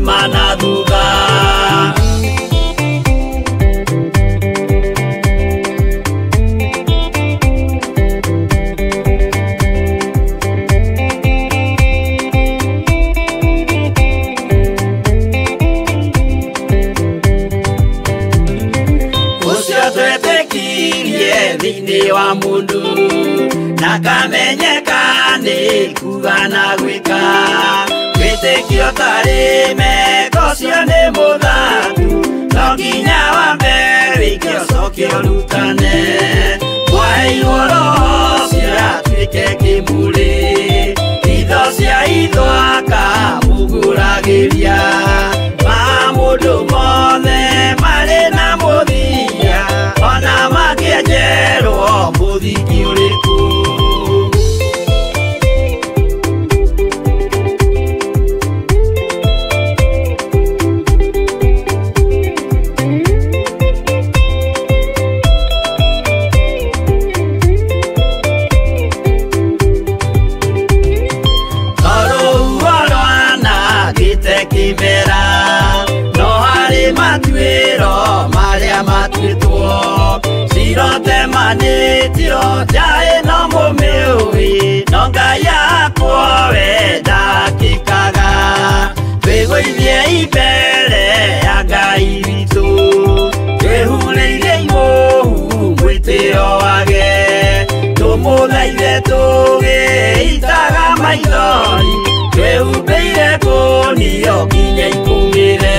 Akiuma na thutha. Ũcio twetĩkirie thĩinĩ wa mũndũ na kamenyeka nĩ kuga na gwĩka. Wĩtĩkio ũtarĩ meko ũcio nĩ mũthaku, no nginya wambe wĩke ũcoke ũrutane. Mwaheirwo Roho ũcio atuĩke kĩmũrĩ, itho cia itho akamũgũragĩria. Maũndũ mothe marĩ na mũthia, ona makĩenjerwo mũthingi ũrĩkũ. Kĩmera no harĩ matuĩro marĩa matuĩtwo, cirotemanĩtio njaĩ no mũmĩũĩ, no Ngai akwa we ndakĩkaga. Twĩgũithie mbere ya Ngai witũ, twĩhurĩire imũhu mwĩtĩo wage, tũmũthaithe tũgĩitaga maithori, twĩhumbĩire ngũnio nginya ikũmĩre.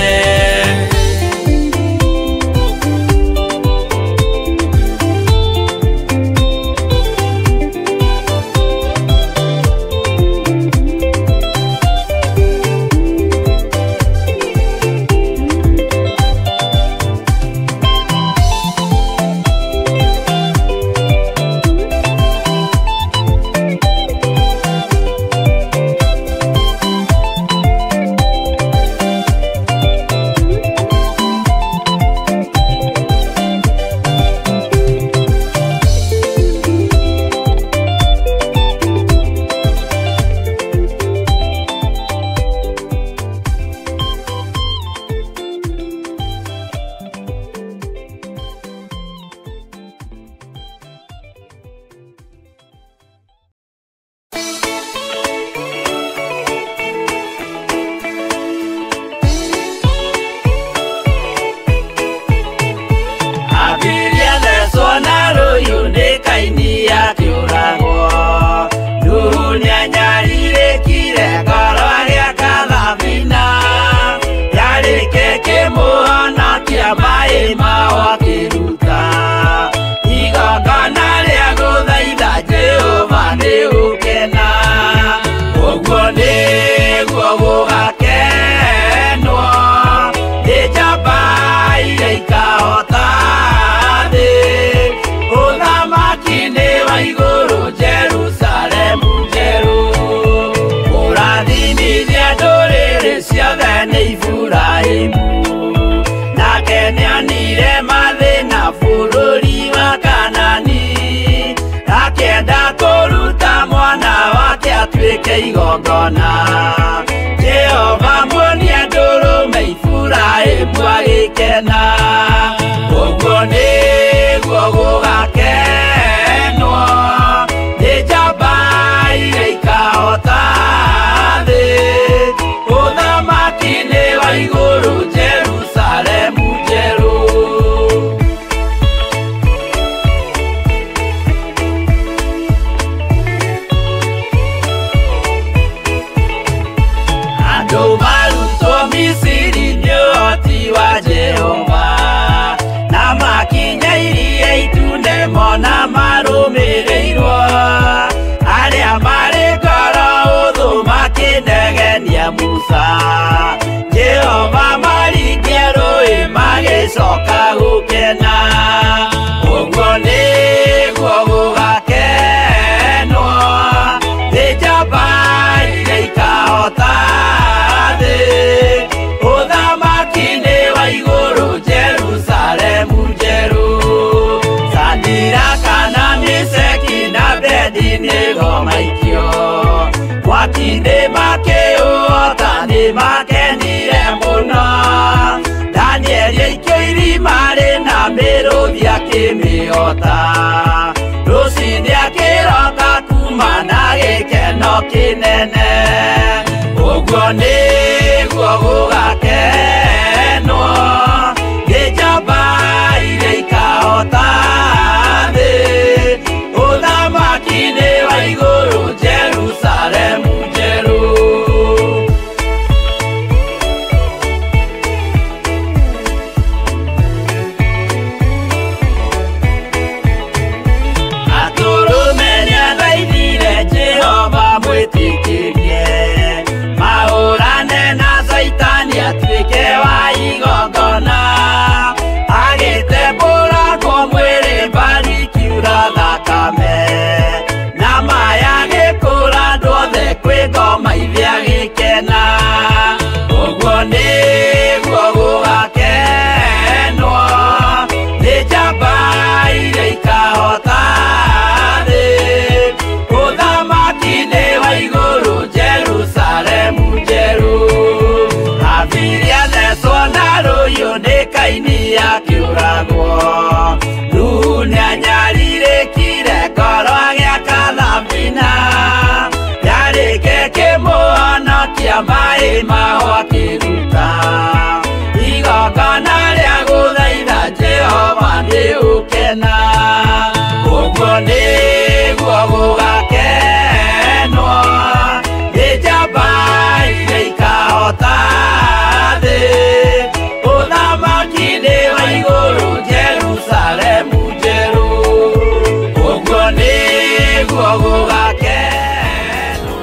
Igongona Jehova muonia ndũrũme Iburahĩmu agĩkena, ũguo nĩguo gũgakenwo nĩ njamba iria ikahota thĩ. Ũthamaki nĩ wa igũrũ Jerusalemu njerũ. mĩrũthi akĩmĩhota. Rũcinĩ akĩroka kuma na gĩkeno kĩnene. Ũguo nĩguo gũgakenwo nĩ njamba iria ikahota thĩ. Ũthamaki-inĩ wa igũrũ Jerusalemu njerũ. Atũrũme nĩathaithire Jehova mwĩtĩkĩrie, mahũrane na Caitani atuĩke wa igongona. Agĩtembũrangwo mwĩrĩ mbari ikiura thakame, na maya agĩkũra andũ othe kwĩ ngoma ithe agĩkena. Ũguo nĩguo gũgakenwo nĩ njamba iria ikahota thĩ. Ũthamaki-inĩ wa igũrũ Jerusalemu njerũ. Habili athecwo na rũhiũ nĩ Kaini akĩũragwo. Nuhu nĩanyarirĩkire ngoro agĩaka thabina, yarĩke kĩmũhonokia maĩ maho akĩruta. Igongona rĩa gũthaitha Jehova nĩ ũkena. Ũguo nĩguo gũgakenwo nĩ njamba iria ikahota thĩ. Ũthamaki-inĩ wa igũrũ Jerusalemu njerũ. Ũguo nĩguo gũgakenwo.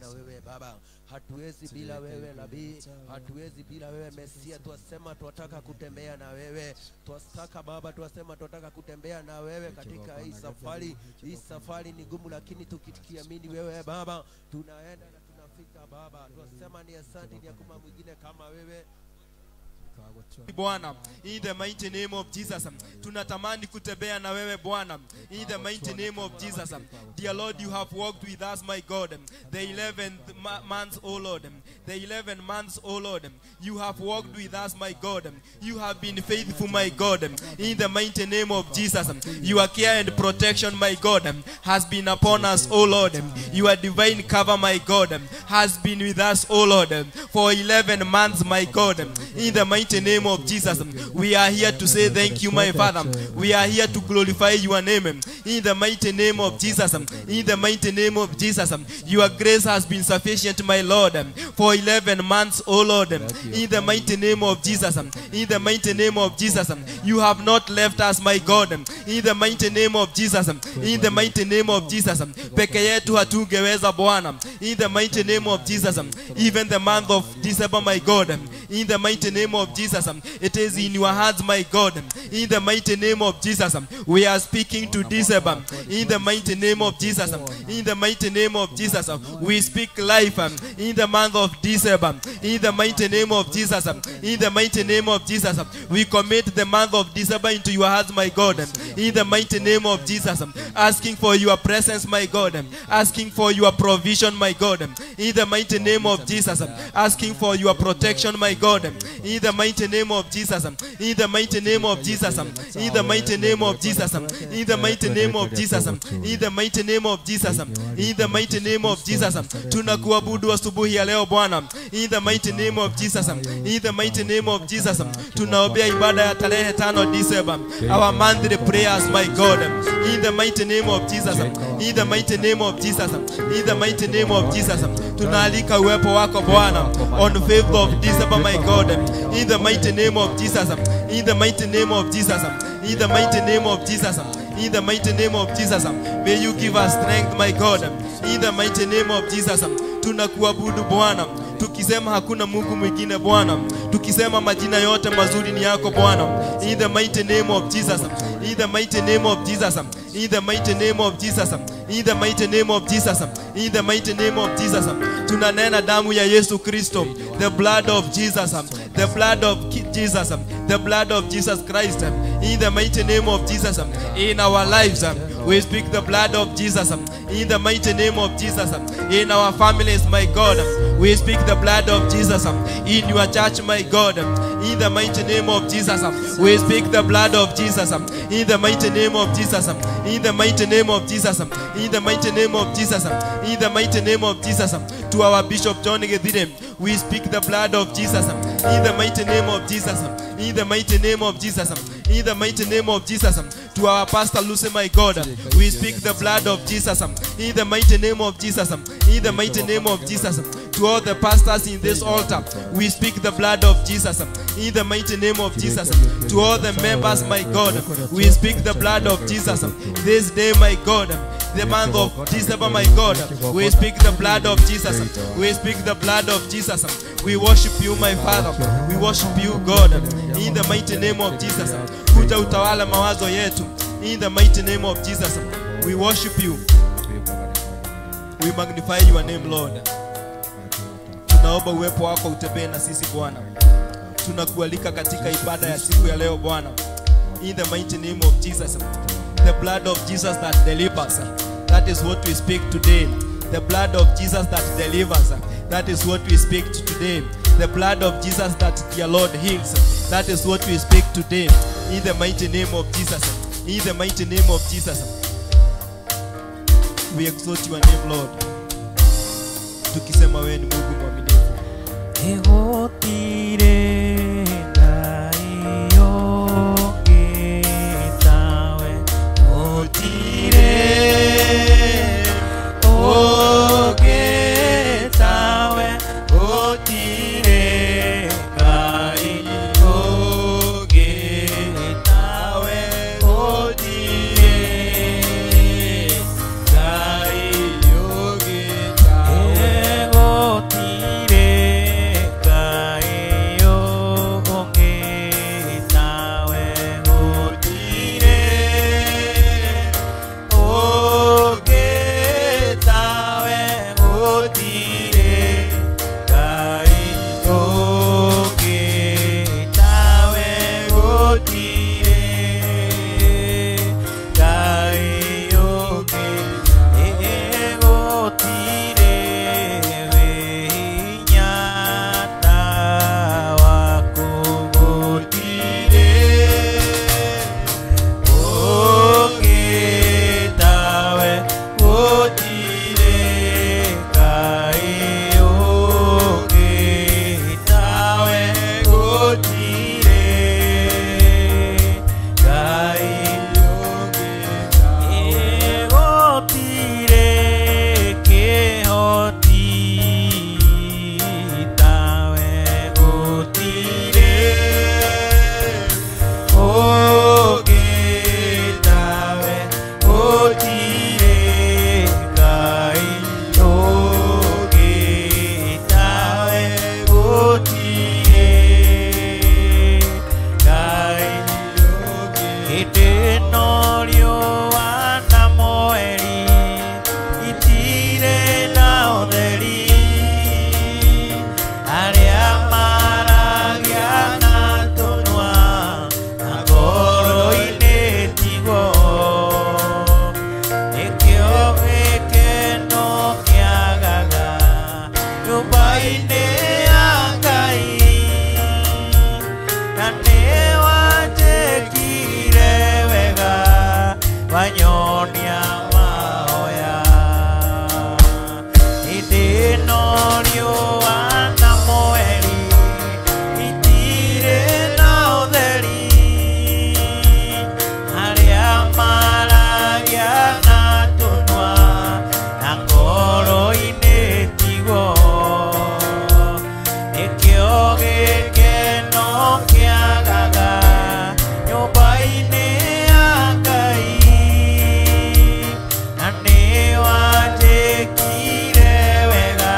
na wewe Baba. Hatuwezi bila wewe Nabii, hatuwezi bila wewe Mesia. Twasema twataka kutembea na wewe, twataka Baba, twasema twataka kutembea na wewe katika hii safari. Hii safari ni gumu, lakini tukiamini wewe Baba tunaenda na tunafika Baba. Twasema ni asante, ni hakuna mwingine kama wewe Bwana, in the mighty name of Jesus, tunatamani kutembea na wewe Bwana, in the mighty name of Jesus. Dear Lord, you have walked with us, my God, the 11th months, O Lord, the 11 months, O Lord, you have walked with us, my God, you have been faithful, my God, in the mighty name of Jesus. Your care and protection, my God, has been upon us, O Lord. Your divine cover, my God, has been with us, O Lord, for 11 months, my God, in the mighty name of Jesus. We are here to say thank you, my Father. We are here to glorify your name, in the mighty name of Jesus. In the mighty name of Jesus, your grace has been sufficient, my Lord, for 11 months, O Lord, in the mighty name of Jesus. In the mighty name of Jesus, you have not left us, my God, in the mighty name of Jesus. In the mighty name of Jesus, peke yetu hatungeweza Bwana, in the mighty name of Jesus. Even the month of December, my God, in the mighty name of Jesus, it is in your hands, my God, in the mighty name of Jesus. We are speaking to December, in the mighty name of Jesus. In the mighty name of Jesus, we speak life in the month of December, in the mighty name of Jesus. In the mighty name of Jesus, we commit the month of December into your hands, my God, in the mighty name of Jesus, asking for your presence, my God, asking for your provision, my God, in the mighty name of Jesus, asking for your protection, my God, in the mighty name of Jesus. In the mighty name of Jesus. In the mighty name of Jesus. In the mighty name of Jesus. In the mighty name of Jesus. In the mighty name of Jesus. Tunakuabudu asubuhi ya leo Bwana, in the mighty name of Jesus. In the mighty name of Jesus. Tunaombea ibada ya tarehe 5 December, our monthly prayers, my God, in the mighty name of Jesus. In the mighty name of Jesus. In the mighty name of Jesus. Tunaalika uwepo wako Bwana on 5th of December, my God, in the mighty name of Jesus. In the mighty name of Jesus. In the mighty name of Jesus. In the mighty name of Jesus. May you give us strength, my God, in the mighty name of Jesus. Tunakuabudu Bwana, tukisema hakuna Mungu mwingine Bwana, tukisema majina yote mazuri ni yako Bwana, in the mighty name of Jesus. In the mighty name of Jesus. In the mighty name of Jesus. In the mighty name of Jesus. In the mighty name of Jesus. Tunanena damu ya Yesu Kristo, the blood of Jesus, the blood of Jesus, the blood of Jesus Christ, in the mighty name of Jesus. In our lives, we speak the blood of Jesus, in the mighty name of Jesus. In our families, my God, we speak the blood of Jesus. In your church, my God, in the mighty name of Jesus, we speak the blood of Jesus. In the mighty name of Jesus. In the mighty name of Jesus. In the mighty name of Jesus. In the mighty name of Jesus. To our Bishop John Githire, we speak the blood of Jesus. In the mighty name of Jesus. In the mighty name of Jesus. In the mighty name of Jesus. To our Pastor Lucy, my God, we speak the blood of Jesus. In the mighty name of Jesus. In the mighty name of Jesus. To all the pastors in this altar, we speak the blood of Jesus. In the mighty name of Jesus. To all the members, my God, we speak the blood of Jesus. This day, my God, the month of December, my God, we speak the blood of Jesus. We speak the blood of Jesus. We worship you, my Father. We worship you, God, in the mighty name of Jesus. Kuja utawala mawazo yetu, in the mighty name of Jesus. We worship you. We magnify your name, Lord. Tunaomba uwepo wako utembee na sisi Bwana. Tunakualika katika ibada ya siku ya leo Bwana, in the mighty name of Jesus. The blood of Jesus that delivers, that is what we speak today. The blood of Jesus that delivers, that is what we speak today. The blood of Jesus that, dear Lord, heals, that is what we speak today. In the mighty name of Jesus. In the mighty name of Jesus. We exalt your name, Lord. Tukisema wewe ni Mungu mwaminifu. nyũmba-inĩ ya Ngai na nĩwanjĩkire wega wanyonia mahoya hĩndĩ ĩno riũa na mweri itirĩ na ũtheri arĩa maragia na tũnua na ngoro-inĩ tiguo nĩkĩo gĩkeno kĩagaga nyũmba-inĩ ya Ngai na nĩwanjĩkire wega.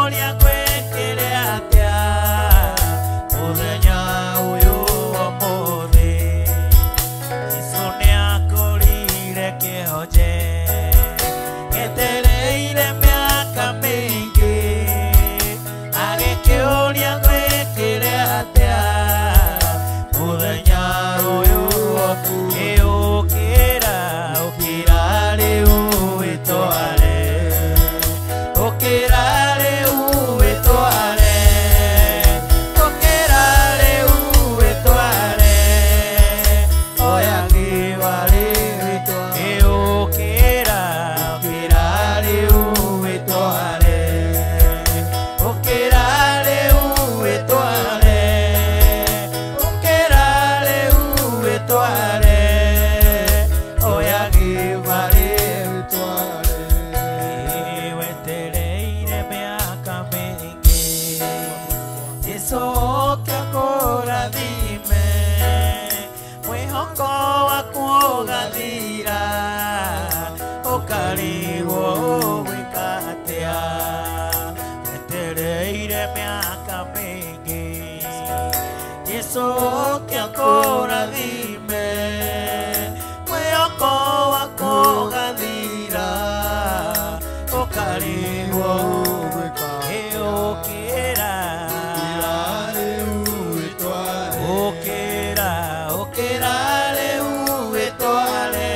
Agĩkĩũria gwĩkĩre atĩa mũthenya ũyũ ũmũthĩ. Jesũ nĩakũrire kĩhonje gĩetereire mĩaka mĩingĩ. Agĩkĩũria gwĩkĩre atĩa mũthenya ũyũ. Ũkĩra ũkĩra rĩu wĩtware, ũkĩra rĩu wĩtware, ũkĩra rĩu wĩtware, oya kĩbarĩ wĩtware. Ũkĩra ũkĩra rĩu wĩtware, ũkĩra rĩu wĩtware, ũkĩra rĩu wĩtware, oya kĩbarĩ wĩtware. Wetereire mĩaka mĩingĩ Jesũ oke akũrathime, mwĩhoko waku ũgathira, ũkarigwo ũgwĩka atĩa. Wetereire mĩaka mĩingĩ Jesũ oke akũrathime, mwĩhoko waku ũgathira, ũkarigwo ũgwĩka. Ũkĩra ũkĩra ũkĩra rĩu wĩtware,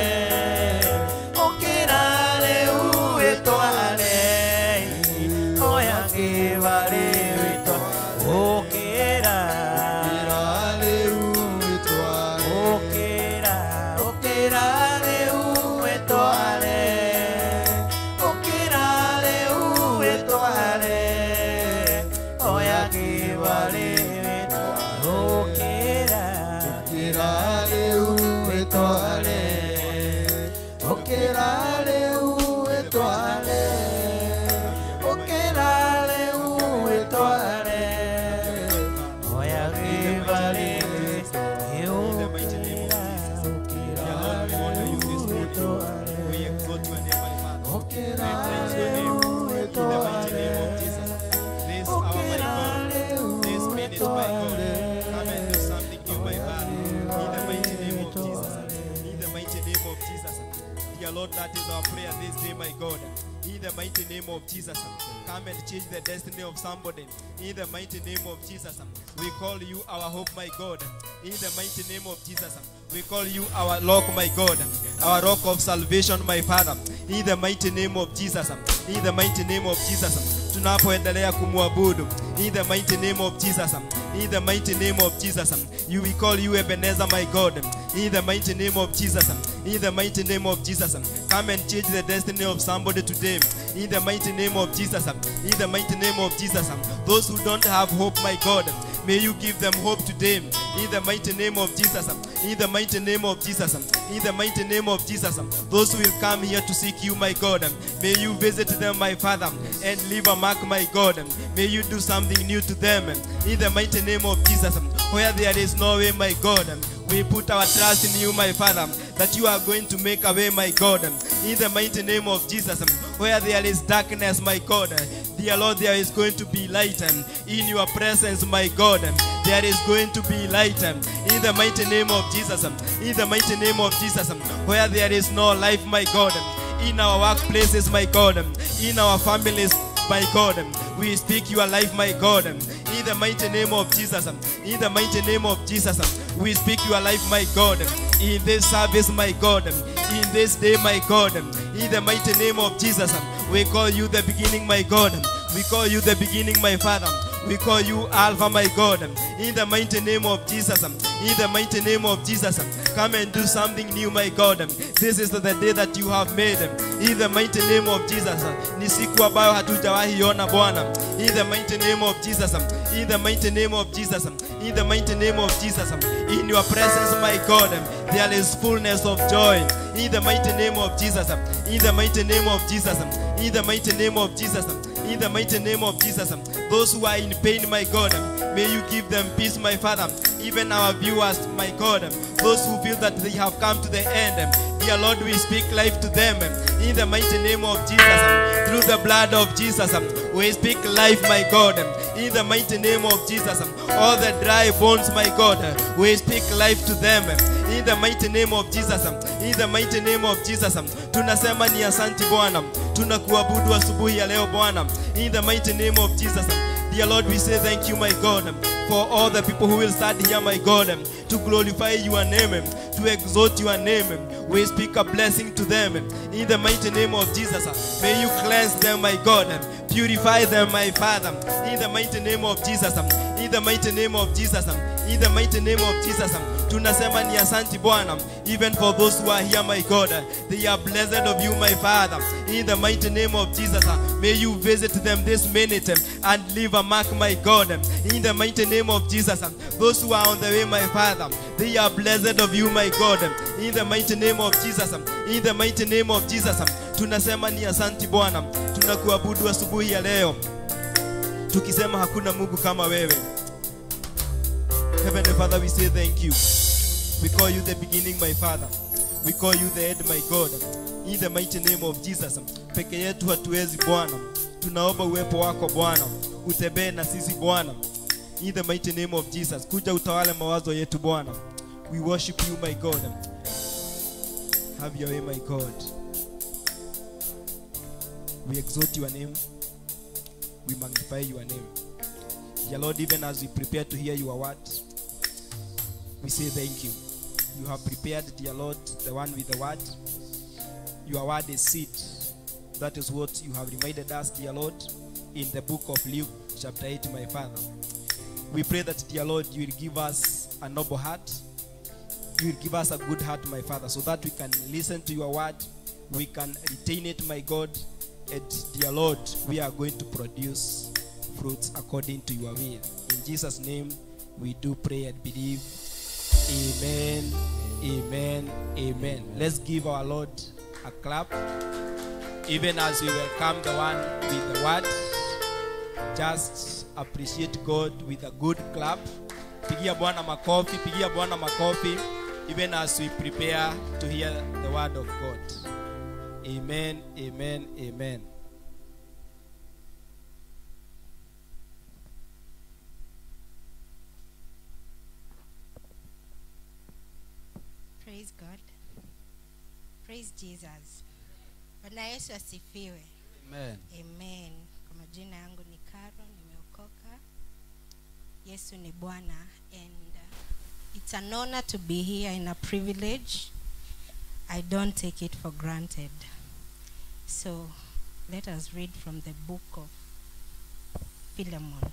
ũkĩra rĩu wĩtware, oya kĩbarĩ wĩtware. Ũkĩra ũkĩra ũkĩra rĩu wĩtware, ũkĩra rĩu wĩtware, oya kĩbarĩ wĩtware. Ũkĩra ũkĩra rĩu wĩtware, ũkĩra rĩu wĩtware, ũkĩra rĩu wĩtware, oya kĩbarĩ In the mighty name of Jesus. Dear Lord, we honor you this morning. We exalt your name, my Father. We praise your name. In the mighty name of Jesus. This hour, my God. This minute, my God. Come and do something new, my Father. In the mighty name of Jesus. In the mighty name of Jesus. Dear Lord, that is our prayer this day, my God. In the mighty name of Jesus. Come and change the destiny of somebody. In the mighty name of Jesus. We call you our hope, my God. In the mighty name of Jesus. We call you our rock, my God. Our rock of salvation, my Father. In the mighty name of Jesus. In the mighty name of Jesus. Tunapoendelea kumwabudu. In the mighty name of Jesus. In the mighty name of Jesus. You we call you Ebenezer, my God. In the mighty name of Jesus. In the mighty name of Jesus. Come and change the destiny of somebody today. In the mighty name of Jesus. In the mighty name of Jesus. Those who don't have hope, my God, may you give them hope today. In the mighty name of Jesus. In the mighty name of Jesus. In the mighty name of Jesus. Those who will come here to seek you, my God, may you visit them, my Father, and leave a mark, my God. May you do something new to them. In the mighty name of Jesus. Where there is no way, my God, we put our trust in you, my Father, that you are going to make a way, my God. In the mighty name of Jesus. Where there is darkness, my God, dear Lord, there is going to be light. In your presence, my God, there is going to be light. In the mighty name of Jesus. In the mighty name of Jesus. Where there is no life, my God, in our workplaces, my God, in our families, my God, we speak your life, my God. In the mighty name of Jesus. In the mighty name of Jesus. We speak your life, my God. In this service, my God. In this day, my God. In the mighty name of Jesus. We call you the beginning, my God. We call you the beginning, my Father. We call you Alpha, my God. In the mighty name of Jesus. In the mighty name of Jesus. Come and do something new, my God. This is the day that you have made. In the mighty name of Jesus. Ni siku ambayo hatujawahi ona Bwana. In the mighty name of Jesus. In the mighty name of Jesus. In the mighty name of Jesus. In your presence, my God, there is fullness of joy. In the mighty name of Jesus. In the mighty name of Jesus. In the mighty name of Jesus. In the mighty name of Jesus. Those who are in pain, my God, may you give them peace, my Father. Even our viewers, my God, those who feel that they have come to the end, dear Lord, we speak life to them. In the mighty name of Jesus, through the blood of Jesus, We speak life, my God, in the mighty name of Jesus. All the dry bones, my God, we speak life to them in the mighty name of Jesus. In the mighty name of Jesus. Tunasema ni asanti Bwana, tunakuabudu asubuhi ya leo Bwana, in the mighty name of Jesus. Dear Lord, we say thank you, my God, for all the people who will stand here, my God, to glorify your name, to exalt your name. We speak a blessing to them in the mighty name of Jesus. May you cleanse them, my God. Purify them, my Father, in the mighty name of Jesus. In the mighty name of Jesus. In the mighty name of Jesus. Tunasema ni asanti Bwana, even for those who are here, my God. They are blessed of you, my Father, in the mighty name of Jesus. May you visit them this minute and leave a mark, my God, in the mighty name of Jesus. Those who are on the way, my Father, they are blessed of you, my God, in the mighty name of Jesus. In the mighty name of Jesus. Tunasema ni asanti Bwana, tunakuabudu asubuhi ya leo, tukisema hakuna Mungu kama wewe. Heavenly Father, we say thank you. We call you the beginning, my Father. We call you the end, my God. In the mighty name of Jesus. Peke yetu hatuwezi Bwana. Tunaomba uwepo wako Bwana. Utembee na sisi Bwana. In the mighty name of Jesus. Kuja utawale mawazo yetu Bwana. We worship you, my God. Have your way, my God. We exalt your name. We magnify your name. Dear Lord, even as we prepare to hear your word, we say thank you. You have prepared, dear Lord, the one with the word. Your word is seed. That is what you have reminded us, dear Lord, in the book of Luke, chapter 8, my Father. We pray that, dear Lord, you will give us a noble heart. You will give us a good heart, my Father, so that we can listen to your word, we can retain it, my God, and, dear Lord, we are going to produce fruits according to your will. In Jesus' name, we do pray and believe. Amen, amen, amen. Let's give our Lord a clap, even as we welcome the one with the word. Just appreciate God with a good clap. Pigia Bwana makofi, pigia Bwana makofi, even as we prepare to hear the word of God. Amen, amen, amen. Praise God. Praise Jesus. Bwana Yesu asifiwe. Amen. Amen. Kwa majina yangu ni Karo, nimeokoka. Yesu ni Bwana, and it's an honor to be here and a privilege. I don't take it for granted. So let us read from the book of Philemon.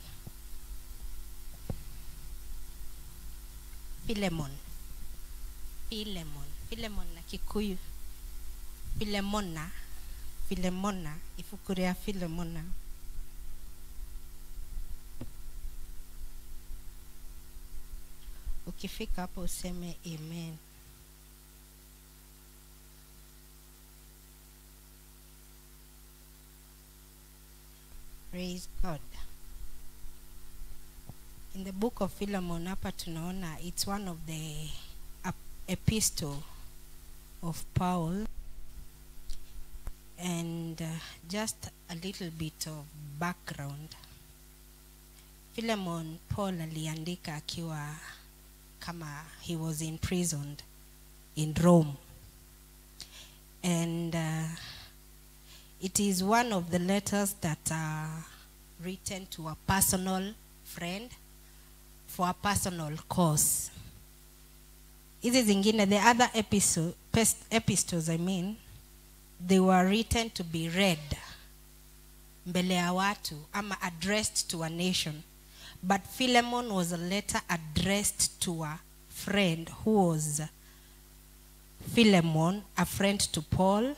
Philemon. Philemon. Philemon na Kikuyu. Philemona. Philemona. Ibuku rĩa Philemona. Ukifika hapo useme amen. Praise God. In the book of Philemon hapa tunaona it's one of the epistle of Paul, and just a little bit of background. Philemon, Paul aliandika akiwa kama he was imprisoned in Rome, and it is one of the letters that are written to a personal friend for a personal cause. Hizi zingine, the other epistles, I mean, they were written to be read mbele ya watu ama addressed to a nation. But Philemon was a letter addressed to a friend who was Philemon, a friend to Paul,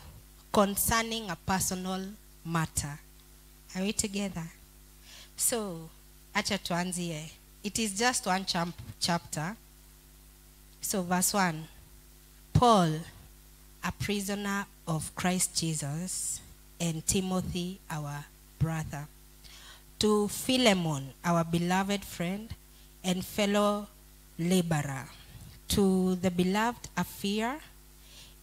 concerning a personal matter. Are we together? So, acha tuanzie. It is just one chapter. So verse 1, Paul, a prisoner of Christ Jesus, and Timothy, our brother, to Philemon, our beloved friend and fellow laborer, to the beloved Apphia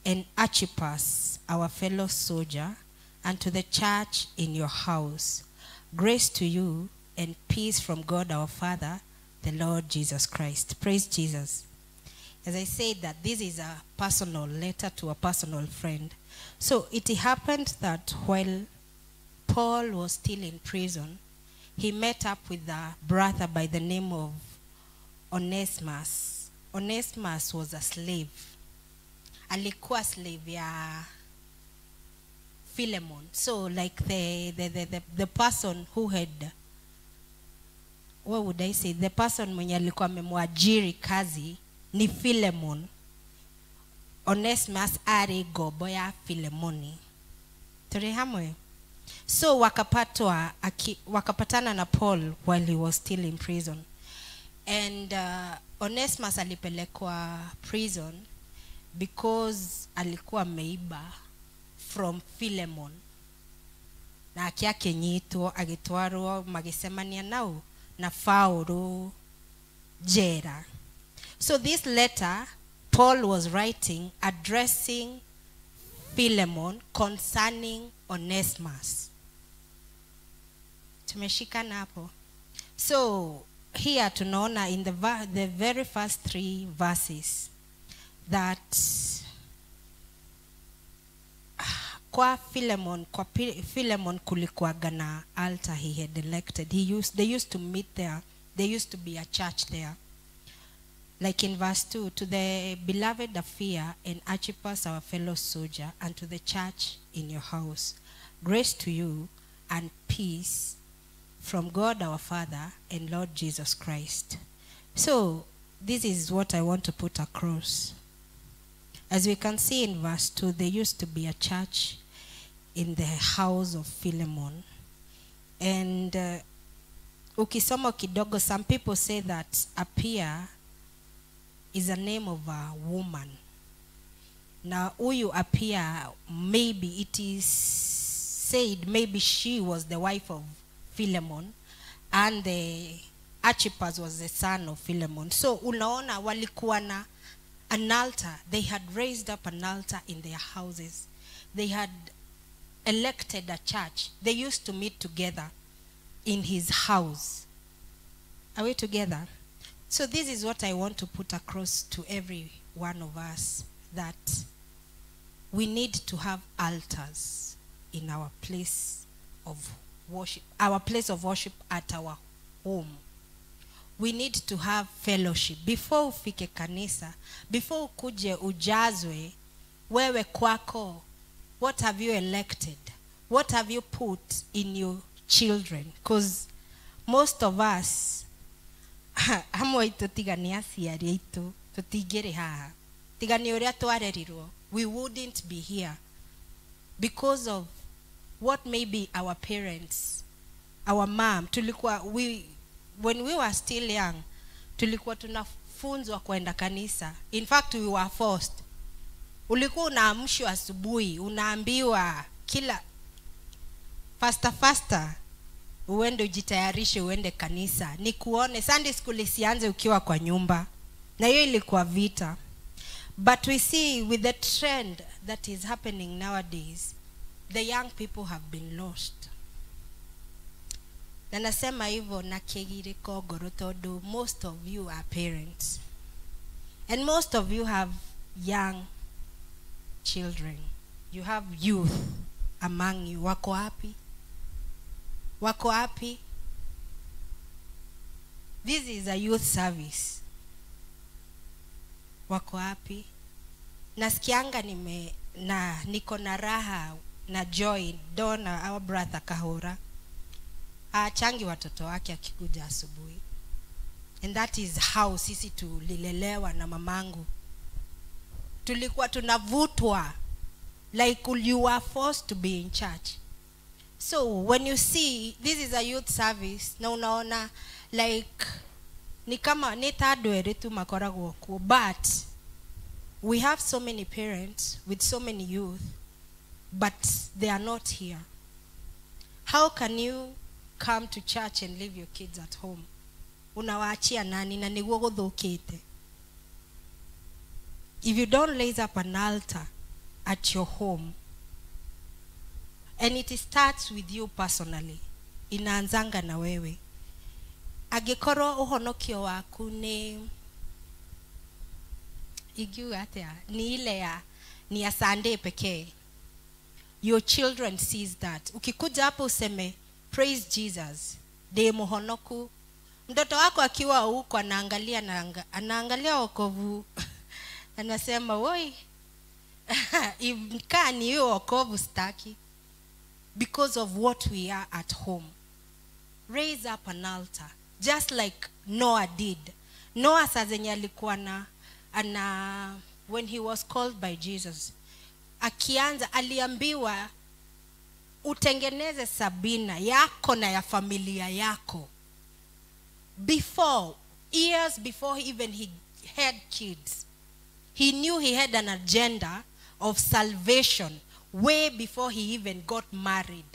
and Archippus, our fellow soldier, and to the church in your house. Grace to you and peace from God our Father, the Lord Jesus Christ. Praise Jesus. As I said, that this is a personal letter to a personal friend. So it happened that while Paul was still in prison, he met up with a brother by the name of Onesimus. Onesimus was a slave. Alikuwa slave ya Philemon. So like the person who had, what would I say? The person mwenye alikuwa amemwajiri kazi ni Philemon. Onesimus ari gobo ya Philemoni. Turi hamwe. So wakapatana na Paul while he was still in prison. And Onesimus alipelekwa prison because alikuwa ameiba from Philemon. Na akiakinyitwo agitwarwo magicemania nau na Paulo jera. So this letter Paul was writing addressing Philemon concerning Onesimus. Tumeshikana hapo. So here tunaona in the very first three verses that kwa Philemon kulikuwaga na altar he had elected. They used to meet there. There used to be a church there. Like in verse 2, to the beloved Apphia and Archippus, our fellow soldier, and to the church in your house, grace to you and peace from God our Father and Lord Jesus Christ. So this is what I want to put across. As we can see in verse 2, there used to be a church in the house of Philemon. And ukisoma kidogo, some people say that Apphia is a name of a woman. Now, huyu Apphia, maybe it is said, maybe she was the wife of Philemon, and the Archippus was the son of Philemon. So, unaona walikuwa na an altar. They had raised up an altar in their houses. They had elected a church. They used to meet together in his house. Are we together? So this is what I want to put across to every one of us, that we need to have altars in our place of worship, our place of worship at our home. We need to have fellowship. Before ufike kanisa, before ukuje ujazwe, wewe kwako, what have you elected? What have you put in your children? Because most of us, amwe aitũ tiga nĩ aciari aitũ tũtingĩrĩ haha, tiga nĩ ũrĩa twarerirwo, we wouldn't be here because of what maybe our parents, our mom, tulikuwa, when we were still young, tulikuwa tunafunzwa kwenda kanisa. In fact, we were forced. Ulikuwa unaamshwa asubuhi, unaambiwa kila faster faster uende ujitayarishe uende kanisa. Nikuone Sunday school isianze ukiwa kwa nyumba. Na hiyo ilikuwa vita. But we see with the trend that is happening nowadays, the young people have been lost. Na nasema hivyo na kegiriko ngoro tondu most of you are parents. And most of you have young children. You have youth among you. Wako wapi? Wako wapi? This is a youth service. Wako wapi? Nasikianga nime na niko na raha na joy Donna, our brother Kahura, achangi watoto wake akikuja asubuhi. And that is how sisi tulilelewa na mamangu. Tulikuwa tunavutwa, like you were forced to be in church. So when you see this is a youth service, na unaona like ni kama ni ta andũ erĩ tu makoragwo kuo, but we have so many parents with so many youth, but they are not here. How can you come to church and leave your kids at home? Unawaachia nani na niguo guthukite? If you don't raise up an altar at your home, and it starts with you personally. Inaanzanga na wewe. Angĩkorwo ũhonokio waku nĩ ingiuga atĩa, ni ile ya ni ya Sunday pekee, your children sees that. Ukikuja hapo useme praise Jesus, ndĩ mũhonoku, mtoto wako akiwa huko anaangalia, anaangalia wokovu anasema woi, kaa ni hiyo wokovu staki, because of what we are at home. Raise up an altar just like Noah did. Noah saa zenye alikuwa na ana, when he was called by Jesus, akianza aliambiwa utengeneze sabina yako na ya familia yako. Before, years before even he had kids, he knew he had an agenda of salvation way before he even got married.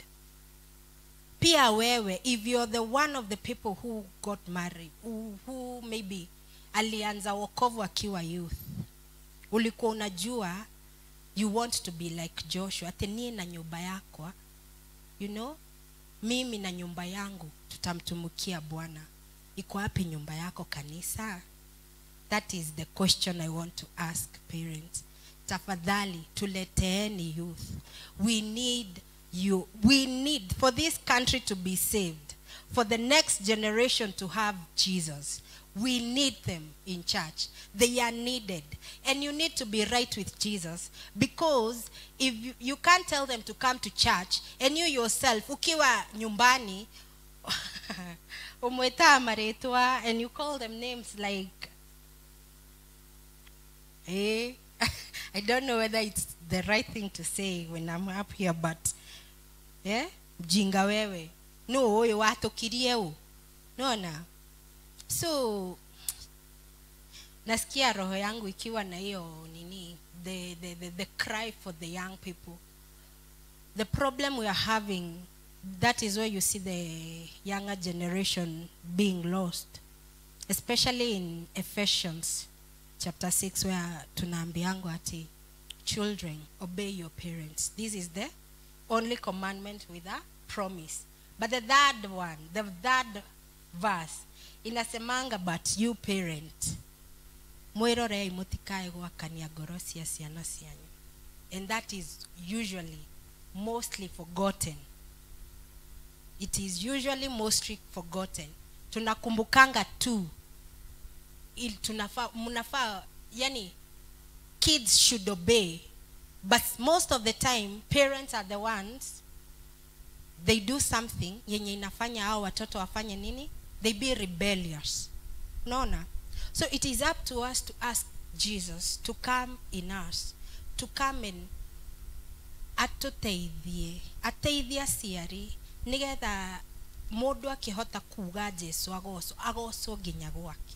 Pia wewe, if you're the one of the people who got married, who maybe alianza wokovu akiwa youth, ulikuwa unajua you want to be like Joshua, ati nie na nyumba yako, you know, mimi na nyumba yangu tutamtumikia Bwana. Iko wapi nyumba yako kanisa? That is the question I want to ask parents. Tafadhali tuleteeni youth. We need you. We need for this country to be saved, for the next generation to have Jesus. We need them in church. They are needed. And you need to be right with Jesus, because if you can't tell them to come to church and you yourself ukiwa nyumbani umweta maretwa and you call them names like, eh, I don't know whether it's the right thing to say when I'm up here, but yeah, mjinga wewe, no oyo watokirie u nona. So nasikia roho yangu ikiwa na hiyo nini, the cry for the young people. The problem we are having, that is where you see the younger generation being lost, especially in Ephesians chapter 6, where tunaambiangwa ati children, obey your parents. This is the only commandment with a promise. But the third one, the third verse, inasemanga, but you parent, mwirorei mutikae gwakania ngoro cia ciana cianyu. And that is usually mostly forgotten. It is usually mostly forgotten. Tunakumbukanga tu tunafaa, yani kids should obey, but most of the time parents are the ones, they do something yenye inafanya hao watoto wafanye nini, they be rebellious. Unaona? So it is up to us to ask Jesus to come in us, to come and atuteithie, ateithie aciari nigetha mundu akihota kuga Jesu agocwo, agocwo nginya gwake.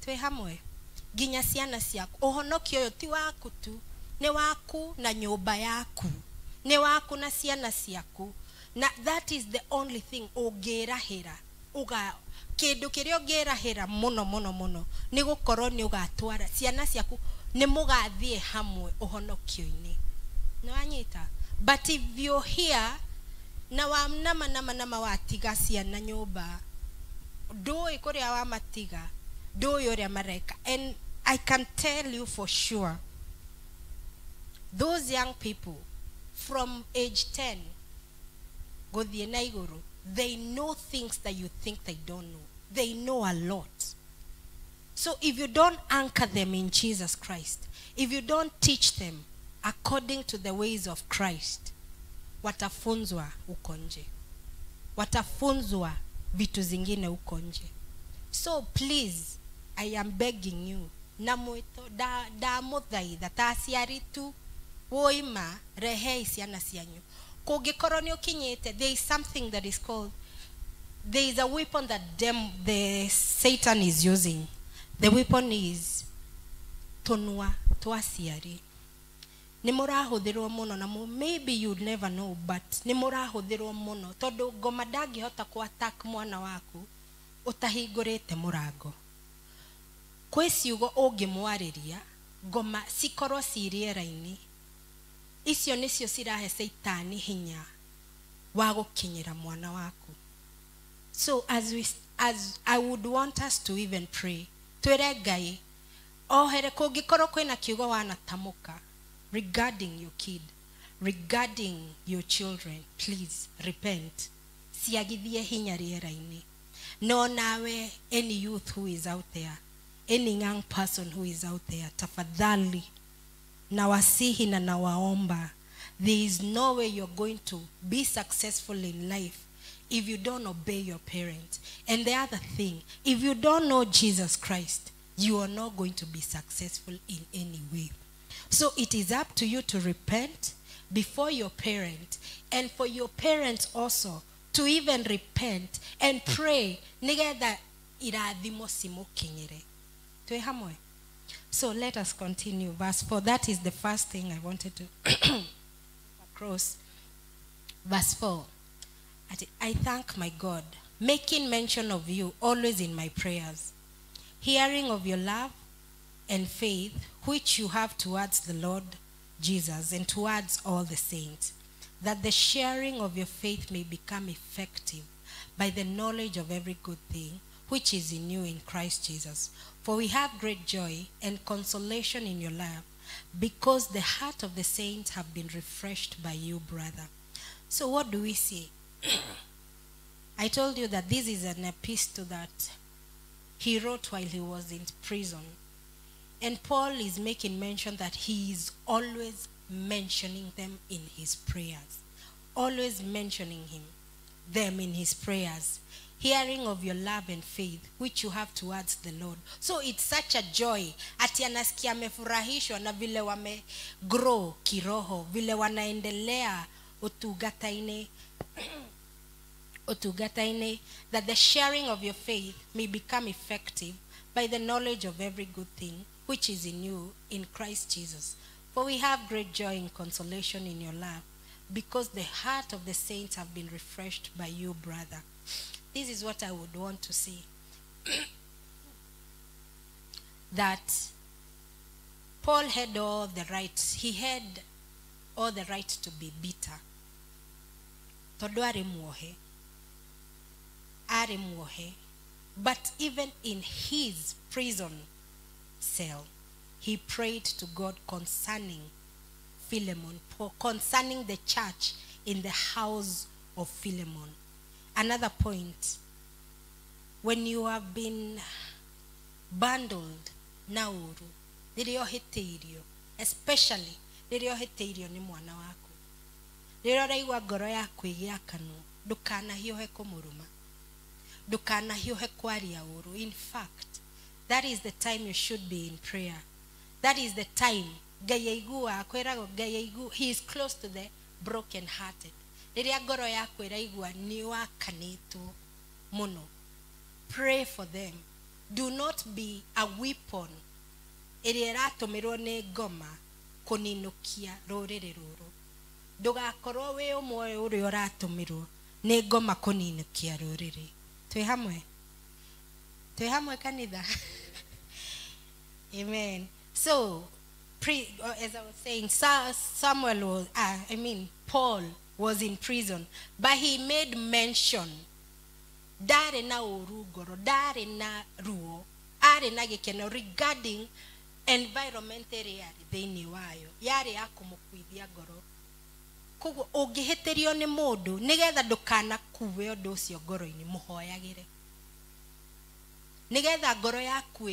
Twi hamwe nginya ciana ciaku. Ũhonokio ũyũ ti waku tu, nĩ waku na nyũmba yaku, nĩ waku na ciana ciaku. Na that is the only thing ũngĩrahĩra, uga kĩndũ kĩrĩa ũngĩrahĩra mũno mũno mũno nĩ gũkorwo nĩ ũgatwara ciana ciaku, nĩ mũgathiĩ hamwe ũhonokio-inĩ. Nĩ wanyita? But if you're here na wa nama nama nama watiga ciana nyũmba, ndũĩ kũrĩa wamatiga, ndũĩ ũrĩa mareka. And I can tell you for sure, those young people from age 10 gũthiĩ na igũrũ, they know things that you think they don't know. They know a lot. So if you don't anchor them in Jesus Christ, if you don't teach them according to the ways of Christ, watafunzwa huko nje, watafunzwa vitu zingine huko nje. So please, I am begging you, na mwito da muthaitha ta aciari tu woima rehei ciana cianyu. Kũngĩkorwo nĩ ũkinyĩte, there is something that is called, there is a weapon that the Satan is using. The weapon is tũnua twa aciari. Nĩ mũrahũthĩrwo mũno, na maybe you'd never know, but nĩ mũrahũthĩrwo mũno tondũ ngoma ndangĩhota kũ attack mwana waku ũtahingũrĩte mũrango. Kwĩ ciugo ũngĩmwarĩria ngoma cikorwo ci rĩera-inĩ, icio nĩcio cirahe Caitani hinya wa gũkinyĩra mwana waku. So as I would want us to even pray, twĩre Ngai ohere kũngĩkorwo kwĩna kiugo wanatamũka regarding your kid, regarding your children, please repent. Ciagithie hinya rĩera-inĩ. No nawe, any youth who is out there, any young person who is out there, tafadhali nawasihi na nawaomba, there is no way you're going to be successful in life if you don't obey your parents. And the other thing, if you don't know Jesus Christ, you are not going to be successful in any way. So it is up to you to repent before your parent, and for your parents also to even repent and pray nigetha irathimo cimukinyire. Twi hamwe. So let us continue. Verse 4. That is the first thing I wanted to across. Verse 4. I thank my God, making mention of you always in my prayers, hearing of your love and faith which you have towards the Lord Jesus and towards all the saints, that the sharing of your faith may become effective by the knowledge of every good thing which is in you in Christ Jesus. For we have great joy and consolation in your love, because the heart of the saints have been refreshed by you, brother. So what do we see? I told you that this is an epistle that he wrote while he was in prison. And Paul is making mention that he is always mentioning them in his prayers. Always mentioning them in his prayers. Hearing of your love and faith which you have towards the Lord. So it's such a joy. Ati anasikia amefurahishwa na vile wame grow kiroho, vile wanaendelea utugataine, that the sharing of your faith may become effective by the knowledge of every good thing which is in you in Christ Jesus. For we have great joy and consolation in your love, because the heart of the saints have been refreshed by you, brother. This is what I would want to say. That Paul had all the right. He had all the right to be bitter. Tondu arĩ muohe. Arĩ muohe. But even in his prison cell, he prayed to God concerning Philemon, concerning the church in the house of Philemon. Another point, when you have been bundled na ũru, rĩrĩa ũhĩtĩirio, especially rĩrĩa ũhĩtĩirio nĩ mwana waku, rĩrĩa ũraigua ngoro yaku ĩgĩakanwo, ndũkanahiũhe kũmũruma, ndũkanahiũhe kwaria ũru. In fact, that is the time you should be in prayer. That is the time Ngai aiguaga, kwĩragwo Ngai aiguaga, he is close to the broken hearted. Rĩrĩa ngoro yaku ĩraigua nĩ wakanĩtwo mũno, pray for them. Do not be a weapon ĩrĩa ĩratũmĩrwo nĩ ngoma kũninũkia rũrĩrĩ rũrũ. Ndũgakorwo wĩ ũmwe ũrĩa ũratũmĩrwo nĩ ngoma kũninũkia rũrĩrĩ. Twĩ hamwe? Twĩ hamwe kanitha? Amen. So, as I was saying, Paul was in prison, but he made mention. Ndarĩ na ũru ngoro, ndarĩ na ruo, arĩ na gĩkeno regarding environment ĩrĩa yarĩ thĩinĩ wayo, yarĩ ya kũmũkuithia ngoro. Koguo ũngĩhĩtĩrio nĩ mũndũ, nĩgetha ndũkanakue ũndũ ũcio ngoro-inĩ, mũhoyagĩre. Nĩgetha ngoro yaku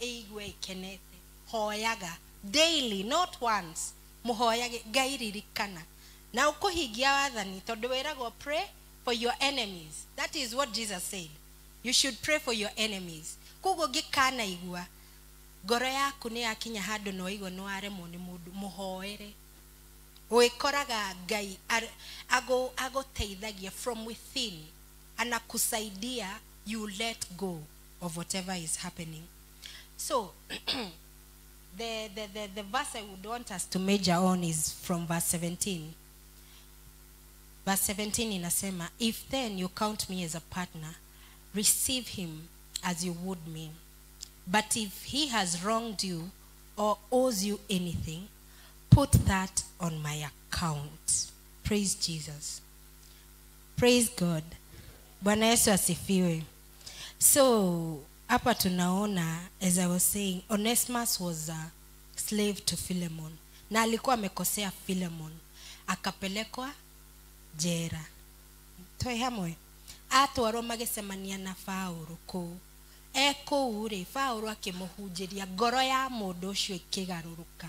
ĩigue ĩkenete, hoyaga daily, not once. Mũhoyage, Ngai ririkana. Na ũkũhingia wathani, tondũ wĩragwo pray for your enemies. That is what Jesus said. You should pray for your enemies. Koguo ngĩkanaigua ngoro yaku nĩ yakinya handũ na waigua nĩ waremwo nĩ mũndũ, mũhoere. Wĩkoraga Ngai agũteithagia from within, anakusaidia, you let go of whatever is happening. So the verse I would want us to major on is from verse 17. Verse 17 inasema, if then you count me as a partner, receive him as you would me. But if he has wronged you or owes you anything, put that on my account. Praise Jesus. Praise God. Bwana Yesu asifiwe. So hapa tunaona, as I was saying, Onesimus was a slave to Philemon. Na alikuwa amekosea Philemon, akapelekwa jera. Twĩ hamwe. Atwarwo magĩcemania na Paũlũ kũu. E kũu rĩ, Paũlũ akĩmũhunjĩria, ngoro ya mũndũ ũcio ĩkĩgarũrũka.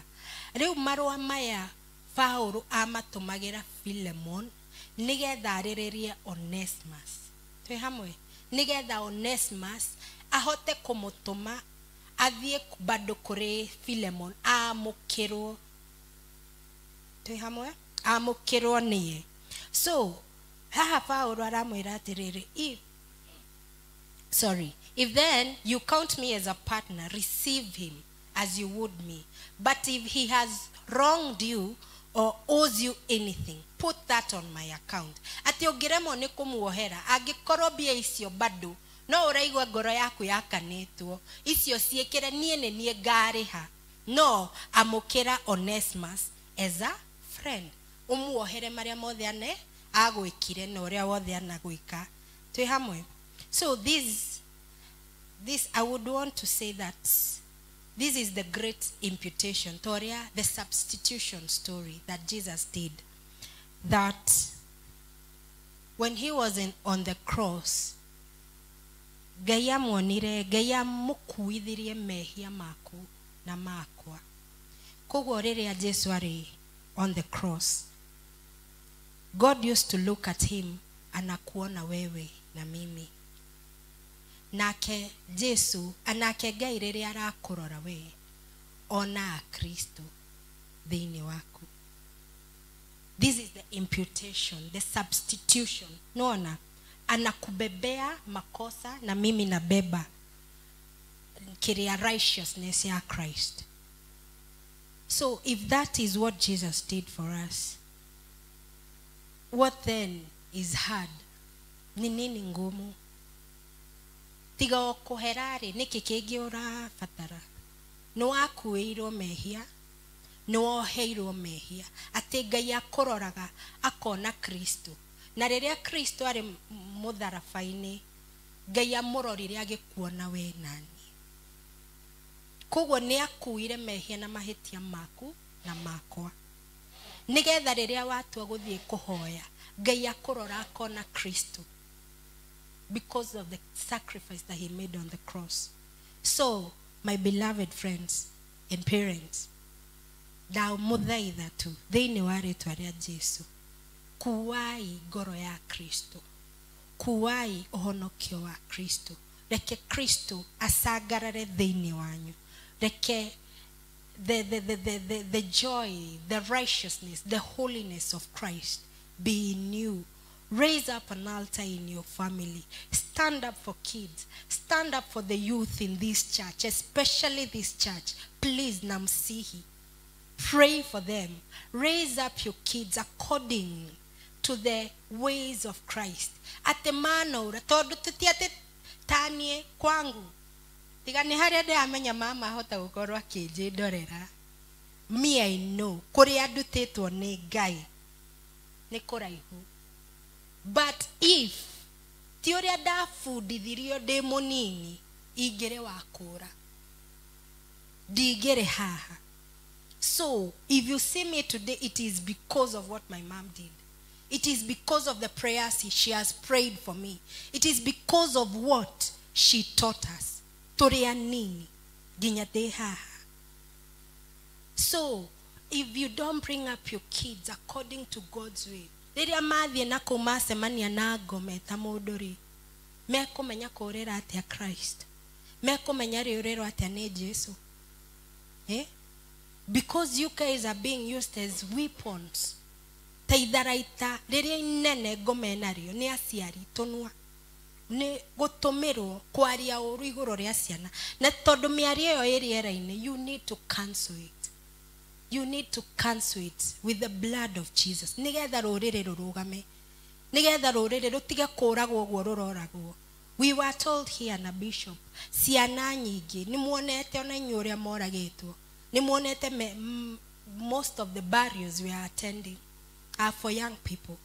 Rĩu marũa maya Paũlũ amatũmagĩra Philemon nĩgetha arĩrĩrie Onesimus. Twĩ hamwe. Nĩgetha Onesimus ahote kũmũtũma athiĩ bado kũrĩ Philemon amũkĩrwo. Twĩ hamwe? Amũkĩrwo nĩye. So haha Paũlũ aramwĩra atĩrĩrĩ, if then you count me as a partner, receive him as you would me. But if he has wronged you or owes you anything, put that on my account. Atĩ ũngĩremwo nĩ kũmuohera, angĩkorwo mbia icio bado no ũraigua ngoro yaku yakanĩtwo, icio ciĩkĩre niĩ nĩ niĩ ngarĩha. No amũkĩra Onesimus as a friend, ũmuohere marĩa mothe ane agwĩkire na ũrĩa wothe anagwĩka. Twĩ hamwe. So this I would want to say that this is the great imputation, Toria, the substitution story that Jesus did. That when he was on the cross, Ngai amuonire, Ngai amũkuithirie mehia maku na makwa. Koguo rĩrĩa Jesu arĩ on the cross, God used to look at him, anakuona wewe na mimi. Nake Jesu, anake Ngai rĩrĩa arakũrora we, ona Kristo thĩinĩ waku. This is the imputation, the substitution. Naona anakubebea makosa na mimi nabeba kiria righteousness ya Christ. So if that is what Jesus did for us, what then is hard? Ni nini ngumu? Tiga o kũhera-rĩ, nĩkĩ kĩngĩ ũrabatara? Nĩwakuĩirwo mehia, nĩwoheirwo mehia. Atĩ Ngai akũroraga akona Kristo. Na rĩrĩa Kristo arĩ mũtharaba-inĩ, Ngai amũrorire agĩkuona we nani. Koguo nĩakuire mehia na mahĩtia maku na makwa. Nĩgetha rĩrĩa watua gũthiĩ kũhoya, Ngai akũrora akona Kristo, because of the sacrifice that he made on the cross. So, my beloved friends and parents, ndamũthaitha tu thĩinĩ wa rĩtwa rĩa Jesu, kuai ngoro ya Kristo, kuai ũhonokio wa Kristo. Reke Kristo acangarare thĩinĩ wanyu. Reke the joy, the righteousness, the holiness of Christ be in you. Raise up an altar in your family. Stand up for kids. Stand up for the youth in this church, especially this church. Please, namsihi. Pray for them. Raise up your kids according to the ways of Christ. Ate mano, tondu tutiate tanie kwangu. Tiga nĩ harĩa ndĩramenya mama ahota gũkorwo akĩnjĩndorera. Me, I know. Kũrĩa ndutĩtwo nĩ Ngai nĩ kũraihu. But if ti ũrĩa ndabundithirio ndĩ mũnini, ingĩrĩ wa kũra, ndingĩrĩ haha. So if you see me today, it is because of what my mom did. It is because of the prayers she has prayed for me. It is because of what she taught us. Tũrĩ anini nginya ndĩ haha. So if you don't bring up your kids according to God's way, rĩrĩa mathiĩ na kũu macemania na ngome ta mũndũ rĩ, mekũmenya kũrĩra atĩa Christ, mekũmenya rĩũrĩrwo atĩa nĩ Jesu. Eh? Because you guys are being used as weapons. Ta itharaita rĩrĩa inene ngome narĩo nĩ aciari tũnua, nĩ gũtũmĩrwo kwaria ũru igũrũ rĩa ciana. Na tondũ mĩario ĩyo ĩ rĩera-inĩ, you need to cancel it. You need to cancel it with the blood of Jesus. Nĩgetha rũrĩrĩ rũrũgame, nĩgetha rũrĩrĩ rũtige kũragwo ũguo rũroragwo. We were told here na bishop, ciana nyingĩ nĩ muonete ona inyuĩ ũrĩa moragĩtwo, nĩ muonete most of the burials we are attending are for young people.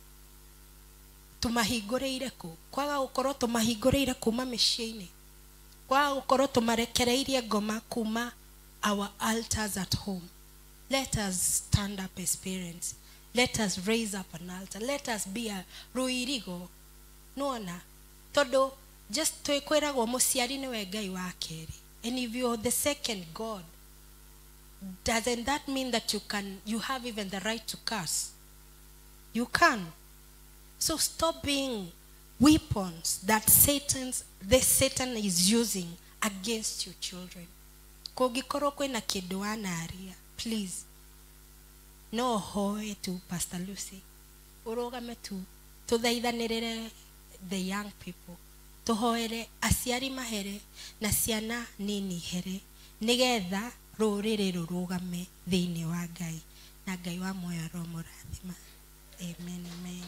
Tumahingũrĩire kũ? Kwaga gũkorwo tumahingũrĩire kuma mĩciĩ-inĩ, kwaga gũkorwo tũmarekereirie ngoma kuma our altars at home. Let us stand up as parents. Let us raise up an altar. Let us be a ruirigo. Nona tondu just twĩkwĩragwo mũciari nĩwe Ngai wa kerĩ. And if you're the second God, doesn't that mean that you have even the right to curse? You can. So stop being weapons that Satan is using against your children. Kũngĩkorwo kwĩna kĩndũ wanaria, please, no hoe tu Pastor Lucy, ũrũgame tu tũthaithanĩrĩre the young people, tũhoere aciari mahere na ciana nini here, nĩgetha rũrĩrĩ rũrũgame thĩinĩ wa Ngai, na Ngai wa muoyo aromũrathima. Amen, amen.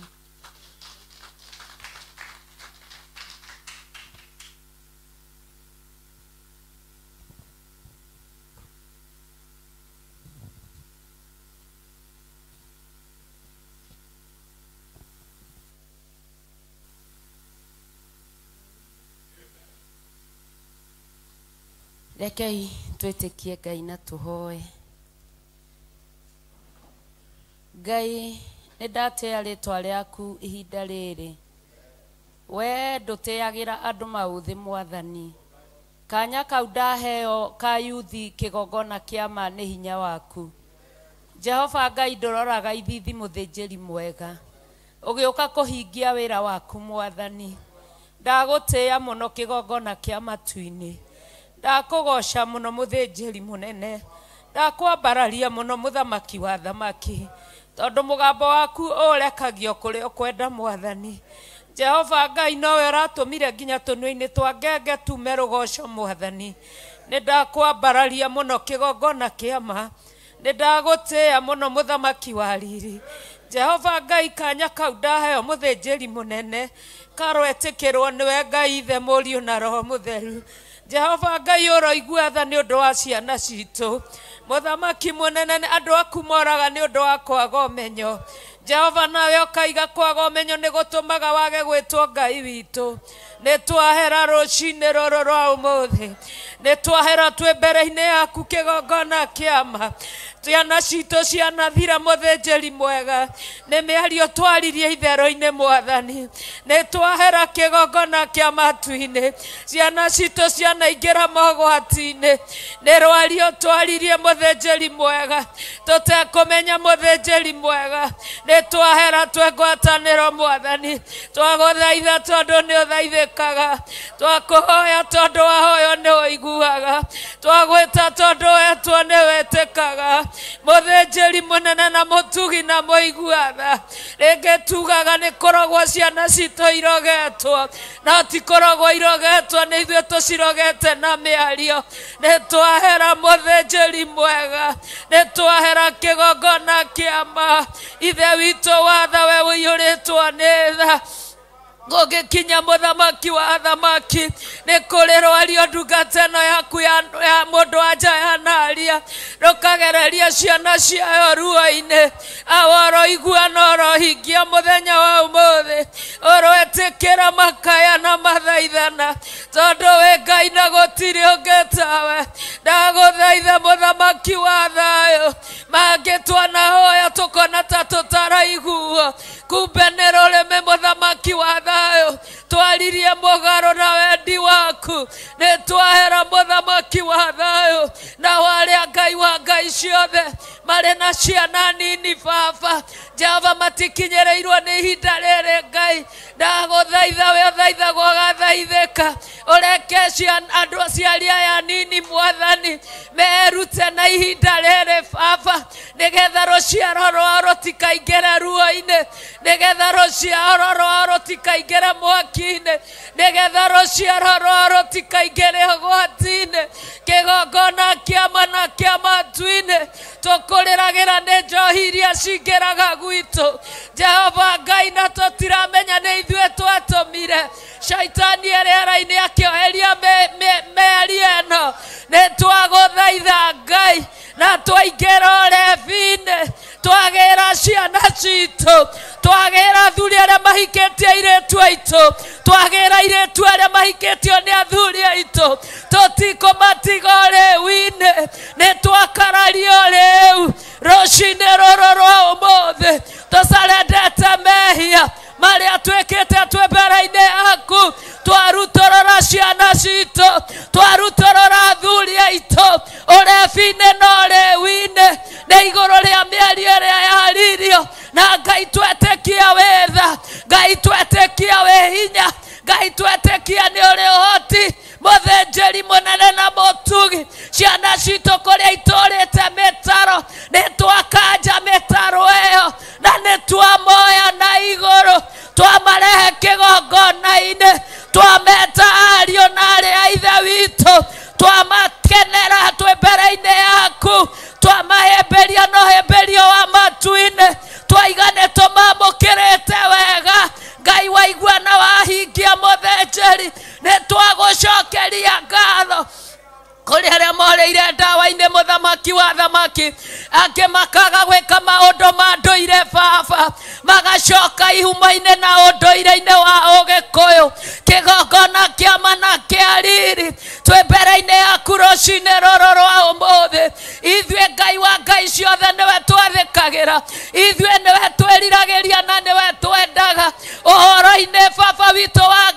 Rekei twĩtĩkie Ngai na tũhoe. Ngai, nĩ ndatĩa rĩtwa rĩaku ihinda rĩrĩ. We ndũtĩagĩra andũ maũthĩ Mwathani. Kanya kau ndaheo ka yuthi kĩgongona kĩa ma nĩ hinya waku. Jehova Ngai ndũroraga ithithi mũthĩnjĩri mwega. Ũgĩũka kũhingia wĩra waku Mwathani. Ndagũtĩĩa mũno kĩgongona kĩa matu-inĩ. Ndakũgoca mũno mũthĩnjĩri mũnene. Ndakwambararia mũno mũthamaki wa thamaki. Tondũ mũgambo waku ũrekagio kũrĩa ũkwenda Mwathani. Jehova Ngai nowe ũratũmire nginya tũnua-inĩ twa ngenge tume rũgoco Mwathani. Nĩ ndakwambararia mũno kĩgongona kĩa ma. Nĩ ndagũtĩĩa mũno mũthamaki wa riri. Jehova Ngai kanya kau ndaheo mũthĩnjĩri mũnene karoetĩkĩrwo nĩwe Ngai Ithe Mũriũ na Roho Mũtheru. Jehova Ngai ũroigua tha nĩ ũndũ wa ciana citũ. Mũthamaki mũnene nĩ andũ aku moraga nĩ ũndũ wa kwaga ũmenyo. Jehova nawe ũkaiga kwaga ũmenyo nĩ gũtũmaga wage gwĩtwo Ngai witũ. Nĩ twahera rũcinĩ rũrũ rwa ũmũthĩ. Nĩ twahera twĩ mbere-inĩ yaku kĩgongona kĩama. Ciana citũ cianathira mũthĩnjĩri mwega. Nĩ mĩario twaririe itherũ-inĩ Mwathani. Nĩ twahera kĩgongona kĩa matu-inĩ. Ciana citũ cianaingĩra mogwati-inĩ. Nĩ rwario twaririe mũthĩnjĩri mwega. Tũtekũmenya mũthĩnjĩri mwega. Nĩ twahera twĩ ngwatanĩro Mwathani. Twagũthaitha tondũ nĩ ũthaithĩkaga. Twakũhoya tondũ wahoywo nĩ ũiguaga. Twagwĩta tondũ wetwo nĩ wĩtĩkaga. Mũthĩnjĩri mũnene na mũtugi na mũiguatha. Rĩngĩ tugaga nĩ kũrogwo ciana citũ irogetwo, no ti kũrogwo irogetwo, nĩ ithuĩ tũcirogete na mĩario. Nĩ twahera mũthĩnjĩri mwega, nĩ twahera kĩgongona kĩa ma. Ithe witũ watha we ũiyũrĩtwo nĩ tha. Gũgĩkinya mũthamaki wa athamaki, nĩ kũrĩ rwario ndungata ĩno yaku ya mũndũ wa nja yanaria, rũkagereria ciana ciayo ruo-inĩ. Awa ũroigua na ũrohingia mũthenya wa ũmũthĩ, ũroetĩkĩra makaya na mathaithana, tondũ wĩ Ngai na gũtirĩ ũngĩ tawe. Ndagũthaitha mũthamaki wa thayũ, mangĩ twanahoya tũkona ta tũtaraiguo, kumbe nĩ rũrĩmĩ mũthamaki wa thayũ twaririe mũgarũ na wendi waku. Nĩ twahera mũthamaki wa thayũ, na warĩa Ngai wa ngai ciothe marĩ na ciana nini baba. Jehova matikinyĩrĩirwo nĩ ihinda rĩrĩ Ngai. Ndagũthaitha we ũthaithagwo ũgathaithĩka, ũreke andũ aciari aya nini Mwathani merute na ihinda rĩrĩ baba, nĩgetha rũciaro rwao rũtikaingĩre ruo-inĩ, nĩgetha rũciaro rwao rũtikaingĩre mwaki-inĩ, nĩgetha rũciaro rwao rũtikaingĩre ũgwati-inĩ. Kĩgongona kĩa ma na kĩa matu-inĩ tũkũrĩragĩra nĩ njohi iria cingĩraga gwitũ. Jehova Ngai, na tũtiramenya nĩ ithuĩ twatũmire shaitani rĩera-inĩ akĩoheria mĩario ĩno. Nĩ twagũthaitha Ngai, na twaingĩra ũrebi-inĩ, Twagĩra ciana citũ, twagĩra athuri arĩa mahikĩtie airĩtu aitũ, twagĩra airĩtu arĩa mahikĩtio nĩ athuri aitũ. Tũtikũmatiga ũrĩu-inĩ, nĩ twakarario rĩu rũcinĩ rũrũ rwa ũmũthĩ. Tũcarendete mehia marĩa twĩkĩte twĩ mbere-inĩ yaku. Twarutũrũra ciana citũ, twarutũrũra athuri aitũ ũrebi-inĩ na ũrĩu-inĩ, nĩ igũrũ rĩa mĩario ĩrĩa yaririo. Na Ngai twetĩkia wĩ tha, Ngai twetĩkia wĩ hinya, Ngai twetĩkia nĩ ũrĩ ũhoti, mũthĩnjĩri mũnene na mũtugi. Ciana citũ kũrĩa itũrĩte mĩtaro, nĩ twakanja mĩtaro ĩyo na nĩ twamoya na igũrũ, twamarehe kĩgongona-inĩ, twameta ariũ na arĩ a ithe witũ, twamakenera twĩ mbere-inĩ yaku, twamahĩmbĩria na ũhĩmbĩrio wa matu-inĩ, twaiga nĩ tũmamũkĩrĩte wega. Ngai waigua na wahingia mũthĩnjĩri, nĩ twagũcokeria ngatho. Kũrĩ arĩa morĩire ndawa-inĩ, mũthamaki wa thamaki, angĩ makaga gwĩka maũndũ ma ndũire baba, magacoka ihumo-inĩ na ũndũire-inĩ wa ũgĩkũyũ. Kĩgongona kĩama na kĩa riri twĩ mbere-inĩ yaku rũcinĩ rũrũ rwa ũmũthĩ. Ithuĩ Ngai wa Ngai ciothe nĩwe twathĩkagĩra, ithuĩ nĩwe twĩriragĩria na nĩwe twendaga. Ũhoro-inĩ baba witũ wa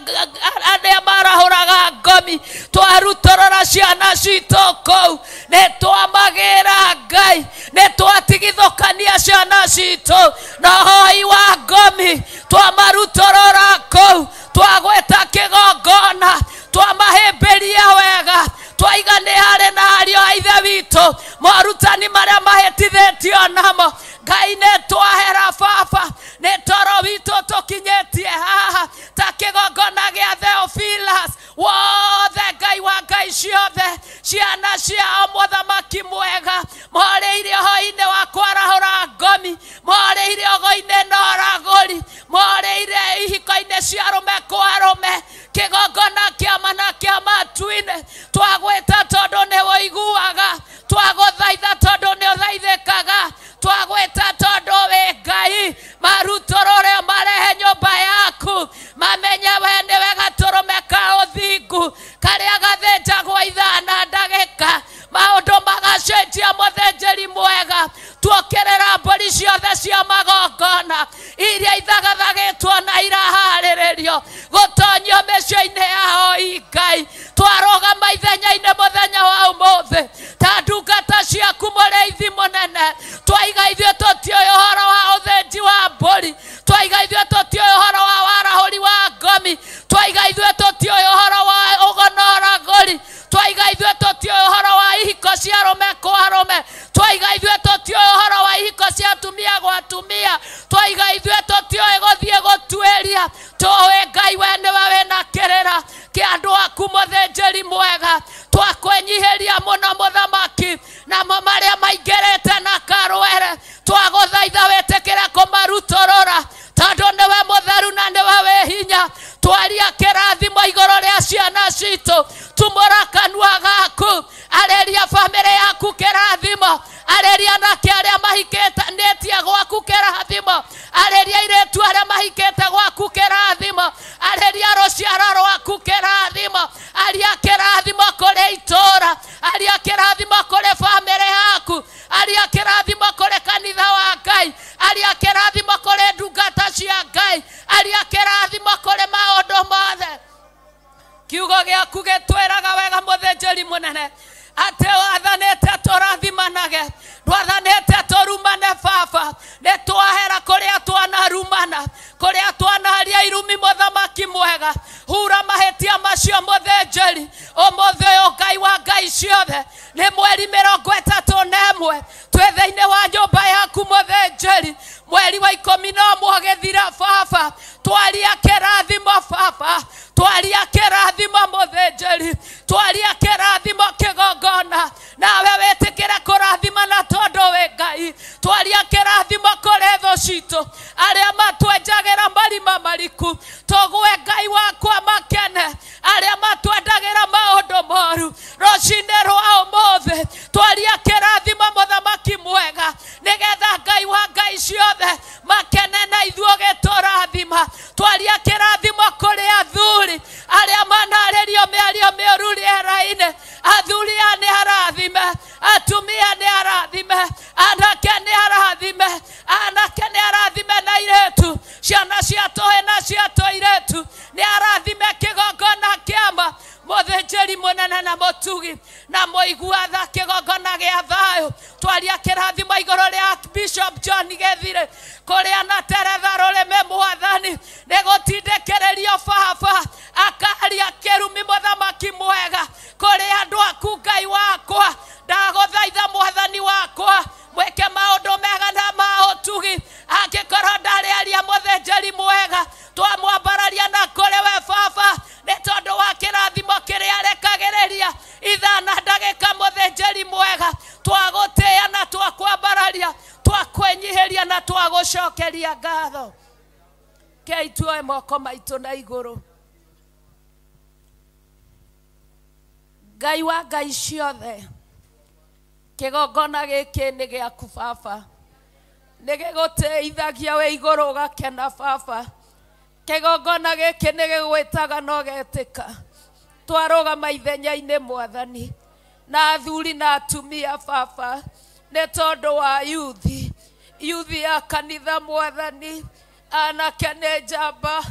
arĩa marahũraga ngomi, twarutũrũra ciana citũ kũu, nĩ twamagĩra Ngai, nĩ twatigithũkania ciana citũ na ũhoi wa ngomi, twamarutũrũra kũu, twagwĩta kĩgongona, twamahĩmbĩria wega, twaiga nĩ harĩ na ariũ a ithe witũ morutani marĩa mahĩtithĩtio namo. Ngai nĩ twahera baba, nĩ toro witũ tũkinyĩtie haha ta kĩgongona gĩa Theophilus wothe. Ngai wa Ngai ciothe, ciana ciao mũthamaki mwega, morĩire ũhoi-inĩ wa kwarahũra ngomi, morĩire ũgo-inĩ na ũragũri, morĩire ihiko-inĩ cia arũme kwa arũme. Kĩgongona kĩama na kĩa matu-inĩ, twagwĩta tondũ nĩ ũiguaga, twagũthaitha tondũ nĩ ũthaithĩkaga, twagwĩta tondũ wĩ Ngai. Marutũrũre marehe nyũmba yaku, mamenye we nĩwe gatũrũme ka ũthingu karĩa gathĩnjagwo ithaa na ndagĩka, maũndũ magacenjia. Mũthĩnjĩri mwega, tuokĩrĩra mbũri ciothe cia magongona iria ithagathagĩtwo na iraharĩrĩrio gũtonyio mĩciĩ-inĩ yao. Ngai, twarũgama ithenya-inĩ mũthenya wa ũmũthĩ ta ndungata ciaku mũrĩithi mũnene, twaiga ithuĩ tũtiũĩ ũhoro wa ũthĩnji wa mbũri, twaiga ithuĩ tũtiũĩ ũhoro wa warahũri wa ngomi, twaiga ithuĩ tũtiũĩ ũhoro wa ũgo na ũragũri, twaiga ithuĩ tũtiũĩ ũhoro wa ihiko cia arũme kwa arũme, twaiga ithuĩ tũtiũĩ ũhoro wa ihiko cia atumia gwa atumia, twaiga ithuĩ tũtiũĩ gũthiĩ gũtuĩria. Tũĩ Ngai we nĩwe wĩna kĩrĩra kĩa andũ aku mũthĩnjĩri mwega. Twakwĩnyihĩria mũno mũthamaki, namo marĩa maingĩrĩte na karwere, twagũthaitha wĩtĩkĩre kũmarutũrũra, tondũ nĩwe mũtheru na nĩwe wĩ hinya. Twaria kĩrathimo igũrũ rĩa ciana citũ, tumũra kanua gaku, arĩria bamĩrĩ yaku kĩrathimo, arĩria anake arĩa mahikĩtie gwaku kĩrathimo, arĩria airĩtu arĩa mahikĩte gwaku kĩrathimo, arĩria rũciaro rwaku kĩrathimo, aria kĩrathimo kũrĩ itũũra, aria kĩrathimo kũrĩ bamĩrĩ yaku, aria kĩrathimo kũrĩ kanitha wa Ngai, aria kĩrathimo kũrĩ ndungata cia Ngai, aria kĩrathimo kũrĩ maũndũ mothe. Kiugo gĩaku gĩtwĩraga wega mũthĩnjĩri mũnene atĩ wathanĩte tũrathimanage, ndwathanĩte tũrumane baba. Nĩ twahera kũrĩa twanarumana, kũrĩa twanaria irumi mũthamaki mwega. Hura mahĩtia macio mũthĩnjĩri ũmũthĩ ũyũ. Ngai wa Ngai ciothe, nĩ mweri 31 twĩ thĩinĩ wa nyũmba yaku mũthĩnjĩri, mweri wa 11 ũgĩthira baba. Twaria kĩrathimo baba, twaria kĩrathimo mũthĩnjĩri, twaria kĩrathimo kĩgongona, nawe wĩtĩkĩre kũrathimana tondũ wĩ Ngai. Twaria kĩrathimo kũrĩ thũ citũ arĩa matwenjagĩra marima mariku, tũgwe Ngai wakwa makene, arĩa matwendagĩra maũndũ moru. Rũcinĩ rwa ũmũthĩ twaria kĩrathimo mũthamaki mwega, nĩgetha Ngai wa mĩario mĩũru rĩera-inĩ. Athuri aya nĩ arathime, atumia nĩ arathime, anake nĩ arathime, anake nĩ arathime na airĩtu, ciana cia tũhĩ na cia tũirĩtu nĩ arathime kĩgongona kĩama mũthĩnjĩri mũnene na mũtugi na mũigua tha kĩgongona gĩa thayũ. Twaria kĩrathimo igũrũ rĩa Bishop John Gĩthire kũrĩa na teretha rũrĩmĩ mwathani nĩ gũtindĩkĩrĩrio baba akaria kĩrumi mũthamaki mwega kũrĩ andũ aku Ngai wakwa. Ndagũthaitha mwathani wakwa mwĩke maũndũ mega na ma ũtugi. Angĩkorwo ndarĩ aria mũthĩnjĩri mwega twamwambararia na kũrĩ we baba nĩ tondũ wa kĩrathimo kĩrĩa arekagĩrĩria ithaa na ndagĩka mũthĩnjĩri mwega. Twagũtĩĩa na twakwambararia, twakwĩnyihĩria na twagũcokeria ngatho. Kei tuoe moko maitũ na igũrũ. Ngai wa ngai ciothe, kĩgongona gĩkĩ nĩ gĩaku baba, nĩ gĩgũtĩithagia wĩ igũrũ ũgakena baba. Kĩgongona gĩkĩ nĩ gĩgwĩtaga na ũgetĩka. Twarũgama ithenya-inĩ mwathani na athuri na atumia baba nĩ tondũ wa yuthi, yuthi ya kanitha mwathani. Anake nĩ njamba,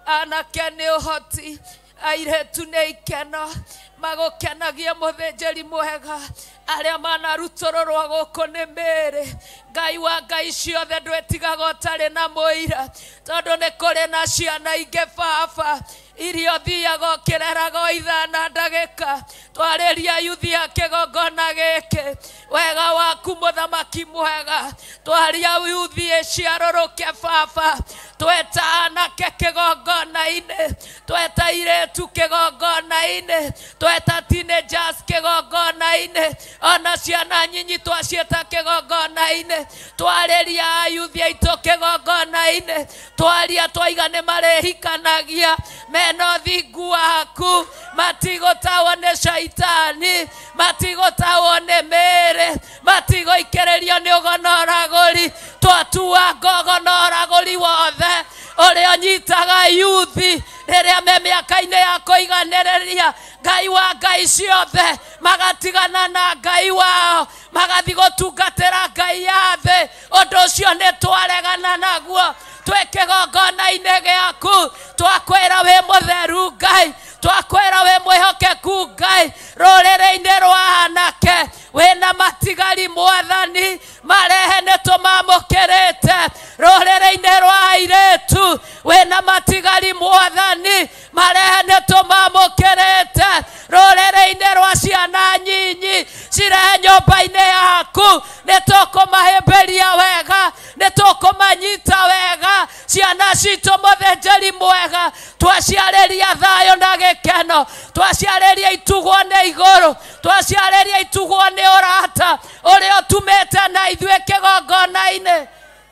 anake nĩ ũhoti, airĩtu nĩ ikeno magũkenagia mũthĩnjĩri mwega. Arĩa manarutũrũrwo gũkũ nĩ mĩĩrĩ, Ngai wa ngai ciothe ndwĩtigaga ũtarĩ na mũira, tondũ nĩ kũrĩ na ciana ingĩ baba iria ũthiaga ũkĩreraga ithaa na ndagĩka. Twarĩria yuthi ya kĩgongona gĩkĩ wega waku mũthamaki mwega. Twaria yuthi ĩciarũrũke baba, tweta anake kĩgongona-inĩ, tweta airĩtu kĩgongona-inĩ, tweta teenagers kĩgongona-inĩ, ona ciana nyinyi twaciĩta kĩgongona-inĩ. Twarĩria ayuthi aitũ kĩgongona-inĩ, twaria twaiga nĩ marĩhikanagia mena ũthingu waku, matigũtawo nĩ caitani, matigũtawo nĩ mĩĩrĩ, matigũikĩrĩrio nĩ ũgonoragũri. Twatuanga ũgonoragũri wothe ũrĩa ũnyitaga yuthi rĩrĩa me mĩaka-inĩ ya kũiganĩrĩria. Ngai wa ngai ciothe magatigana na Ngai wao magathiĩ gũtungatĩra ngai ya thĩ. Ũndũ ũcio nĩ twaregana naguo. Twĩ kĩgongona-inĩ gĩaku twakwĩra wĩ mũtheru Ngai, twakwĩra wĩ mwĩhokeku Ngai. Rũrĩrĩ-inĩ rwa anake wĩna matigari mwathani marehe nĩ tũmamũkĩrĩte. Rũrĩrĩ-inĩ rwa airĩtu wĩna matigari mwathani marehe nĩ tũmamũkĩrĩte. Rũrĩrĩ-inĩ rwa ciana nyinyi cirehe nyũmba-inĩ yaku nĩ tũkũmahĩmbĩria wega, nĩ tũkũmanyita wega. Ciana citũ mũthĩnjĩri mwega twaciarĩria thayũ na gĩkeno, twaciarĩria itugwo nĩ igũrũ, twaciarĩria itugwo nĩ ũrata ũrĩa ũtumĩte na ithuĩ kĩgongona-inĩ.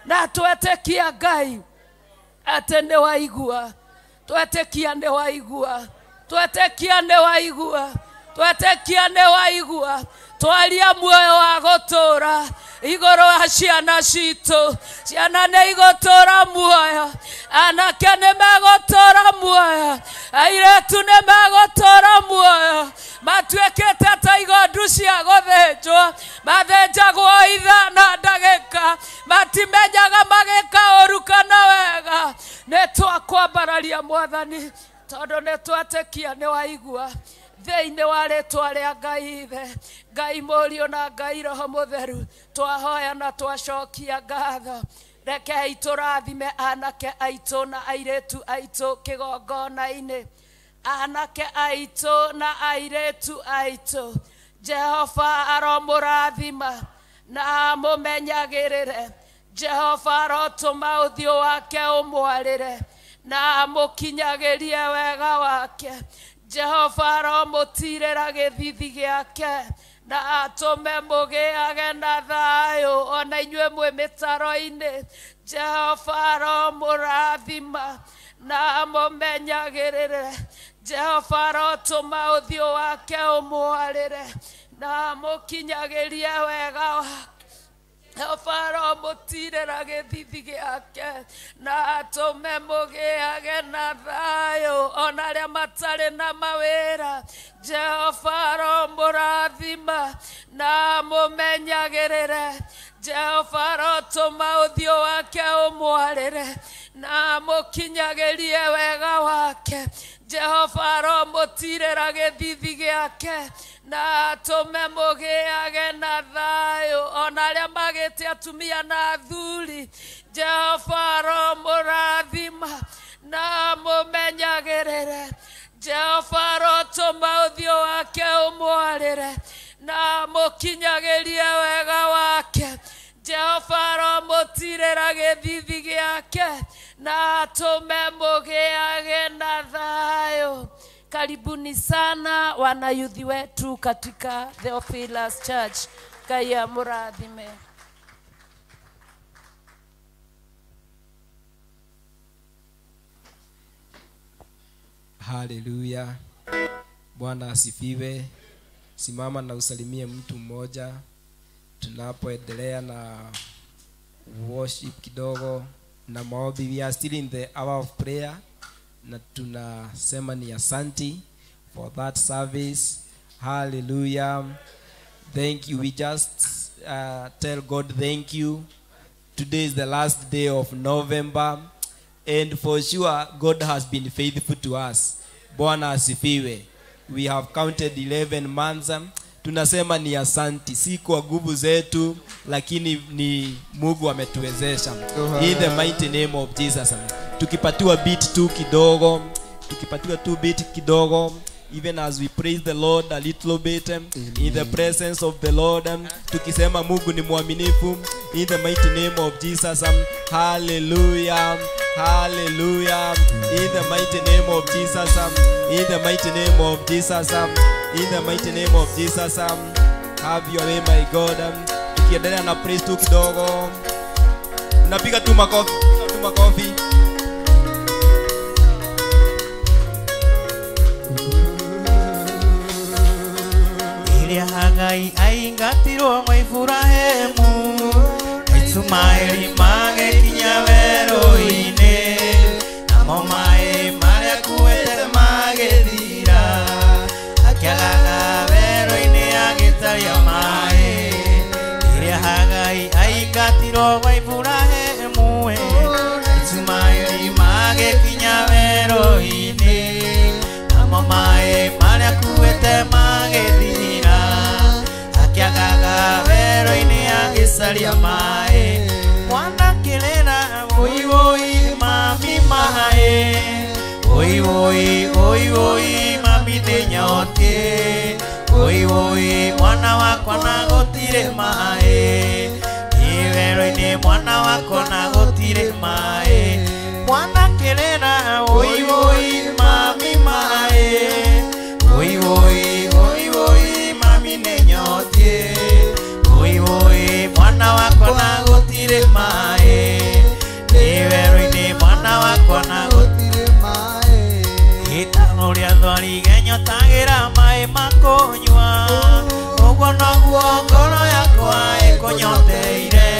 Na twetĩkia Ngai atĩ nĩ waigua, twetĩkia nĩ waigua, twetĩkia nĩ waigua, twetĩkia nĩ waigua. Twaria muoyo wa gũtũũra igũrũ wa ciana citũ. Ciana nĩ igũtũũra muoyo, anake nĩ megũtũũra muoyo, airĩtu nĩ megũtũũra muoyo. Matuĩkĩte ta igondu cia gũthĩnjwo, mathĩnjagwo ithaa na ndagĩka, matimenyaga magĩka ũru kana wega. Nĩ twakwambararia mwathani tondũ nĩ twetĩkia nĩ waigua. Thĩinĩ wa rĩtwa rĩa Ngai Ithe, Ngai Mũriũ na Ngai Roho Mũtheru, twahoya na twacokia ngatho. Rekei tũrathime anake aitũ na airĩtu aitũ kĩgongona-inĩ, anake aitũ na airĩtu aitũ. Jehova aromũrathima na amũmenyagĩrĩre. Jehova arotũma ũthiũ wake ũmwarĩre na amũkinyagĩrie wega wake. Jehova aromũtirĩra gĩthithi gĩake na atũme mũgĩage na thayũ ona inyuĩ mwĩ mĩtaro-inĩ. Jehova aromũrathima na amũmenyagĩrĩre. Jehova arotũma ũthiũ wake ũmwarĩre na amũkinyagĩrie wega wake. Jehova aromũtirĩra gĩthithi gĩake na atũme mũgĩage na thayũ ona arĩa matarĩ na mawĩra. Jehova aromũrathima na mũmenyagĩrĩre. Jehova arotũma ũthiũ wake ũmwarĩre na mũkinyagĩrie wega wake. Jehova aromũtirĩra gĩthithi gĩake na atũme mũgĩage na thayũ ona arĩa magĩte atumia na athuri. Jehova aromũrathima na mũmenyagĩrĩre. Jehova arotũma ũthiũ wake ũmwarĩre na mũkinyagĩrie wega wake. Jehova aromũtirĩra gĩthithi gĩake na atũme mũgĩage na thayũ. Karibuni sana wanayuthi wetu katika Theophilus Church. Ngai amũrathime. Haleluya. Bwana asifiwe. Simama na usalimie mtu mmoja tunapoendelea na worship kidogo na maombi. We are still in the hour of prayer na tunasema ni asanti for that service. Hallelujah. Thank you. We just tell God thank you. Today is the last day of November, and for sure God has been faithful to us. Bwana asifiwe. We have counted 11 months. Tunasema ni asanti, si kwa nguvu zetu, lakini ni Mungu ametuwezesha. In the mighty name of Jesus. Tukipatiwa beat tu kidogo, tukipatiwa tu beat kidogo, even as we praise the Lord a little bit. Amen. In the presence of the Lord, tukisema Mungu ni mwaminifu. In the mighty name of Jesus. Hallelujah. Hallelujah. In the mighty name of Jesus. In the mighty name of Jesus. In the mighty name of Jesus. Have your way, my God. Tukiendelea na praise tu kidogo. Unapiga tu makofi, tu makofi. Iria Hagai aingatirwo mwa Iburahemu, Ismaeli magĩkinya werũ-inĩ, namo maĩ marĩa akuĩte magĩthira, akĩagaga werũ-inĩ agĩtaria maĩ. Iria Hagai aingatirwo mwa Iburahemu, Ismaeli magĩkinya werũ-inĩ, namo maĩ marĩa akuĩte magĩthira, akĩagaga werũ-inĩ agĩcaria maĩ. Mwana kĩrĩra oi oi mami maĩ, oi oi oi oi mami nĩnyotiĩ, oi oi mwana wakwa na gũtirĩ maĩ, niĩ werũ-inĩ mwana wakwa na gũtirĩ maĩ. Mwana kĩrĩra oi oi mami maĩ, oi oi oi oi mami nĩnyotiĩ, oi oi mwana wakwa na gũtirĩ maĩ, niĩ werũ-inĩ mwana wakwa na gũtirĩ maĩ. Gĩtano rĩa thwariga nyotagĩra maĩ ma kũnyua, ũguo noguo ngoro yakwa ĩkũnyoteire.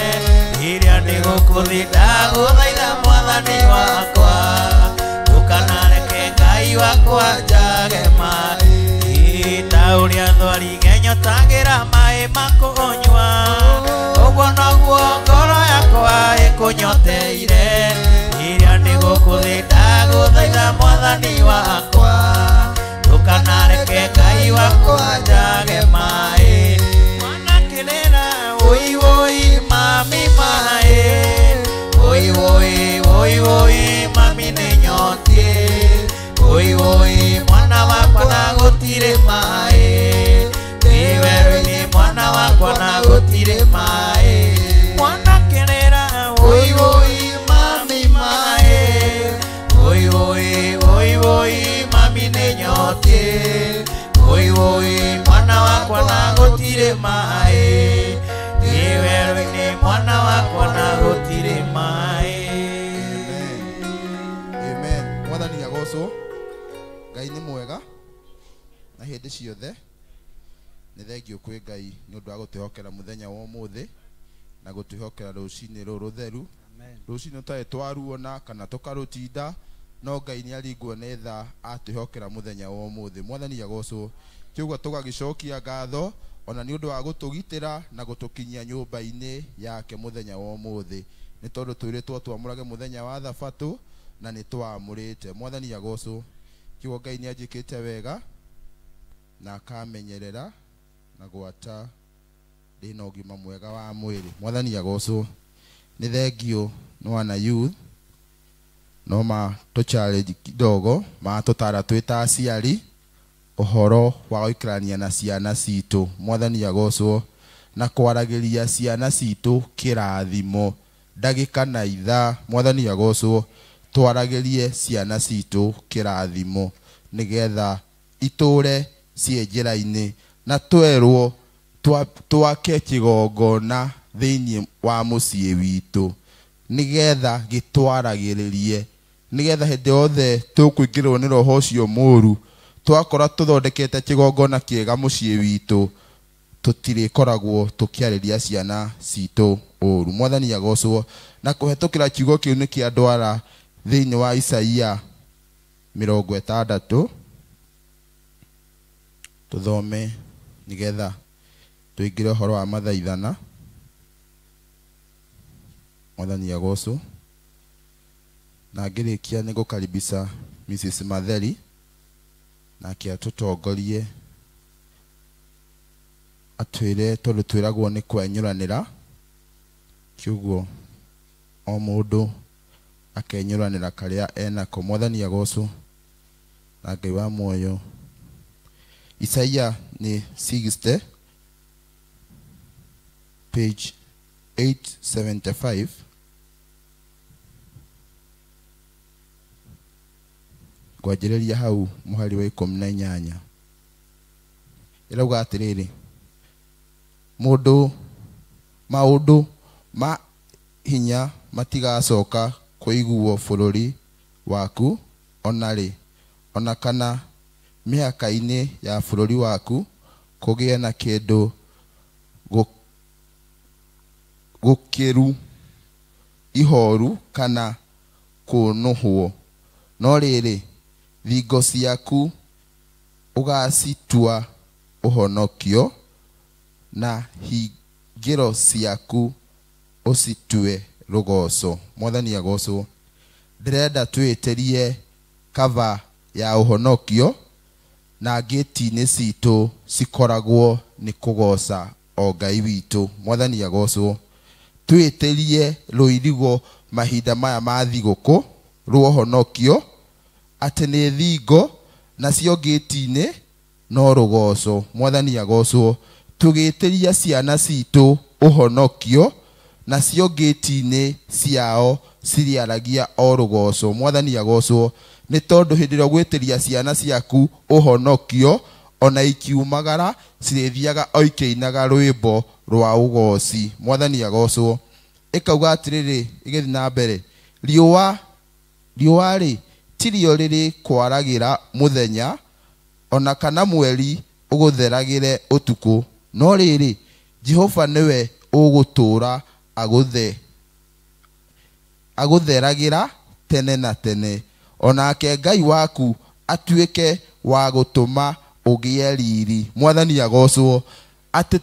Rĩrĩa ndĩ gũkũ thĩ ndagũthaitha mwathani wakwa, ndũkanareke Ngai wakwa njage maĩ. Ta ũrĩa thwariga nyotagĩra maĩ ma kũnyua, ũguo noguo ngoro yakwa ĩkũnyoteire. Rĩrĩa ndĩ gũkũ thĩ ndagũthaitha mwathani wakwa, ndũkanareke Ngai wakwa njage maĩ. Mwana kĩrĩra oi oi mami maĩ, oi oi oi oi mami nĩnyotiĩ, oi oi mwana wakwa na gũtirĩ maĩ, ndĩ werũ-inĩ mwana wakwa na gũtirĩ maĩ. Mwana kĩrĩra oi oi mami maĩ, oi oi oi oi mami nĩnyotiĩ, oi oi mwana wakwa na gũtirĩ maĩ, ndĩ werũ-inĩ mwana wakwa na gũtirĩ maĩ. Amen. Mwathani agocwo. Ngai nĩ mwega na hĩndĩ ciothe. Nĩ thengio kwĩ Ngai nĩ ũndũ wa gũtwĩhokera mũthenya wa ũmũthĩ na gũtwĩhokera rũcinĩ rũrũ rũtheru. Rũcinĩ twarĩ twaruona kana tũkarũtinda, no Ngai nĩ aringwo nĩ tha atwĩhokera mũthenya wa ũmũthĩ. Mwathani agocwo. Kĩũguo tũgagĩcokia ngatho ona nĩ ũndũ wa gũtũgitĩra na gũtũkinyia nyũmba-inĩ yake mũthenya wa ũmũthĩ, nĩ tondũ twĩrĩtwo twamũrage mũthenya wa thabatũ na nĩ twamũrĩte. Mwathani agocwo. Kĩũguo Ngai nĩ anjĩkĩte wega na akamenyerera na gwata ndĩna ũgima mwega wa mwĩrĩ. Mwathani agocwo. Nĩ thengio nĩ wana youth no ma tũ challenge kidogo, ma tũtara twĩ ta aciari ũhoro wa gũikarania na ciana citũ. Mwathani agocwo. Na kwaragĩria ciana citũ kĩrathimo ndagĩka na ithaa. Mwathani agocwo. Twaragĩrie ciana citũ kĩrathimo nĩgetha itũre ciĩ njĩra-inĩ, na twerwo twake kĩgongona thĩinĩ wa mũciĩ witũ nĩgetha gĩtwaragĩrĩrie, nĩgetha hĩndĩ yothe tũkũingĩrwo nĩ roho ũcio mũũru twakora tũthondekete kĩgongona kĩega mũciĩ witũ, tũtirĩkoragwo tũkĩarĩria ciana citũ ũru. Mwathani agocwo. Na kũhetũkĩra kiugo kĩu nĩ kĩa ndwara thĩinĩ wa Isaia 60, tũthome nĩgetha tũingĩre ũhoro wa mathaithana. Mwathani agocwo. Na ngĩrĩkia nĩ gũkaribisha Mrs. Matheri nake atũtongorie atwĩre, tondũ twĩragwo nĩ kwenyũranĩra, kĩũguo o mũndũ akenyũranĩra karĩa enako. Mwathani agocwo. Na Ngai wa muoyo. Isaia nĩ 60 page 875. Ngwanjĩrĩria hau mũhari wa 18. Ĩrauga atĩrĩrĩ, mũndũ maũndũ ma hinya matigacoka kũiguo bũrũri waku ona rĩ, ona kana mĩhaka-inĩ ya bũrũri waku kũgĩe na kĩndũ gũkĩru ihoru kana kũnũhwo. No rĩrĩ, thingo ciaku ũgacitua ũhonokio, na hingĩro ciaku ũcitue rũgoco. Mwathani agocwo. Ndĩrenda twĩtĩrie kava ya ũhonokio, na ngĩti-inĩ citũ cikoragwo nĩ kũgoca o Ngai witũ. Mwathani agocwo. Twĩtĩrie rũirigo mahinda maya ma thigũkũ rwa ũhonokio, atĩ nĩ thingo nacio ngĩti-inĩ no rũgoco. Mwathani agocwo. Tũgĩtĩria ciana citũ ũhonokio, nacio ngĩti-inĩ ciao ciriaragia o rũgoco. Mwathani agocwo. Nĩ tondũ hĩndĩ ĩrĩa ũgwĩtĩria ciana ciaku ũhonokio, ona ikiumagara cirĩthiaga o ikĩinaga rwĩmbo rwa ũgoci. Mwathani agocwo. Ĩkauga atĩrĩrĩ, ĩgĩthiĩ na mbere, riũa rĩ tirio rĩrĩ kwaragĩra mũthenya, ona kana mweri ũgũtheragĩre ũtukũ, no rĩrĩ, Jehova nĩwe ũgũtũũra agũtheragĩra tene na tene, onake Ngai waku atuĩke wa gũtũma ũgĩe riri. Mwathani agocwo. Atĩ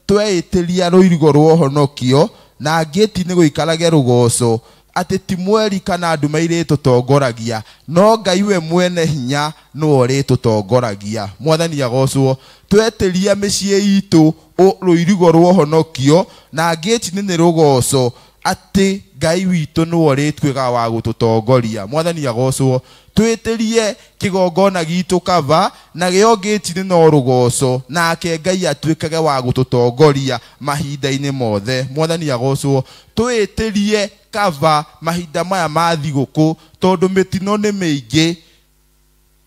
tweĩtĩria rũirigo rwa ũhonokio, na ngĩti nĩ gũikarage rũgoco, atĩ ti mweri kana nduma irĩtũtongoragia, no Ngai we mwene hinya nĩwe ũrĩtũtongoragia. Mwathani agocwo. Twetĩria mĩciĩ itũ rũirigo rwa ũhonokio, na ngĩti nĩ rũgoco, atĩ Ngai witũ nĩwe ũrĩtuĩkaga wa gũtũtongoria. Mwathani agocwo. Twĩtĩrie kĩgongona gitũ kava, na gĩo ngĩti no rũgoco, nake Ngai atuĩkage wa gũtũtongoria mahinda-inĩ mothe. Mwathani agocwo. Twĩtĩrie kava mahinda maya ma thigũkũ, tondũ mĩtino nĩ mĩingĩ,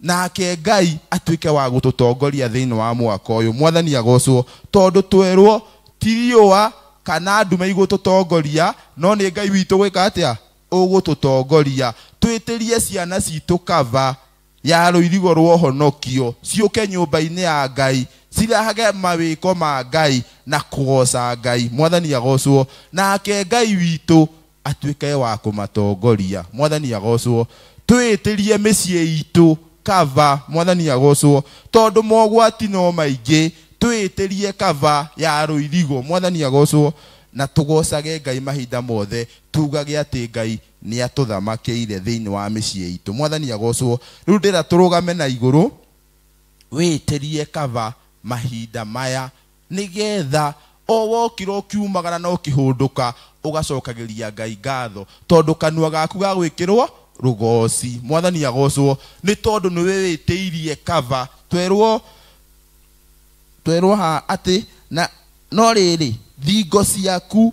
nake Ngai atuĩke wa gũtũtongoria thĩinĩ wa mwaka ũyũ. Mwathani agocwo. Tondũ twerwo ti riũa kana ndume igũtũtongoria, no nĩ Ngai witũ gwĩka atĩa? Ũgũtũtongoria. Twĩtĩrie ciana citũ kava ya rũirigo rwa ũhonokio, ciũke nyũmba-inĩ ya Ngai Cirehage mawĩko ma Ngai na kũgoca Ngai. Mwathani agocwo. Nake Ngai witũ atuĩke wa kũmatongoria. Mwathani agocwo. Twĩtĩrie mĩciĩ itũ kava. Mwathani agocwo. Tondũ mogwati no maingĩ, twĩtĩrie kava ya rũirigo. Mwathani agocwo. Na tũgocage Ngai mahinda mothe, tugage atĩ Ngai nĩ atũthamakĩire thĩinĩ wa mĩciĩ itũ. Mwathani agocwo. Rĩu ndĩra tũrũgame na igũrũ, wĩtĩrie kava mahinda maya, nĩgetha o wokira ũkiumagara na ũkĩhũndũka ũgacokagĩria Ngai ngatho, tondũ kanua gaku gagwĩkĩrwo rũgoci. Mwathani agocwo. Nĩ tondũ nĩ wĩtĩirie kava. Twerwo ha atĩ na no rĩrĩ, thingo ciaku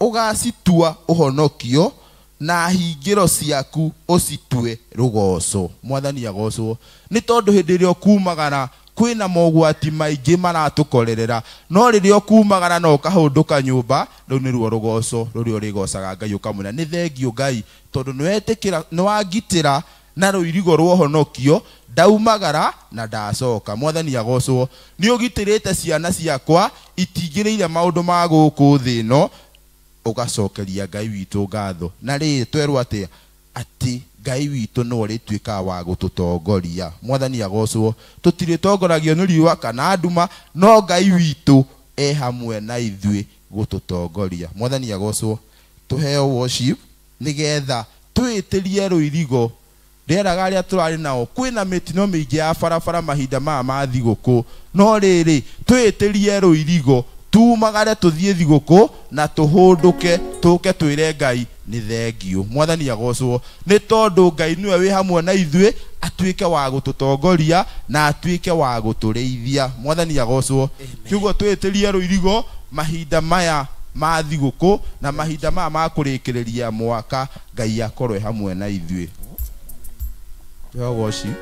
ũgacitua ũhonokio, na hingĩro ciaku ũcitue rũgoco. Mwathani agocwo. Nĩ tondũ hĩndĩ ĩrĩa ũkumagara kwĩna mogwati maingĩ maratũkorerera, no rĩrĩa ũkumagara na ũkahũndũka nyũmba, rũu nĩruo rũgoco rũrĩa ũrĩgocaga Ngai ũkamwĩra nĩ thengio Ngai, tondũ nĩwetĩkĩra, nĩwangitĩra na rũirigo rwa ũhonokio, ndaumagara na ndacoka. Mwathani agocwo. Nĩ ũgitĩrĩte ciana ciakwa itingĩrĩire maũndũ ma gũkũ thĩ ĩno, ũgacokeria Ngai witũ ngatho. Na rĩrĩ, twerwo atĩa? Atĩ Ngai witũ no ũrĩtuĩkaga wa gũtũtongoria. Mwathani agocwo. Tũtirĩtongoragio nĩ riũa kana nduma, no Ngai witũ e hamwe na ithuĩ gũtũtongoria. Mwathani agocwo. Tũheo worship nĩgetha twĩtĩrie rũirigo. Rĩeraga arĩa tũrarĩ nao, kwĩna mĩtino mĩingĩ ya barabara mahinda maya ma thigũkũ, no rĩrĩ, twĩtĩrie rũirigo, tumagare tũthiĩ thigũkũ na tũhũndũke, tũke twĩre Ngai nĩ thengio. Mwathani agocwo. Nĩ tondũ Ngai nĩwe wĩ hamwe na ithuĩ, atuĩke wa gũtũtongoria na atuĩke wa gũtũrĩithia. Mwathani agocwo. Kiugo twĩtĩrie rũirigo mahinda maya ma thigũkũ na mahinda maya ma kũrĩkĩrĩria mwaka, Ngai akorwo e hamwe na ithuĩ. Your worship.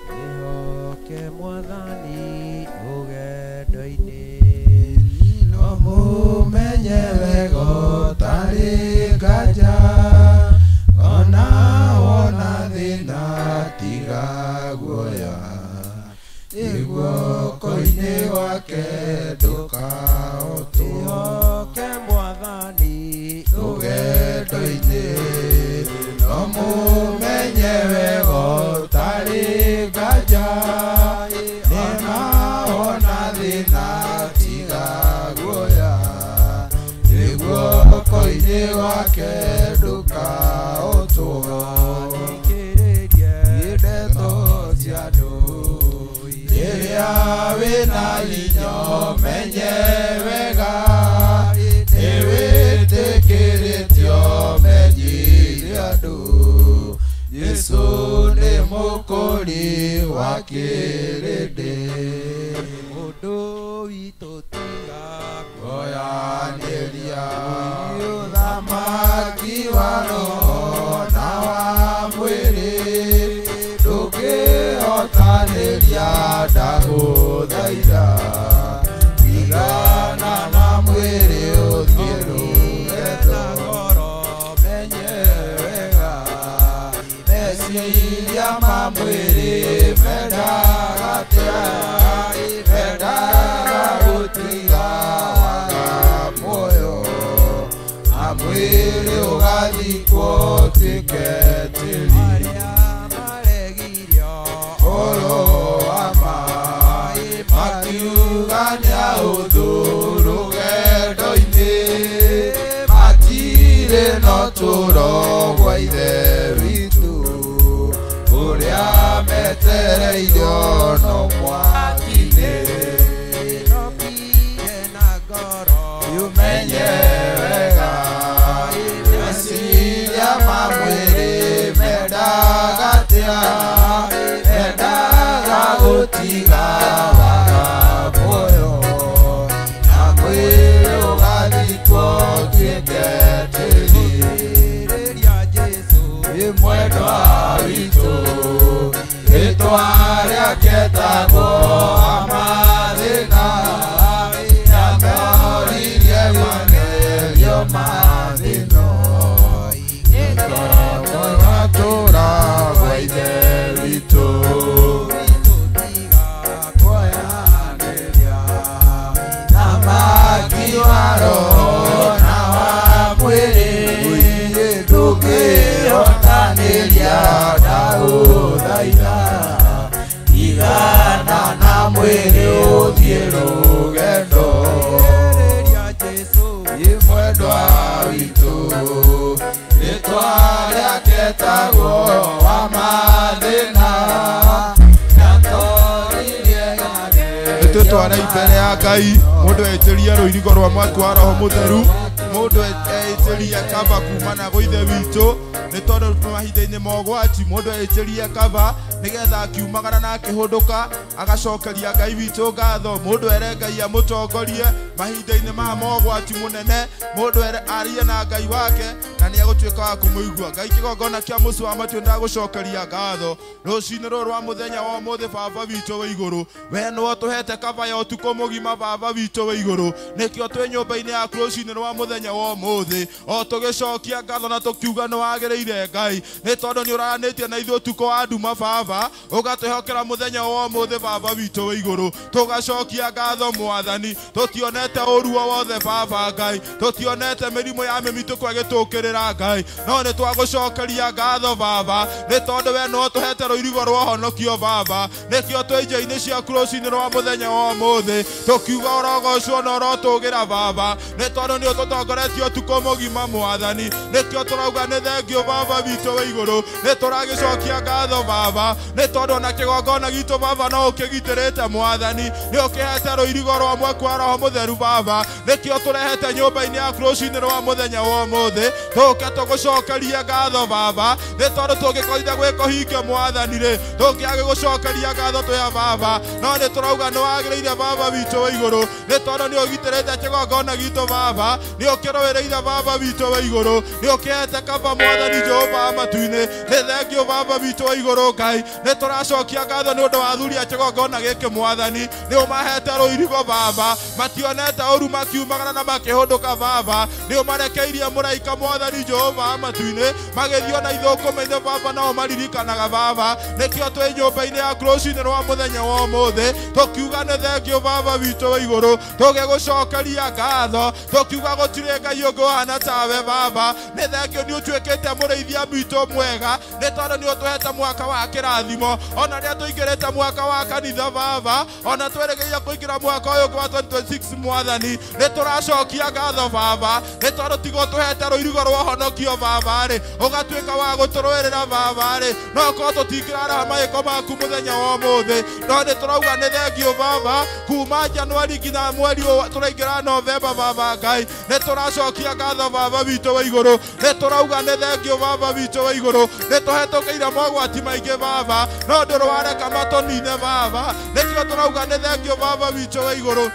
Ihoke Mwathani rũgendo-inĩ, no mũmenye wega ũtarĩ nganja, ona wona thĩna tiga guoya, nĩ guoko-inĩ gwake ndũkahotwo. Ihoke Mwathani rũgendo-inĩ, no mũmenye wega ũtarĩ nganja, ona wona thĩna tiga guoya, nĩ guoko-inĩ gwake ndũkahotwo. Ndeto cia andũ, rĩrĩa wĩna hinya menye wega, nĩ wĩtĩkĩrĩtio menyithie andũ, Jesũ nĩ mũkũri wa kĩrĩndĩ. Mũndũ witũ tiga kuoyanĩria, ũthamaki wa roho na wa mwĩrĩ, ndũngĩhotanĩria ndagũthaitha, tigana na mwĩrĩ ũthiĩ rũgendo. Menye wega meciria ma mwĩrĩ mendaga atĩa, mendaga gũtiga waga muoyo, na mwĩrĩ ũgathikwo ũtuĩke tĩri. Ũhoro wa ma makiuga nĩ ahũthũ rũgendo-inĩ, matirĩ na ũtũũro gwa Ithe witũ, ũrĩa metereirio no mwaki-inĩ. Ũmenye wega meciria ma mwĩrĩ mendaga atĩa, mendaga gũtiga waga muoyo, na mwĩrĩ ũgathikwo ũtuĩke tĩri. Mwendwa witũ, rĩtwa rĩake etagwo Amathĩna, nĩamoririe magerio ma thĩ ĩno, tũratũũra gwa Ithe witũ. mwĩrĩ ũthiĩ rũgendo Mwendwa witũ rĩtwa rĩake tagwo wa mathĩna. Twara imbere ya Ngai mundu etirie ruirigo rwa mwaki wa roho mutheru mundu etirie kava kuma na gwa ithe witũ nĩ tondũ mahinda-inĩ ma ũgwati mundu etirie kava nĩgetha akiumagara na akĩhũndũka agacokeria Ngai witũ ngatho mundu ere Ngai amũtongorie mahinda-inĩ ma mogwati mũnene mundu ere arie na Ngai wake na nĩ egũtuĩka wa kũmũigua. Ngai kĩgongona kĩa mũciĩ wa matu ndagũcokeria ngatho rũcinĩ rũrũ rwa mũthenya wa ũmũthĩ baba witũ wa igũrũ we nĩwe ũtũhete kava ya ũtukũ mũgima baba witũ wa igũrũ nĩkĩo twĩ nyũmba-inĩ yaku rũcinĩ rwa mũthenya wa ũmũthĩ o tũgĩcokia ngatho na tũkiuga nĩ wagĩrĩire Ngai nĩ tondũ nĩ ũraranĩtie na ithuĩ ũtukũ wa nduma baba ũgatwĩhokera mũthenya wa ũmũthĩ baba witũ wa igũrũ tũgacokia ngatho mwathani tũtionete ũru o wothe baba Ngai tũtionete mĩrimũ ya mĩmitũko ĩgĩtũkĩrĩra Ngai no nĩ twagũcokeria ngatho baba nĩ tondũ we no tũhete rũirigo rwa ũhonokio baba nĩkĩo twĩ nja-inĩ ciaku rũcinĩ rwa mũthenya wa ũmũthĩ tũkiuga ũrogocwo na ũrotũgĩra baba nĩ tondũ nĩ ũtũtongoretie ũtukũ mũgima mwathani nĩkĩo tũrauga nĩ thengio baba witũ wa igũrũ nĩ tũragĩcokia ngatho baba nĩ tondũ ona kĩgongona gitũ baba no ũkĩgitĩrĩte mwathani nĩ ũkĩhete rũirigo rwa mwaki wa roho mũtheru baba nĩkĩo tũrehete nyũmba-inĩ yaku rũcinĩ rwa mũthenya wa ũmũthĩ tũke tũgũcokerie ngatho baba nĩ tondũ tũngĩkorire gwĩkũhingia mwathani rĩ tũngĩagĩgũcokeria ngatho twĩ baba no nĩ tũrauga nĩ wagĩrĩire baba witũ wa igũrũ nĩ tondũ nĩ ũgitĩrĩte kĩgongona gitũ baba nĩ ũkĩrũĩrĩire baba witũ wa igũrũ nĩ ũkĩhete kaba mwathani Jehova wa matu-inĩ nĩ thengio baba witũ wa igũrũ Ngai nĩ tũracokia ngatho nĩ ũndũ wa athuri a kĩgongona gĩkĩ mwathani nĩ ũmahete rũirigo baba mationete ũru makiumagara na makĩhũndũka baba nĩ ũmarekeirie mũraika mwathani Jehova wa matu-inĩ magĩthiĩ ona ithũkũma-inĩ baba nao maririkanaga baba nĩkĩo twĩ nyũmba-inĩ yaku rũcinĩ rwa mũthenya wa ũmũthĩ tũkiuga nĩ thengio baba witũ wa igũrũ tũgĩgũcokeria ngatho tũkiuga gũtirĩ Ngai ũngĩ ũhana tawe baba nĩ thengio nĩ ũtuĩkĩte mũrĩithia witũ mwega nĩ tondũ nĩ ũtũhete mwaka wa kĩrathimo ona rĩrĩa tũingĩrĩte mwaka wa kanitha baba ona twĩrĩgĩrĩire kũingĩra mwaka ũyũ wa 2026 mwathani nĩ tũracokia ngatho baba nĩ tondũ tiga ũtũhete rũirigo rwa ũhonokio baba rĩ ũgatuĩka wa gũtũrũĩrĩra baba rĩ no korwo tũtingĩraraha magĩko maku mũthenya wa ũmũthĩ no nĩ tũrauga nĩ thengio baba kuma Januari nginya mweri tũraingĩra Novemba baba Ngai nĩ tũracokia ngatho baba witũ wa igũrũ nĩ tũrauga nĩ thengio baba witũ wa igũrũ nĩ tũhetũkĩire mogwati maingĩ baba no ndũrĩ wareka matũnine baba nĩkĩo tũrauga nĩ thengio baba witũ wa igũrũ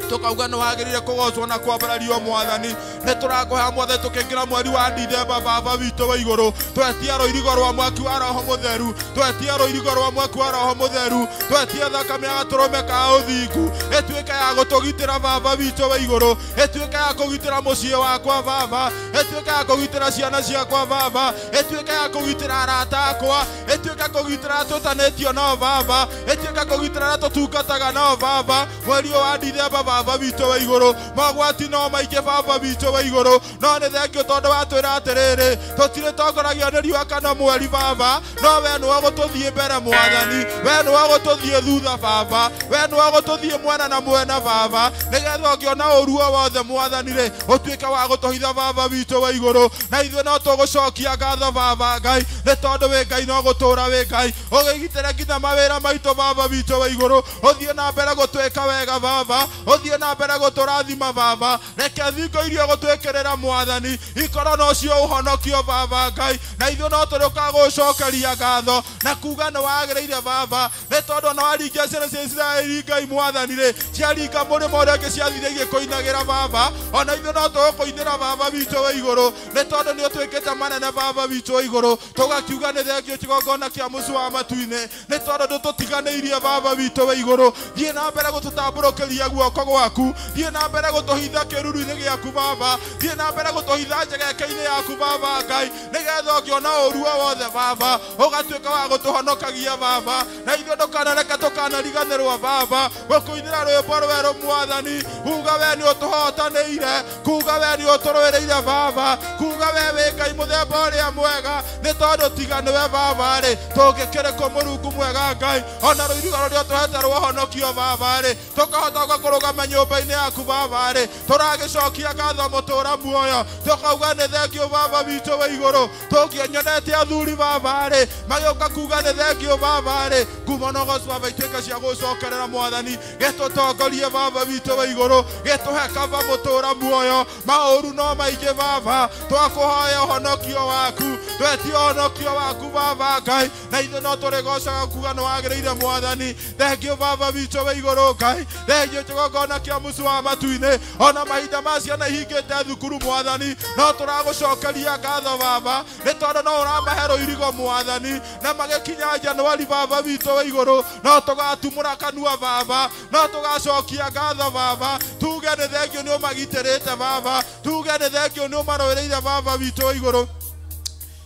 tukauga nĩ wagĩrĩire kũgocwo na kwambarario mwathani nĩ tũrakũhe mwathani tũkĩingĩra mweri wa Dithemba baba witũ wa igũrũ twetia rũirigo rwa mwaki wa roho mũtheru twetia rũirigo rwa mwaki wa roho mũtheru twetia thakame ya gatũrũme ka ũthingu ĩtuĩke ya gũtũgitĩra baba witũ wa igũrũ ĩtuĩke ya kũgitĩra mũciĩ wakwa baba ĩtuĩke ya kũgitĩra ciana ciakwa baba ĩtuĩke ya kũgitĩra arata akwa ĩtuĩke kũgitĩra tũtanĩtio nao baba ĩtuĩke kũgitĩra arĩa tũtungataga nao baba mweri ũyũ wa Dithemba baba witũ wa igũrũ mogwati no maingĩ baba witũ wa igũrũ no nĩ thengio tondũ watwĩra atĩrĩrĩ tũtirĩ tongoragio nĩ riũa kana mweri baba no we nĩwe ũgũtũthiĩ mbere mwathani we nĩwe ũgũtũthiĩ thutha baba we nĩwe ũgũtũthiĩ mwena na mwena baba nĩgetha ũngĩona ũru o wothe mwathani rĩ ũtuĩke wa gũtũhitha baba witũ wa igũrũ na ithuĩ no tũgũcokia ngatho baba Ngai nĩ tondũ wĩ Ngai no gũtũũra wĩ Ngai ũgĩgitĩre nginya mawĩra maitũ baba witũ wa igũrũ ũthiĩ na mbere gũtwĩka wega baba ũthiĩ na mbere gũtũrathima baba reke thingo iria ũgũtwĩkĩrĩra mwathani ikorwo nocio ũhonokio baba Ngai na ithuĩ no tũrĩũkaga gũcokeria ngatho na kuga nĩ wagĩrĩire baba nĩ tondũ ona waringia ciana cia Isiraeli Ngai mwathani rĩ ciaringa mũrĩmo ũrĩa ũngĩ ciathire igĩkũinagĩra baba ona ithuĩ no tũgũkũinĩra baba witũ wa igũrũ nĩ tondũ nĩ ũtwĩkĩte manene baba witũ wa igũrũ tũgakiuga nĩ thengio kĩgongona kĩa mũciĩ wa matu-inĩ nĩ tondũ ndũtũtiganĩirie baba witũ wa igũrũ thiĩ na mbere gũtũtambũrũkĩria guoko gwaku thiĩ na mbere gũtũhitha kĩruru-inĩ gĩaku baba Baba thiĩ na mbere gũtũhitha njegeke-inĩ yaku Baba Ngai nĩgetha ũngĩona ũũru o wothe Baba ũgatuĩka wa gũtũhonokagia Baba na ithuĩ ndũkanareke tũkanariganĩrwo Baba gũkũinĩra rwĩmbo rwerũ Mwathani kuga we nĩ ũtũhotanĩire kuga we nĩ ũtũrũĩrĩire Baba kuga we wĩ Ngai mũthemba ũrĩa mwega nĩ tondũ tiga nĩwe Baba rĩ tũngĩkĩrĩ kũ Mũrungu mwega Ngai ona rũirigo rũrĩa ũtũhete rwa ũhonokio Baba rĩ tũkahota kũrũgama nyũmba-inĩ yaku Baba rĩ tũragĩcokia ngatho mũtũra muoyo tũkauga nĩ thengio Baba witũ wa igũrũ tũngĩonyonete athuri Baba rĩ magĩũka kuga nĩ thengio Baba rĩ ngumo na ũgoci Baba ituĩke cia gũcokerera Mwathani gĩtũtongorie Baba witũ wa igũrũ gĩtũhe kaba mũtũra muoyo maũru no maingĩ Baba twakũhoya ũhonokio waku twetie ũhonokio waku Baba Ngai na ithuĩ no tũrĩgocaga kuga nĩ wagĩrĩire Mwathani thengio Baba witũ wa igũrũ Ngai thengio kĩgongona kĩa mũciĩ wa matu-inĩ ona mahinda ma ciana ihingĩte thukuru Mwathani no tũragũcokeria ngatho Baba nĩ tondũ no ũramahe rũirigo Mwathani na magĩkinya Januari Baba witũ wa igũrũ no tũgatumũra kanua Baba no tũgacokia ngatho Baba tuge nĩ thengio nĩ ũmagitĩrĩte Baba tuge nĩ thengio nĩ ũmarũĩrĩire Baba witũ wa igũrũ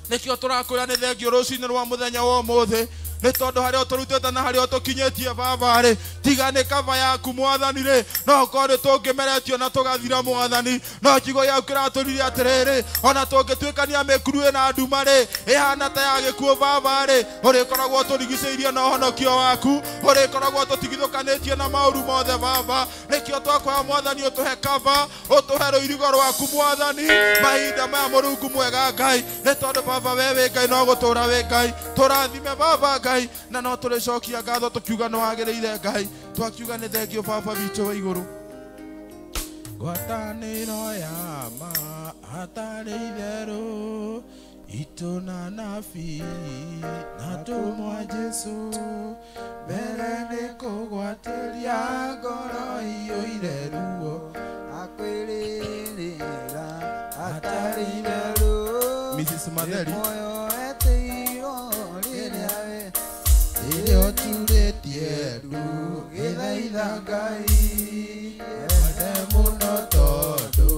nĩkĩo tũrakwĩra nĩ thengio rũcinĩ rwa mũthenya wa ũmũthĩ nĩ tondũ harĩa ũtũrutĩte na harĩa ũtũkinyĩtie Baba rĩ tiga nĩ kaba yaku Mwathani rĩ no ũkorwo nĩ tũngĩmeretio na tũgathira Mwathani no njigo yaku kĩratũririe atĩrĩrĩ ona tũngĩtuĩkania mĩkuru ĩna nduma rĩ ĩhana ta ya gĩkuũ Baba rĩ ũrĩkoragwo tũrigicĩirie na ũhonokio waku ũrĩkoragwo tũtigithũkanĩtie na maũru mothe Baba nĩkĩo twakũhoya Mwathani ũtũhe kaba ũtũhe rũirigo rwaku Mwathani mahinda maya Mũrungu mwega Ngai nĩ tondũ Baba we wĩ Ngai no gũtũra wĩ Ngai tũrathime Baba Ngai na no tũrĩcokia ngatho tũkiuga nĩ wagĩrĩire Ngai twakiuga nĩ thengio Baba witũ wa igũrũ ngwatanĩro ya ma hatarĩ itherũ itũ na nabii na tũmwa Jesũ mbere nĩ kũgwatĩria ngoro iyũire ruo akwĩrĩrĩra hatarĩ itherũ Mrs. Matheri rĩrĩa ũturĩtie ndu gĩthaitha Ngai wende mũno tondũ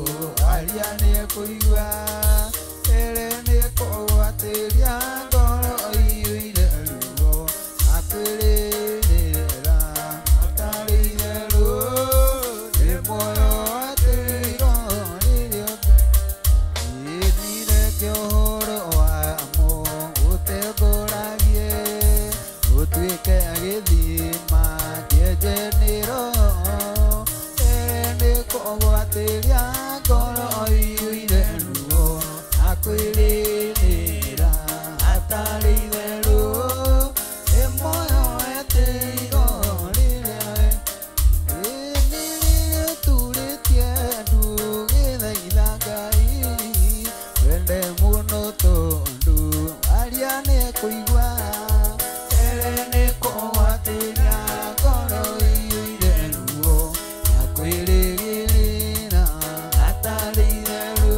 aria nĩekũigua ĩrĩ nĩkũgwatĩria ngoro iyũire ruo akwĩrĩrĩra hatarĩ itherũ nĩ muoyo wetĩirwo rĩrĩa ĩnireke ũhoro wamo ũtengũragie ũtuĩke gĩthima kĩenjenĩro ĩrĩ nĩkũgwatĩria ngoro iyũire ruo akwĩrĩrĩra hatarĩ itherũ nĩ muoyo wetĩirwo rĩrĩa ĩni rĩrĩa ũturĩtie ndu gĩthaitha Ngai wende mũno tondũ aria nĩekũigua ĩrĩ nĩkũgwatĩria ngoro iyũire ruo akwĩrĩgĩrĩra hatarĩ itherũ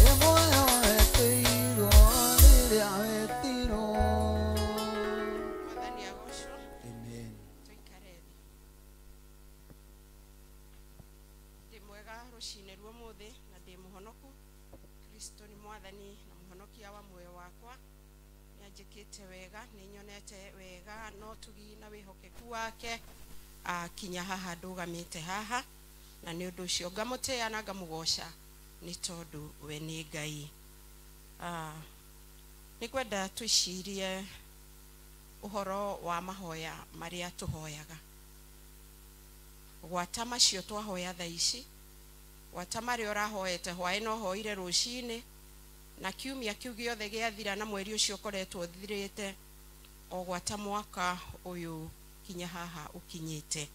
nĩ muoyo wetĩirwo rĩrĩa wetirwo. Mwathani agocwo. Amen. Tũikare thĩ. Ndĩ mwega rũcinĩ rwa ũmũthĩ na ndĩ mũhonoku. Kristo nĩ Mwathani na mũhonokia wa muoyo wakwa. Nĩ anjĩkĩte wega, nĩ nyonete wega na ũtugi na wĩhokeku wake kinya haha ndũgamĩte haha na nĩ ũndũ ũcio ngamũtĩĩa na ngamũgoca nĩ tondũ we nĩ Ngai. Nĩ ngwenda twĩcirie ũhoro wa mahoya marĩa tũhoyaga gwata macio twahoya thaa ici gwata marĩa ũrahoete hwaĩ no hoire rũcinĩ na kiumia kĩu gĩothe gĩathira na mweri ũcio ũkoretwo ũthirĩte o gwata mwaka ũyũ kinya haha ũkinyĩte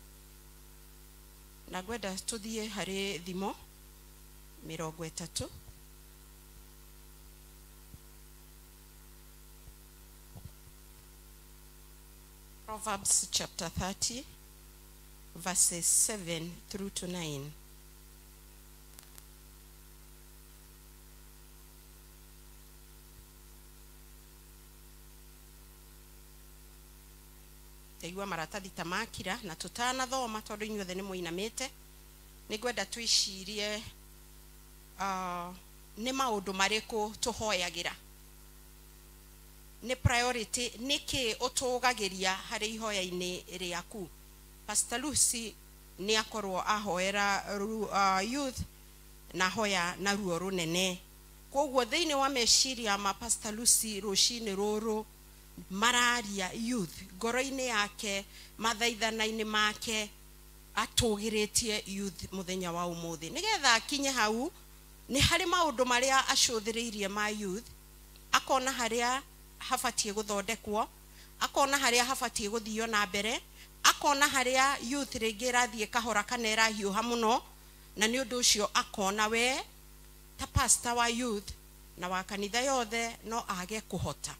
na ngwenda tũthiĩ harĩ thimo 30. Proverbs chapter 30 verses 7 through to 9. Ndaigua maratathi ta makira na tutanathoma tondu inyuothe nĩ mũinamĩte nĩ ngwenda twĩcirie Nĩ maũndũ marĩkũ tũhoyagĩra? Nĩ priority nĩkĩ ũtũgagĩria harĩ ihoya-inĩ rĩaku? Pastor Lucy nĩ akorwo ahoera youth na hoya na ruo rũnene. Koguo thĩinĩ wa meciria ma Pastor Lucy rũcinĩ rũrũ mararia youth ngoro-inĩ yake, mathaithana-inĩ make, atũgĩrĩtie youth mũthenya wa ũmũthĩ. Nĩgetha akinye hau nĩ harĩ maũndũ marĩa acũthĩrĩirie ma youth, akona harĩa habatiĩ gũthondekwo, akona harĩa habatiĩ gũthio na mbere, akona harĩa youth rĩngĩ ĩrathiĩ kahora kana ĩrahiũha mũno, na nĩ ũndũ ũcio akona we ta pastor wa youth na wa kanitha yothe no age kũhota.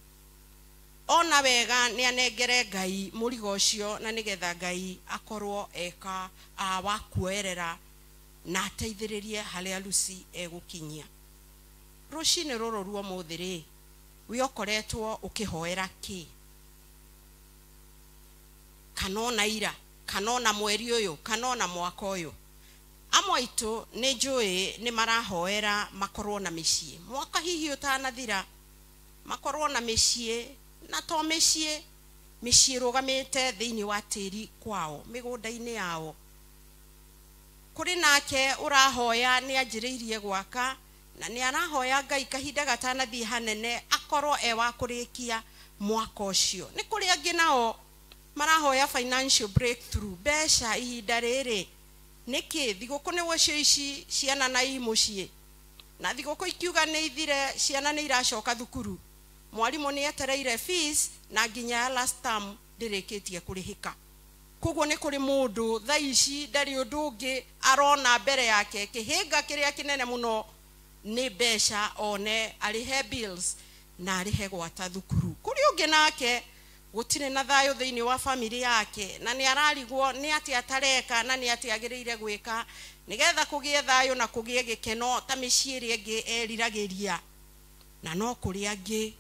Ona wega nĩ anengere Ngai mũrigo ũcio na nĩgetha Ngai akorwo eka wa kuoerera na ateithĩrĩrie harĩa Lucy egũkinyia. Rũcinĩ rũrũ rwa ũmũthĩ rĩ, we ũkoretwo ũkĩhoera kĩ? Kana ona ira, kana ona mweri ũyũ, kana ona mwaka ũyũ. Amwe aitũ nĩ njũĩ nĩ marahoera makorwo na mĩciĩ. Mwaka hihi ũtanathira makorwo na mĩciĩ, na to mĩciĩ, mĩciĩ ĩrũgamĩte thĩinĩ wa tĩri kwao, mĩgũnda-inĩ yao. Kũrĩ nake ũrahoya nĩ anjĩrĩirie gwaka na nĩ arahoya Ngai kahinda gatanathiĩ hanene akorwo e wa kũrĩkia mwaka ũcio. Nĩ kũrĩ angĩ nao marahoya financial breakthrough, mbeca ihinda rĩrĩ. Nĩkĩ thigũkũ nĩ gũcio ici ciana na i mũciĩ, na thigũkũ ikiuga nĩ ithire, ciana nĩ iracoka thukuru, mwarimũ nĩ etereire fees na nginya ya last term ndĩrĩkĩtie kũrĩhĩka. Koguo nĩ kũrĩ mũndũ thaa ici ndarĩ ũndũ ũngĩ arona mbere yake, kĩhĩnga kĩrĩa kĩnene mũno nĩ mbeca one arĩhe bills na arĩhe gwata thukuru. Kũrĩ ũngĩ nake gũtirĩ na thayũ thĩinĩ wa family yake na nĩ ararigwo nĩ atĩa atareka na nĩ atĩa agĩrĩire gwĩka nĩgetha kũgĩe thayũ na kũgĩe gĩkeno ta mĩciĩ ĩrĩa ĩngĩ eriragĩria. Na no kũrĩ angĩ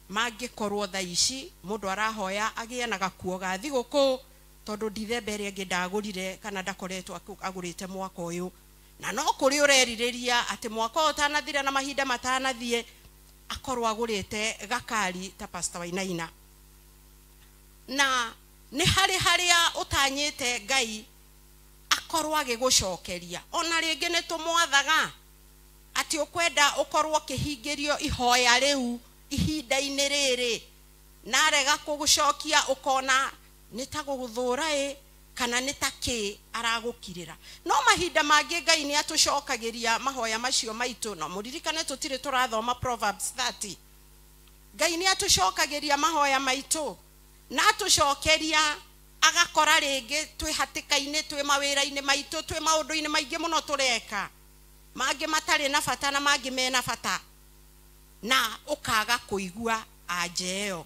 mangĩkorwo thaa ici mũndũ arahoya agĩe na gakuo ga thigũkũ tondũ ndithemba ĩrĩa ĩngĩ ndagũrire kana ndakoretwo agũrĩte mwaka ũyũ. Na no kũrĩ ũrerirĩria atĩ mwaka ũyũ ũtanathira na mahinda matanathiĩ akorwo agũrĩte gakari ta Pastor Wainaina. Na nĩ harĩ harĩa ũtanyĩte Ngai akorwo agĩgũcokeria. Ona rĩngĩ nĩ tũmwathaga atĩ ũkwenda ũkorwo ũkĩhingĩrio ihoya rĩu ihinda-inĩ rĩrĩ, na arega kũgũcokia ũkona nĩ ta gũgũthũra ĩ kana nĩ ta kĩ aragũkirĩra. No mahinda mangĩ Ngai nĩ atũcokagĩria mahoya macio maitũ. No mũririkane tũtirĩ tũrathoma Proverbs 30. Ngai nĩ atũcokagĩria mahoya maitũ na atũcokeria agakora rĩngĩ twĩ hatĩka-inĩ, twĩ mawĩra-inĩ maitũ, twĩ maũndũ-inĩ maingĩ mũno tũreka, mangĩ matarĩ na bata na mangĩ mena bata, na ũkaga kũigua anja ĩyo.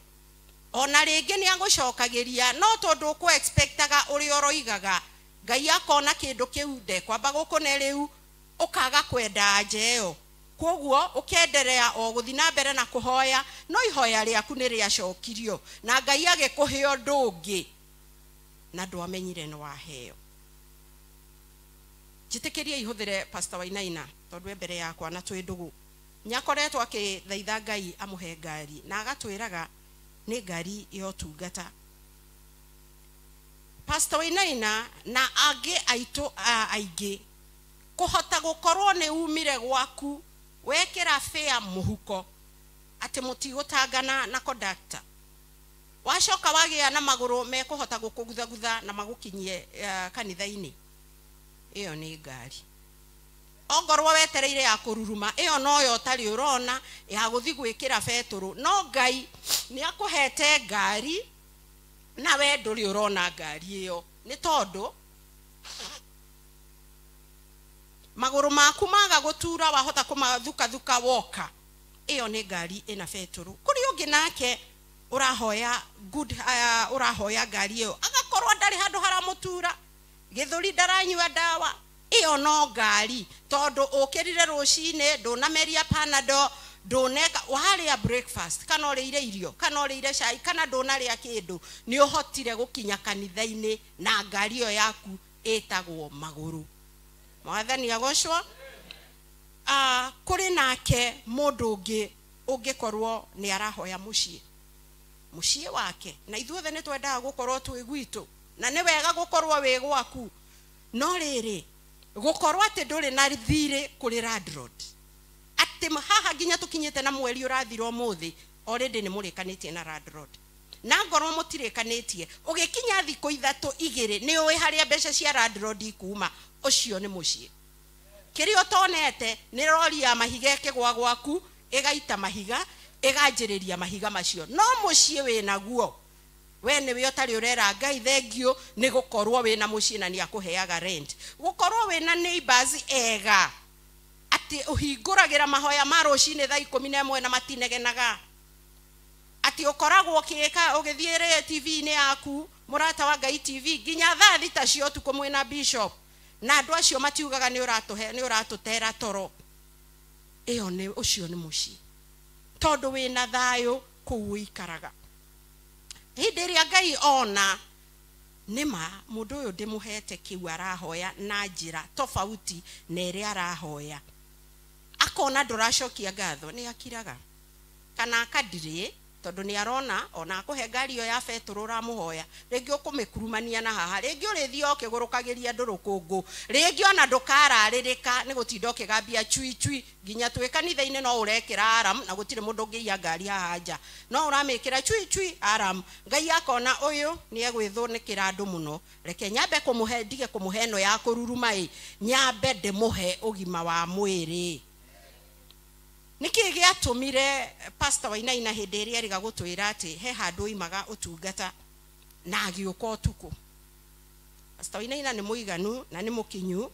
Ona rĩngĩ nĩ agũcokagĩria no tondũ ũkũ expectaga ũrĩa ũroigaga, Ngai akona kĩndũ kĩu ndekwamba gũkũne rĩu, ũkaga kwenda anja ĩyo. Koguo ũkenderea o gũthiĩ na mbere na kũhoya, no ihoya rĩaku nĩ rĩacokirio na Ngai agĩkũhe ũndũ ũngĩ na ndwamenyire nĩ waheo. Njĩtĩkĩrie ihũthĩre Pastor Wainaina tondũ e mbere yakwa na twĩ ndũgũ. Nĩakoretwo akĩthaitha Ngai amũhe ngari na agatwĩraga nĩ ngari ya ũtungata. Pastor Wainaina na angĩ aitũ aingĩ kũhota gũkorwo nĩ umire gwaku wekĩra fare mũhuko atĩ mũtigũtangana na conductor, wacoka wagĩa na magũrũ mekũhota gũkũguthagutha na magũkinyie kanitha-inĩ, ĩyo nĩ ngari. Ongorwo wetereire ya kũruruma, ĩyo noyo ũtarĩ ũrona ya gũthiĩ gwĩkĩra betũrũ. No Ngai nĩ akũhete ngari na we ndũrĩ ũrona ngari ĩyo nĩ tondũ magũrũ maku maga gũtura wahota kũmathukathuka woka, ĩyo nĩ ngari ĩna betũrũ. Kũrĩ ũngĩ nake ũrahoya good, ũrahoya ngari ĩyo agakorwo ndarĩ handũ haramũtura, gĩthũri ndaranyua ndawa, ĩyo no ngari tondũ ũkĩrire rũcinĩ ndũnameria Panadol, ndũneka warĩa breakfast kana ũrĩire irio kana ũrĩire cai kana ndũnarĩa kĩndũ, nĩ ũhotire gũkinya kanitha-inĩ na ngari ĩyo yaku ĩtagwo magũrũ. Mwathani agocwo. Kũrĩ nake mũndũ ũngĩ ũngĩkorwo nĩ arahoya mũciĩ, mũciĩ wake, na ithuothe nĩ twendaga gũkorwo twĩ gwitũ, na nĩ wega gũkorwo wĩ gwaku, no rĩrĩ gũkorwo atĩ ndũrĩ na thirĩ kũrĩ landlord, atĩ haha nginya tũkinyĩte na mweri ũrathira ũmũthĩ already nĩ mũrĩkanĩtie na landlord, na ngorwo mũtirĩkanĩtie ũgĩkinya thikũ ithatũ igĩrĩ nĩ ũĩ harĩa mbeca cia landlord ikuma, ũcio nĩ mũciĩ. Kĩrĩa ũtonete nĩ rori ya mahiga ĩkĩgwa gwaku ĩgaita mahiga ĩganjĩrĩria mahiga macio, no mũciĩ wĩnaguo we nĩwe ũtarĩ ũrera Ngai thengio nĩ gũkorwo wĩna mũciĩ na nĩ akũheaga rent, gũkorwo wĩna neighbors ega atĩ ũhingũragĩra mahoya ma rũcinĩ thaa 11 na matinegenaga, atĩ ũkoragwo ũgĩka ũgĩthiĩ TV-inĩ yaku Mũrata wa Ngai TV nginya thaa 6 cia ũtukũ mwĩna bishop, na andũ acio matiugaga nĩ ũratũhe nĩ ũratũtera toro. Ĩyo nĩ ũcio nĩ mũciĩ, tondũ wĩna thayũ kũu ũikaraga. Hĩndĩ ĩrĩa Ngai ona nĩma mũndũ ũyũ ndĩmũhete kĩu arahoya na njĩra tofauti na ĩrĩa arahoya, akona ndũracokia ngatho, nĩ akiraga kana akadirĩ, tondũ nĩ arona ona akũhe ngari ĩyo ya betũrũ ũramũhoya, rĩngĩ ũkũmĩkurumania na haha, rĩngĩ ũrĩthiĩ ũkĩgũrũkagĩria andũ rũkũngũ, rĩngĩ ona ndũkararĩrĩka nĩ gũtinda ũkĩgambia chui chui nginya twĩ kanitha-inĩ no ũrekĩra alarm na gũtirĩ mũndũ ũngĩiya ngari haha nja, no ũramĩkĩra chui chui alarm. Ngai akona ũyũ nĩ egwĩthũnĩkĩra andũ mũno, reke nyambe kũmũhe, ndige kũmũhe ĩno ya kũruruma ĩ, nyambe ndĩmũhe ũgima wa mwĩrĩ. Nĩkĩ gĩatũmire Pastor Wainaina hĩndĩ ĩrĩa erĩga gũtwĩra atĩ he handũ oimaga ũtungata na agĩũka ũtukũ? Pastor Wainaina nĩ mũiganu na nĩ mũkinyu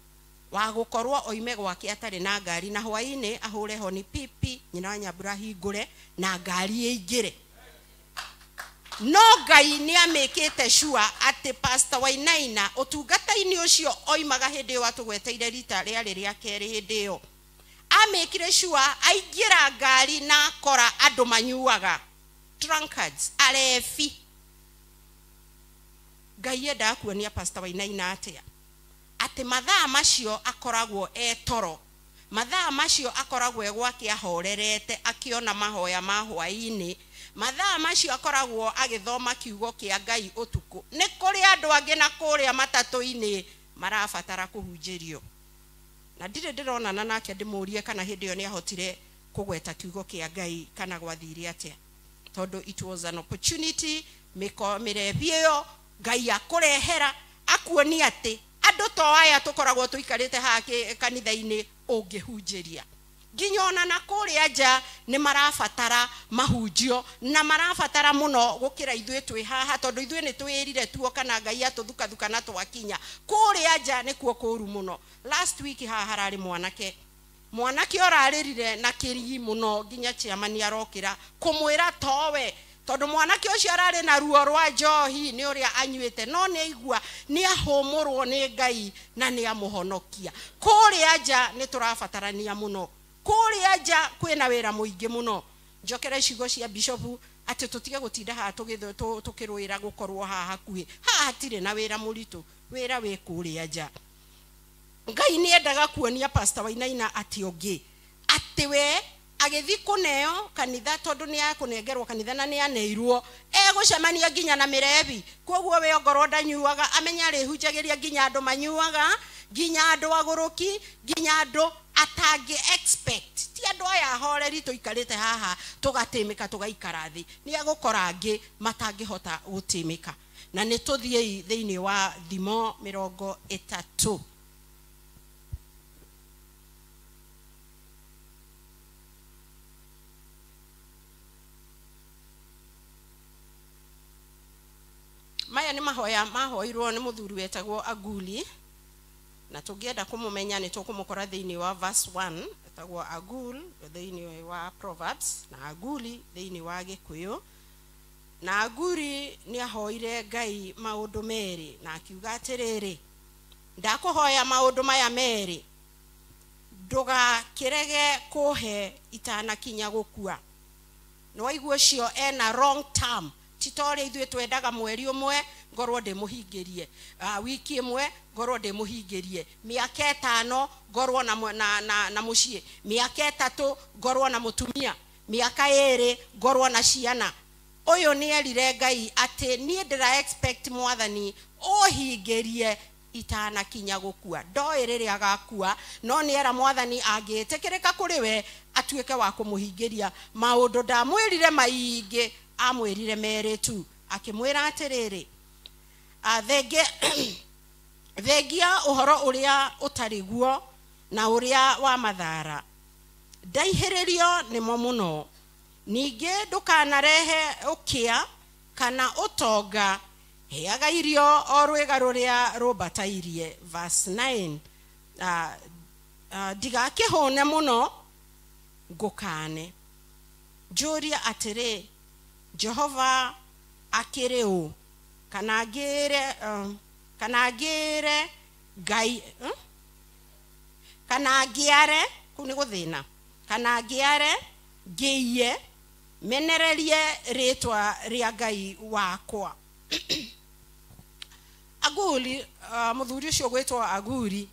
wa gũkorwo oime gwake atarĩ na ngari, na hwaĩ-inĩ ahũre honi pipi nyina wa Nyambura ahingũre na ngari ĩingĩre. No Ngai nĩ amĩkĩte sure atĩ Pastor Wainaina ũtungata-inĩ ũcio oimaga hĩndĩ ĩyo atũgweteire rita rĩarĩ rĩa kerĩ hĩndĩ ĩyo, amĩkire sure aingĩra ngari na akora andũ manyuaga, drunkards, arebi. Ngai endaga kuonia Pastor Wainaina atĩa? Atĩ mathaa macio akoragwo e toro, mathaa macio akoragwo e gwake ahorerete akĩona mahoya ma hwaĩ-inĩ, mathaa macio akoragwo agĩthoma kiugo kĩa Ngai ũtukũ. Nĩ kũrĩ andũ angĩ na kũrĩa matatũ-inĩ marabatara kũhunjĩrio, na ndirĩ ndĩronana nake ndĩmũrie kana hĩndĩ ĩyo nĩ ahotire kũgweta kiugo kĩa Ngai kana gwathire atĩa, tondũ it was an opportunity. Mĩrebi ĩyo Ngai akũrehera akuonia atĩ andũ to aya tũkoragwo tũikarĩte haha kanitha-inĩ ũngĩhunjĩria, nginya ona na kũrĩa nja nĩ marabatara mahunjio na marabatara mũno gũkĩra ithuĩ twĩ haha, tondũ ithuĩ nĩ twĩrire tuoka na Ngai atũthukathuka na twakinya. Kũrĩa nja nĩkuo kũru mũno. Last week haha hararĩ mwanake, mwanake ũrarĩrire na kĩrigi mũno nginya chairman arokĩra kũmwĩra towe, tondũ mwanake ũcio ararĩ na ruo rwa njohi nĩ ũrĩa anyuĩte, no nĩ aigua nĩ ahũmũrwo nĩ Ngai na nĩ amũhonokia. Kũrĩa nja nĩ tũrabatarania mũno, kũrĩa nja kwĩna wĩra mũingĩ mũno. Njokere ciugo cia bishop atĩ tũtige gũtinda haha tũkĩrũĩra gũkorwo haha hakuhĩ, haha hatirĩ na wĩra mũritũ, wĩra wĩ kũrĩa nja. Ngai nĩ endaga kuonia Pastor Wainaina atĩ ũngĩ atĩ we agĩthiĩ kũneo kanitha, tondũ nĩ akũnengerwo kanitha na nĩ aneirwo, egũcemania nginya na mĩrebi. Koguo we ongorwo ndanyuaga amenya arĩhunjagĩria nginya andũ manyuaga, nginya andũ agũrũki, nginya andũ atangĩ expect. Ti andũ aya ahoreri tũikarĩte haha tũgatĩmĩka tũgaikara thĩ, nĩ agũkora angĩ matangĩhota gũtĩmĩka. Na nĩ tũthiĩi thĩinĩ wa Thimo 30. Maya nĩ mahoya mahoirwo nĩ mũthuri wetagwo Aguli, na tũngĩenda kũmũmenya nĩ tũkũmũkora thĩinĩ wa verse 1, etagwo Agul thĩinĩ wa Proverbs na Aguli thĩinĩ wa Gĩkũyũ. Na Aguri nĩ ahoire Ngai maũndũ merĩ na akiuga atĩrĩrĩ, ndakũhoya maũndũ maya merĩ, ndũgakĩrege kũhe itanakinya gũkua. Nĩ waigua ũcio ena wrong term, ti ta ũrĩa ithuĩ twendaga mweri ũmwe, Ngorwo ndĩmũhingĩrie wiki ĩmwe, ngorwo ndĩmũhingĩrie mĩaka 5, ngorwo na mũciĩ, mĩaka 3 ngorwo na mũtumia, mĩaka 2 ngorwo na ciana. Ũyũ nĩ erire Ngai atĩ niĩ ndĩra expect mwathani ũhingĩrie itanakinya gũkua. Ndoĩ rĩrĩa agakua, no nĩ era mwathani angĩtĩkĩrĩka kũrĩ we atuĩke wa kũmũhingĩria maũndũ. Ndamwĩrire maingĩ, amwĩrire merĩ tu, akĩmwĩra atĩrĩrĩ, thengia ũhoro ũrĩa ũtarĩ guo na ũrĩa wa mathara, ndaihĩrĩrio nĩmo mũno. Ningĩ ndũkanarehe ũkĩa kana ũtonga, heaga irio o rwĩga rũrĩa rũmbatairie. Verse 9, ndigakĩhũne mũno ngũkane, njũrie atĩrĩ, Jehova akĩrĩ ũ? Kana ngĩre Ngai, kana ngĩare, kũu nĩ gũthĩna, kana ngĩare ngĩiye, menererie rĩtwa rĩa Ngai wakwa. Aguri, mũthuri ũcio gwĩtwo Aguri,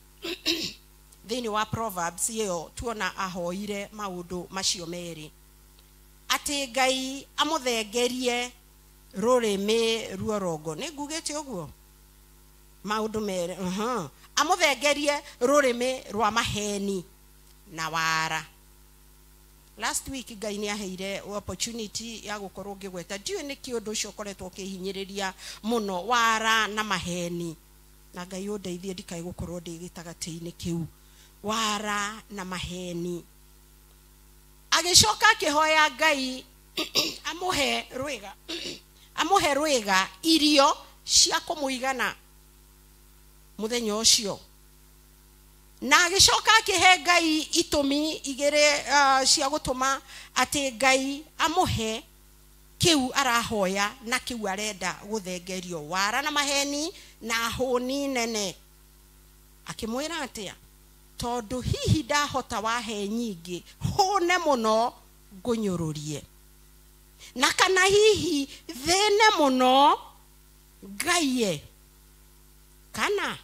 thĩinĩ wa Proverbs ĩyo tuona ahoire maũndũ macio merĩ, atĩ Ngai amũthengerie rũrĩmĩ ruorongo. Nĩ ngugĩte ũguo maũndũ merĩ, amũthengerie rũrĩmĩ rwa maheni na wara. Last week Ngai nĩ aheire opportunity ya gũkorwo ngĩgweta, ndiũĩ nĩkĩ ũndũ ũcio ũkoretwo ũkĩhinyĩrĩria mũno, wara na maheni. Na Ngai ũndeithie ndikae gũkorwo ndĩ gĩtagatĩ-inĩ kĩu, wara na maheni. Agĩcoka akĩhoya Ngai amũhe rwĩga, amũhe rwĩga irio cia kũmũigana mũthenya ũcio. Na agĩcoka akĩhe Ngai itũmi igĩrĩ cia gũtũma atĩ Ngai amũhe kĩu arahoya na kĩu arenda gũthengerio, wara na maheni na hũni nene. Akĩmwĩra atĩa? Tondũ hihi ndahota wahe nyingĩ, hũne mũno ngũnyũrũrie, na kana hihi thĩne mũno ngaiye, kana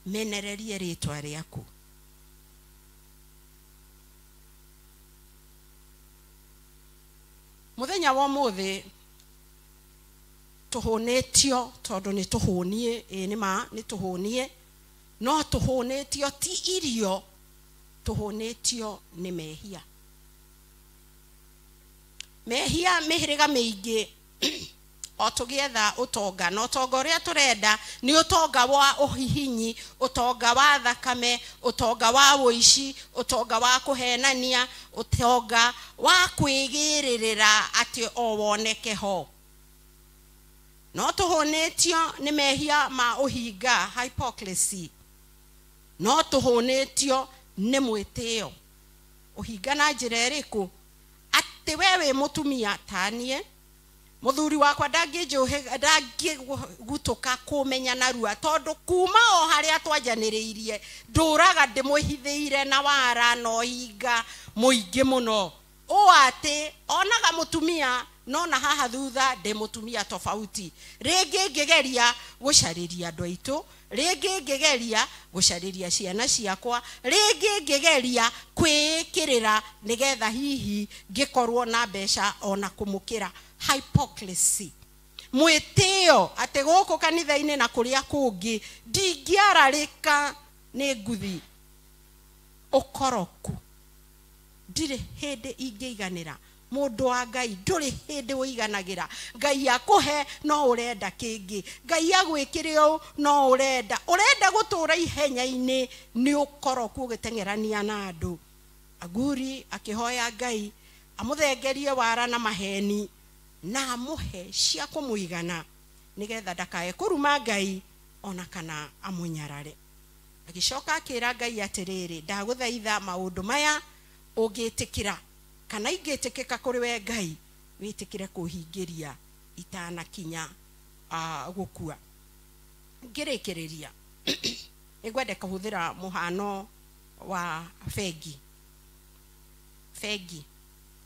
menererie rĩtwa rĩaku. Mũthenya wa ũmũthĩ tũhũnĩtio, tondũ nĩ tũhũnie, ĩĩ nĩ ma nĩ tũhũnie, no tũhũnĩtio ti irio, tũhũnĩtio nĩ mehia. Mehia mĩhĩrĩga mĩingĩ o tũgĩetha ũtonga, na ũtonga ũrĩa tũrenda nĩ ũtonga wa ũhihinyi, ũtonga wa thakame, ũtonga wa ũici, ũtonga wa kũhenania, ũtonga wa kwĩgĩrĩrĩra atĩ o woneke ho. No tũhũnĩtio nĩ mehia ma ũhinga, hypocrisy. No tũhũnĩtio nĩ mwĩtĩo. Ũhinga na njĩra ĩrĩkũ? Atĩ we wĩ mũtumia tanie, mũthuri wakwa ndangĩgutũka kũmenya narua, tondũ kuma o harĩa twanjanĩrĩirie ndũraga ndĩmũhithĩire na wara na ũhinga mũingĩ mũno, ũũ atĩ onaga mũtumia no na haha thutha ndĩ mũtumia tofauti. Rĩngĩ ngĩgeria gũcarĩria andũ aitũ, rĩngĩ ngĩgeria gũcarĩria ciana ciakwa, rĩngĩ ngĩgeria kwĩĩkĩrĩra nĩgetha hihi ngĩkorwo na mbeca ona kũmũkĩra. Hypocrisy, mwĩtĩo, atĩ gũkũ kanitha-inĩ na kũrĩa kũngĩ ndingĩararĩka nĩ nguthi. Ũkoroku, ndirĩ hĩndĩ ingĩiganĩra. Mũndũ wa Ngai ndũrĩ hĩndĩ ũiganagĩra. Ngai akũhe no ũrenda kĩngĩ, Ngai agwĩkĩre ũũ no ũrenda, ũrenda gũtũra ihenya-inĩ, nĩ ũkoroku ũgĩteng'erania na andũ. Aguri akĩhoya Ngai amũthengerie wara na maheni na amũhe cia kũmũigana, nĩgetha ndakae kũruma Ngai ona kana amũnyarare. Agĩcoka akĩra Ngai atĩrĩrĩ, ndagũthaitha maũndũ maya ũngĩtĩkĩra, kana ingĩtĩkĩka kũrĩ we Ngai, wĩtĩkĩre kũhingĩria itanakinya gũkua. Ngĩrĩkĩrĩria nĩngwenda kũhũthĩra mũhano wa bengi. Bengi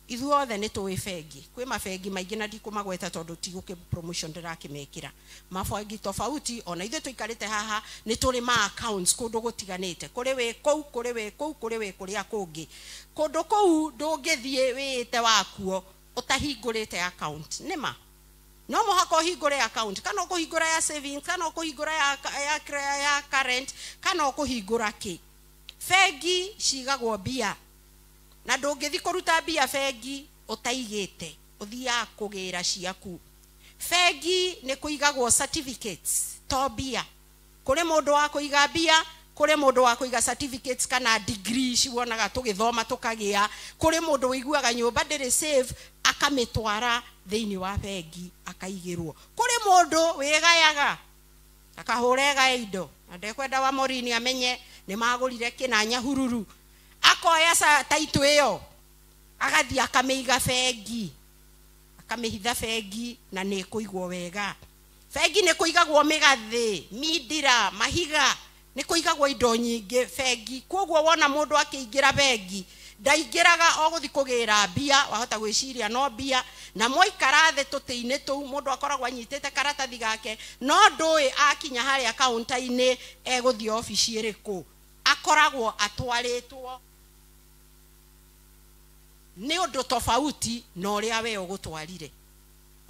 Ithuothe nĩ tũĩ bengi, kwĩ mabengi maingĩ na ndikũmagweta tondũ ti gũkĩ promotion ndĩrakĩmekĩra. Mabengi tofauti, ona ithuĩ tũikarĩte haha nĩ tũrĩ ma accounts kũndũ gũtiganĩte, kũrĩ wĩ kũu, kũrĩ wĩ kũu, kũrĩ wĩ kũrĩa kũngĩ. Kũndũ kũu ndũngĩthiĩ wĩĩte wakuo ũtahingũrĩte account, nĩma no mũhaka ũhingũre account, kana ũkũhingũra ya savings, kana ũkũhingũra ya current, kana ũkũhingũra kĩ. Bengi cigagwo mbia, na ndũngĩthiĩ kũruta mbia bengi ũtaigĩte, ũthiaga kũgĩra ciaku. Bengi nĩ kũigagwo certificates to mbia. Kũrĩ mũndũ wa kũiga mbia, kũrĩ mũndũ wa kũiga certificates kana degree ciwonaga tũgĩthoma tũkagĩa. Kũrĩ mũndũ ũiguaga nyũmba ndĩrĩ safe akamĩtwara thĩinĩ wa bengi akaigĩrwo. Kũrĩ mũndũ wĩgayaga akahũra egae indo, na ndekwenda wa Morini amenye nĩ magũrire kĩna Nyahururu, akoya taitũ ĩyo agathiĩ akamĩiga bengi, akamĩhitha bengi, na nĩ ĩkũigwo wega. Bengi nĩ kũigagwo mĩgathĩ, mindira, mahiga, nĩ kũigagwo indo nyingĩ bengi. Koguo wona mũndũ akĩingĩra bengi ndaingĩraga o gũthiĩ kũgĩra mbia, wahota gwĩciria no mbia, na mwaikara thĩ tũtĩ-inĩ tũu mũndũ akoragwo anyitĩte karatathi gake, no ndũĩ akinya harĩa kaunta-inĩ egũthiĩ obici ĩrĩkũ, akoragwo atwarĩtwo nĩ ũndũ tofauti na ũrĩa we ũgũtwarire.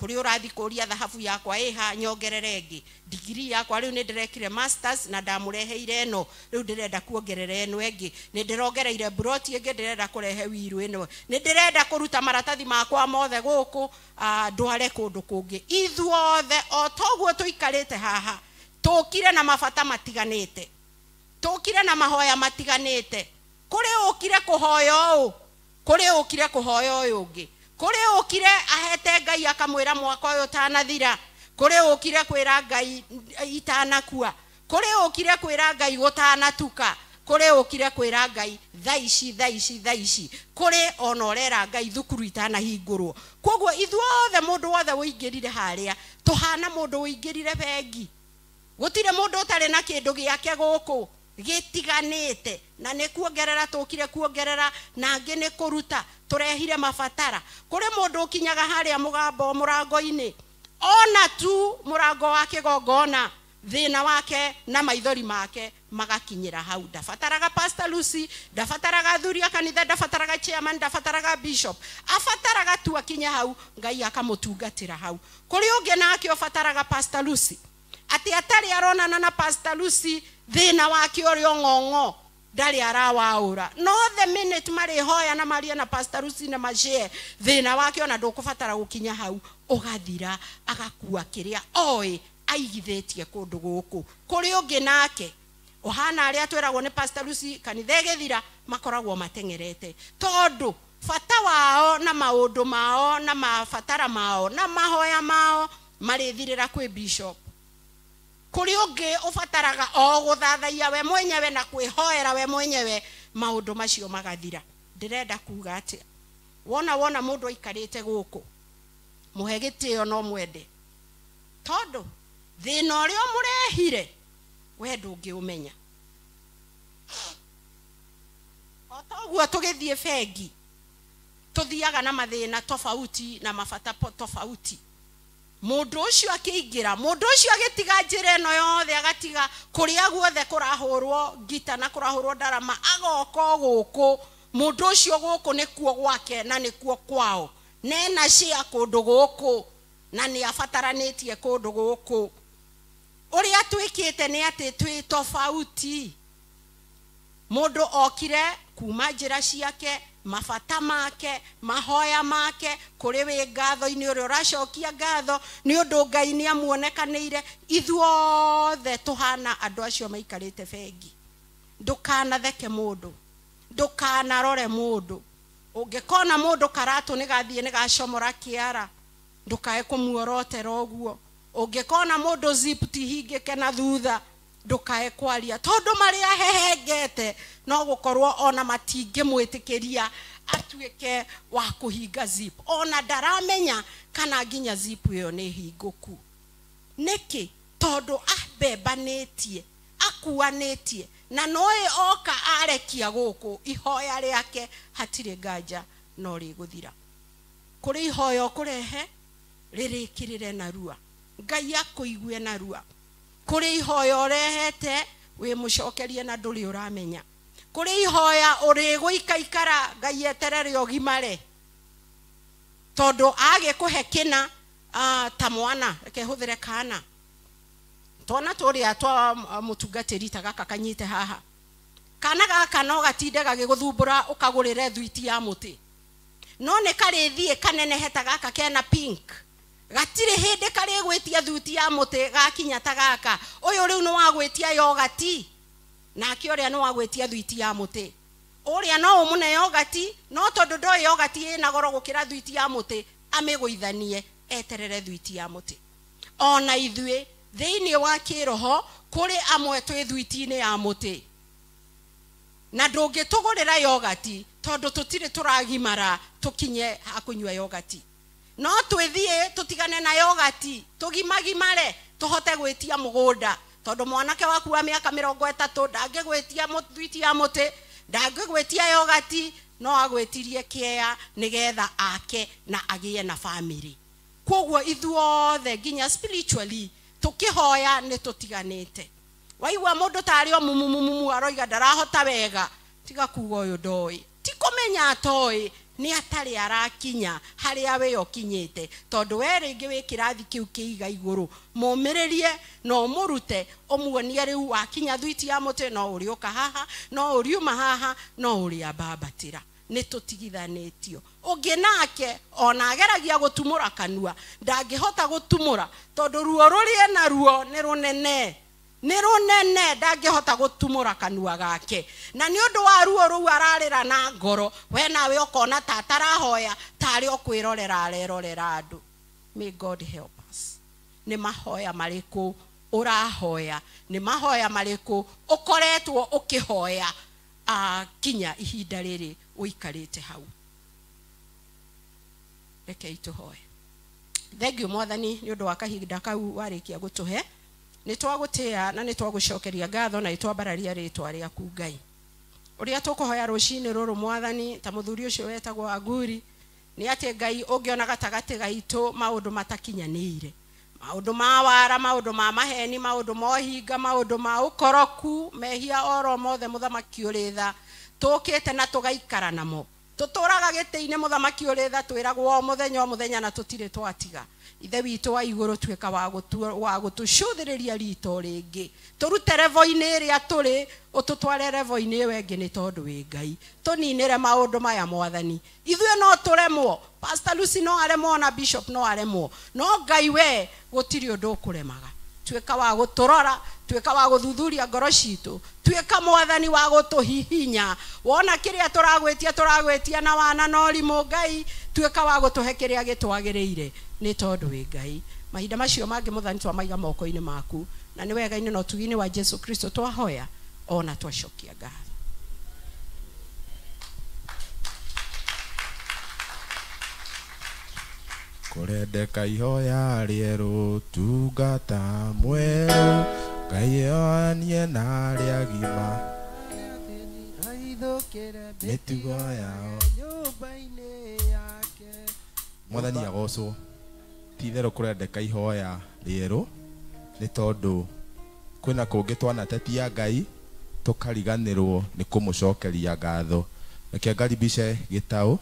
Kũrĩ ũrathiĩ kũria thahabu yakwa ĩha nyongerere ĩngĩ, degree yakwa rĩu nĩ ndĩrekire masters na ndamũreheire ĩno, rĩu ndĩrenda kuongerera ĩno ĩngĩ, nĩ ndĩrongereire broti ĩngĩ, ndĩrenda kũrehe wiru ĩno, nĩ ndĩrenda kũruta maratathi makwa mothe gũkũ ndware kũndũ kũngĩ. Ithuothe o toguo tũikarĩte haha tũkire na mabata matiganĩte, tũkire na mahoya matiganĩte. Kũrĩ ũkire kũhoya ũũ, kũrĩ ũkire kũhoya ũyũ ũngĩ, kũrĩ ũkire ahete Ngai akamwĩra mwaka ũyũ ũtanathira, kũrĩ ũkire kwĩra Ngai itanakua, kũrĩ ũkire kwĩra Ngai gũtanatuka, kũrĩ ũkire kwĩra Ngai thaa ici, thaa ici, thaa ici, kũrĩ ona ũrera Ngai thukuru itanahingũrwo. Koguo ithuothe mũndũ wothe ũingĩrire harĩa tũhana mũndũ ũingĩrire bengi. Gũtirĩ mũndũ ũtarĩ na kĩndũ gĩake gũkũ gĩtiganĩte, na nĩ kuongerera tũkire kuongerera, na angĩ nĩ kũruta tũrehire mabatara. Kũrĩ mũndũ ũkinyaga harĩa mũgambo mũrango-inĩ, ona tu mũrango wa kĩgongona, thĩna wake na maithori make magakinyĩra hau. Ndabataraga Pastor Lucy, ndabataraga athuri a kanitha, ndabataraga chairman, ndabataraga bishop, abataraga tu akinye hau, Ngai akamũtungatĩra hau. Kũrĩ ũngĩ nake ũbataraga Pastor Lucy, atĩ atarĩ aronana na Pastor Lucy, thĩna wake ũrĩa ũng'ong'o ndarĩ arawaũra, no the minute marĩhoya na marie na Pastor Lucy na mashare thĩna wake, ona ndũkũbatara gũkinya hau, ũgathira, agakua kĩrĩa oĩ aigithĩtie kũndũ gũkũ. Kũrĩ ũngĩ nake ũhana arĩa twĩragwo nĩ Pastor Lucy kanitha ĩgĩthira, makoragwo mateng'erete, tondũ bata wao na maũndũ mao na mabatara mao na mahoya mao marĩthirĩra kwĩ bishop. Kũrĩ ũngĩ ũbataraga o gũthathaiya we mwenyewe na kwĩhoera we mwenyewe, maũndũ macio magathira. Ndĩrenda kuga atĩa, wona mũndũ aikarĩte gũkũ, mũhe gĩtĩo no mwende, tondũ thĩna ũrĩa ũmũrehire we ndũngĩũmenya. O toguo tũgĩthiĩ bengi tũthiaga na mathĩna tofauti na mabata tofauti. Mũndũ ũcio akĩingĩra, mũndũ ũcio agĩtiga njĩra ĩno yothe, agatiga kũrĩa guothe kũrahũrwo ngita na kũrahũrwo ndarama, agoka gũkũ. Mũndũ ũcio gũkũ nĩkuo gwake na nĩkuo kwao, nena cia kũndũ gũkũ na nĩ abataranĩtie kũndũ gũkũ. Ũrĩa twĩkĩte nĩ atĩ twĩ tofauti. Mũndũ okire kuma njĩra ciake, mabata make, mahoya make, kũrĩ wĩ ngatho-inĩ ũrĩa ũracokia ngatho nĩ ũndũ Ngai nĩ amuonekanĩire. Ithuothe tũhana andũ acio maikarĩte bengi. Ndũkanatheke mũndũ, ndũkanarore mũndũ. Ũngĩkona mũndũ karatũ nĩ gathiĩ nĩ gacomora kĩara, ndũkae kũmuorotera ũguo. Ũngĩkona mũndũ zip ti hingĩke na thutha, ndũkae kwaria, tondũ marĩa hehengete no gũkorwo ona matingĩmwĩtĩkĩria atuĩke wa kũhinga zip, ona ndaramenya kana nginya zip ĩyo nĩ hingũku. Nĩkĩ? Tondũ abembanĩtie, akuanĩtie, na noĩ oka arekia gũkũ ihoya rĩake hatirĩ nganja no rĩgũthira. Kũrĩ ihoya ũkũrehe rĩrĩkĩrĩre narua, Ngai akũigue narua. Kũrĩ ihoya ũrehete wĩmũcokerie na ndũrĩ ũramenya. Kũrĩ ihoya ũrĩgũikaikara Ngai eterere ũgimare, tondũ agĩkũhe kĩna ta mwana, reke hũthĩre kana twana tũrĩa twa mũtungatĩri ta gaka kanyite haha. Kana gaka no gatinde gagĩgũthumbũra ũkagũrĩre thwiti ya mũtĩ, no nĩ karĩthiĩ kanenehe ta gaka kena pink, gatirĩ hĩndĩ karĩgwĩtia thuti ya mũtĩ gakinya ta gaka. Ũyũ rĩu nĩ wagwĩtia yogati, nake ũrĩa nĩ wagwĩtia thuiti ya mũtĩ. Ũrĩa no ũmũne yogati, no tondũ ndoĩ yogati ĩna goro gũkĩra thuiti ya mũtĩ, amĩgũithanie eterere thuiti ya mũtĩ. Ona ithuĩ thĩinĩ wa kĩroho kũrĩ amwe twĩ thuiti-inĩ ya mũtĩ, na ndũngĩtũgũrĩra yogati tondũ tũtirĩ tũragimara tũkinye hakũnyua yogati. No twĩthiĩ tũtigane na yogati, tũgimagimare tũhote gwĩtia mũgũnda, tondũ mwanake waku wa mĩaka 30 ndangĩgwĩtia thuiti ya mũtĩ, ndangĩgwĩtia yogati, no agwĩtirie kĩea nĩgetha ake na agĩe na family. Koguo ithuothe nginya spiritually tũkĩhoya nĩ tũtiganĩte. Waigua mũndũ tarĩ o mumumumu aroiga ndarahota wega, tiga kuga ũyũ ndoĩ, ti kũmenya atoĩ, nĩ atarĩ arakinya harĩa we ũkinyĩte, tondũ we rĩngĩ wĩ kĩrathi kĩu kĩiga igũrũ. Mũmĩrĩrie na ũmũrute, ũmuonie rĩu wakinya thuiti ya mũtĩ no ũrĩũka haha, no ũriuma haha, no ũrĩambambatĩra. Nĩ tũtigithanĩtio. Ũngĩ nake ona ageragia gũtumũra kanua, ndangĩhota gũtumũra tondũ ruo rũrĩa naruo nĩ rũnene, nĩ rũnene, ndangĩhota gũtumũra kanua gake. Na nĩ ũndũ wa ruo rũu ararĩra na ngoro, we nawe ũkona ta atarahoya, tarĩ o kwĩrorera arerorera andũ. May God help us. Nĩ mahoya marĩkũ ũrahoya? Nĩ mahoya marĩkũ ũkoretwo ũkĩhoya kinya ihinda rĩrĩ ũikarĩte hau? Rekei tũhoe. Thengiũ Mwathani nĩ ũndũ wa kahinda kau warĩkia gũtũhe. Nĩ twagũtĩa na nĩ twagũcokeria ngatho na nĩ twambararia rĩtwa rĩaku Ngai. Ũrĩa tũkũhoya rũcinĩ rũrũ Mwathani, ta mũthuri ũcio wetagwo Aguri, nĩ atĩ Ngai ũngĩona gatagatĩ gaitũ maũndũ matakinyanĩire, maũndũ ma wara, maũndũ ma maheni, maũndũ ma ũhinga, maũndũ ma ũkoroku, mehia oro mothe mũthamaki ũrĩ tha, tũkĩte na tũgaikara namo. Tũtũraga gĩtĩ-inĩ mũthamaki ũrĩ tha, twĩragwo o mũthenya o mũthenya na tũtirĩ twatiga. Ithe witũ wa igũrũ, tuĩka wa gũtũcũthĩrĩria rito rĩngĩ, tũrute revo-inĩ ĩrĩa tũrĩ, ũtũtware revo-inĩ ĩyo ĩngĩ, nĩ tondũ wĩ Ngai. Tũninĩre maũndũ maya Mwathani. Ithuĩ no tũremwo, Pastor Lucy no aremwo na Bishop no aremwo, no Ngai we gũtirĩ ũndũ ũkũremaga. Tuĩka wa gũtũrora, tuĩka wa gũthuthuria ngoro citũ, tuĩka Mwathani wa gũtũhihinya. Wona kĩrĩa tũragwĩtia, tũragwĩtia na wana na ũrimũ Ngai, tuĩka wa gũtũhe kĩrĩa gĩtwagĩrĩire, nĩ tondũ wĩ Ngai. Mahinda macio mangĩ Mwathani twamaiga moko-inĩ maku, na nĩ wega-inĩ na ũtugi-inĩ wa Jesu Kristo twahoya ona twacokia ngatho. Kũrendeka ihoya rĩerũ, tungata mwerũ, Ngai oanie na arĩa agima mĩtugo yao. Mwathani agocwo. Ti itherũ kũrendeka ihoya rĩerũ, nĩ tondũ kwĩna kũngĩ twanatetia Ngai tũkariganĩrwo nĩ kũmũcokeria ngatho. Reke ngaribice Gĩtaũ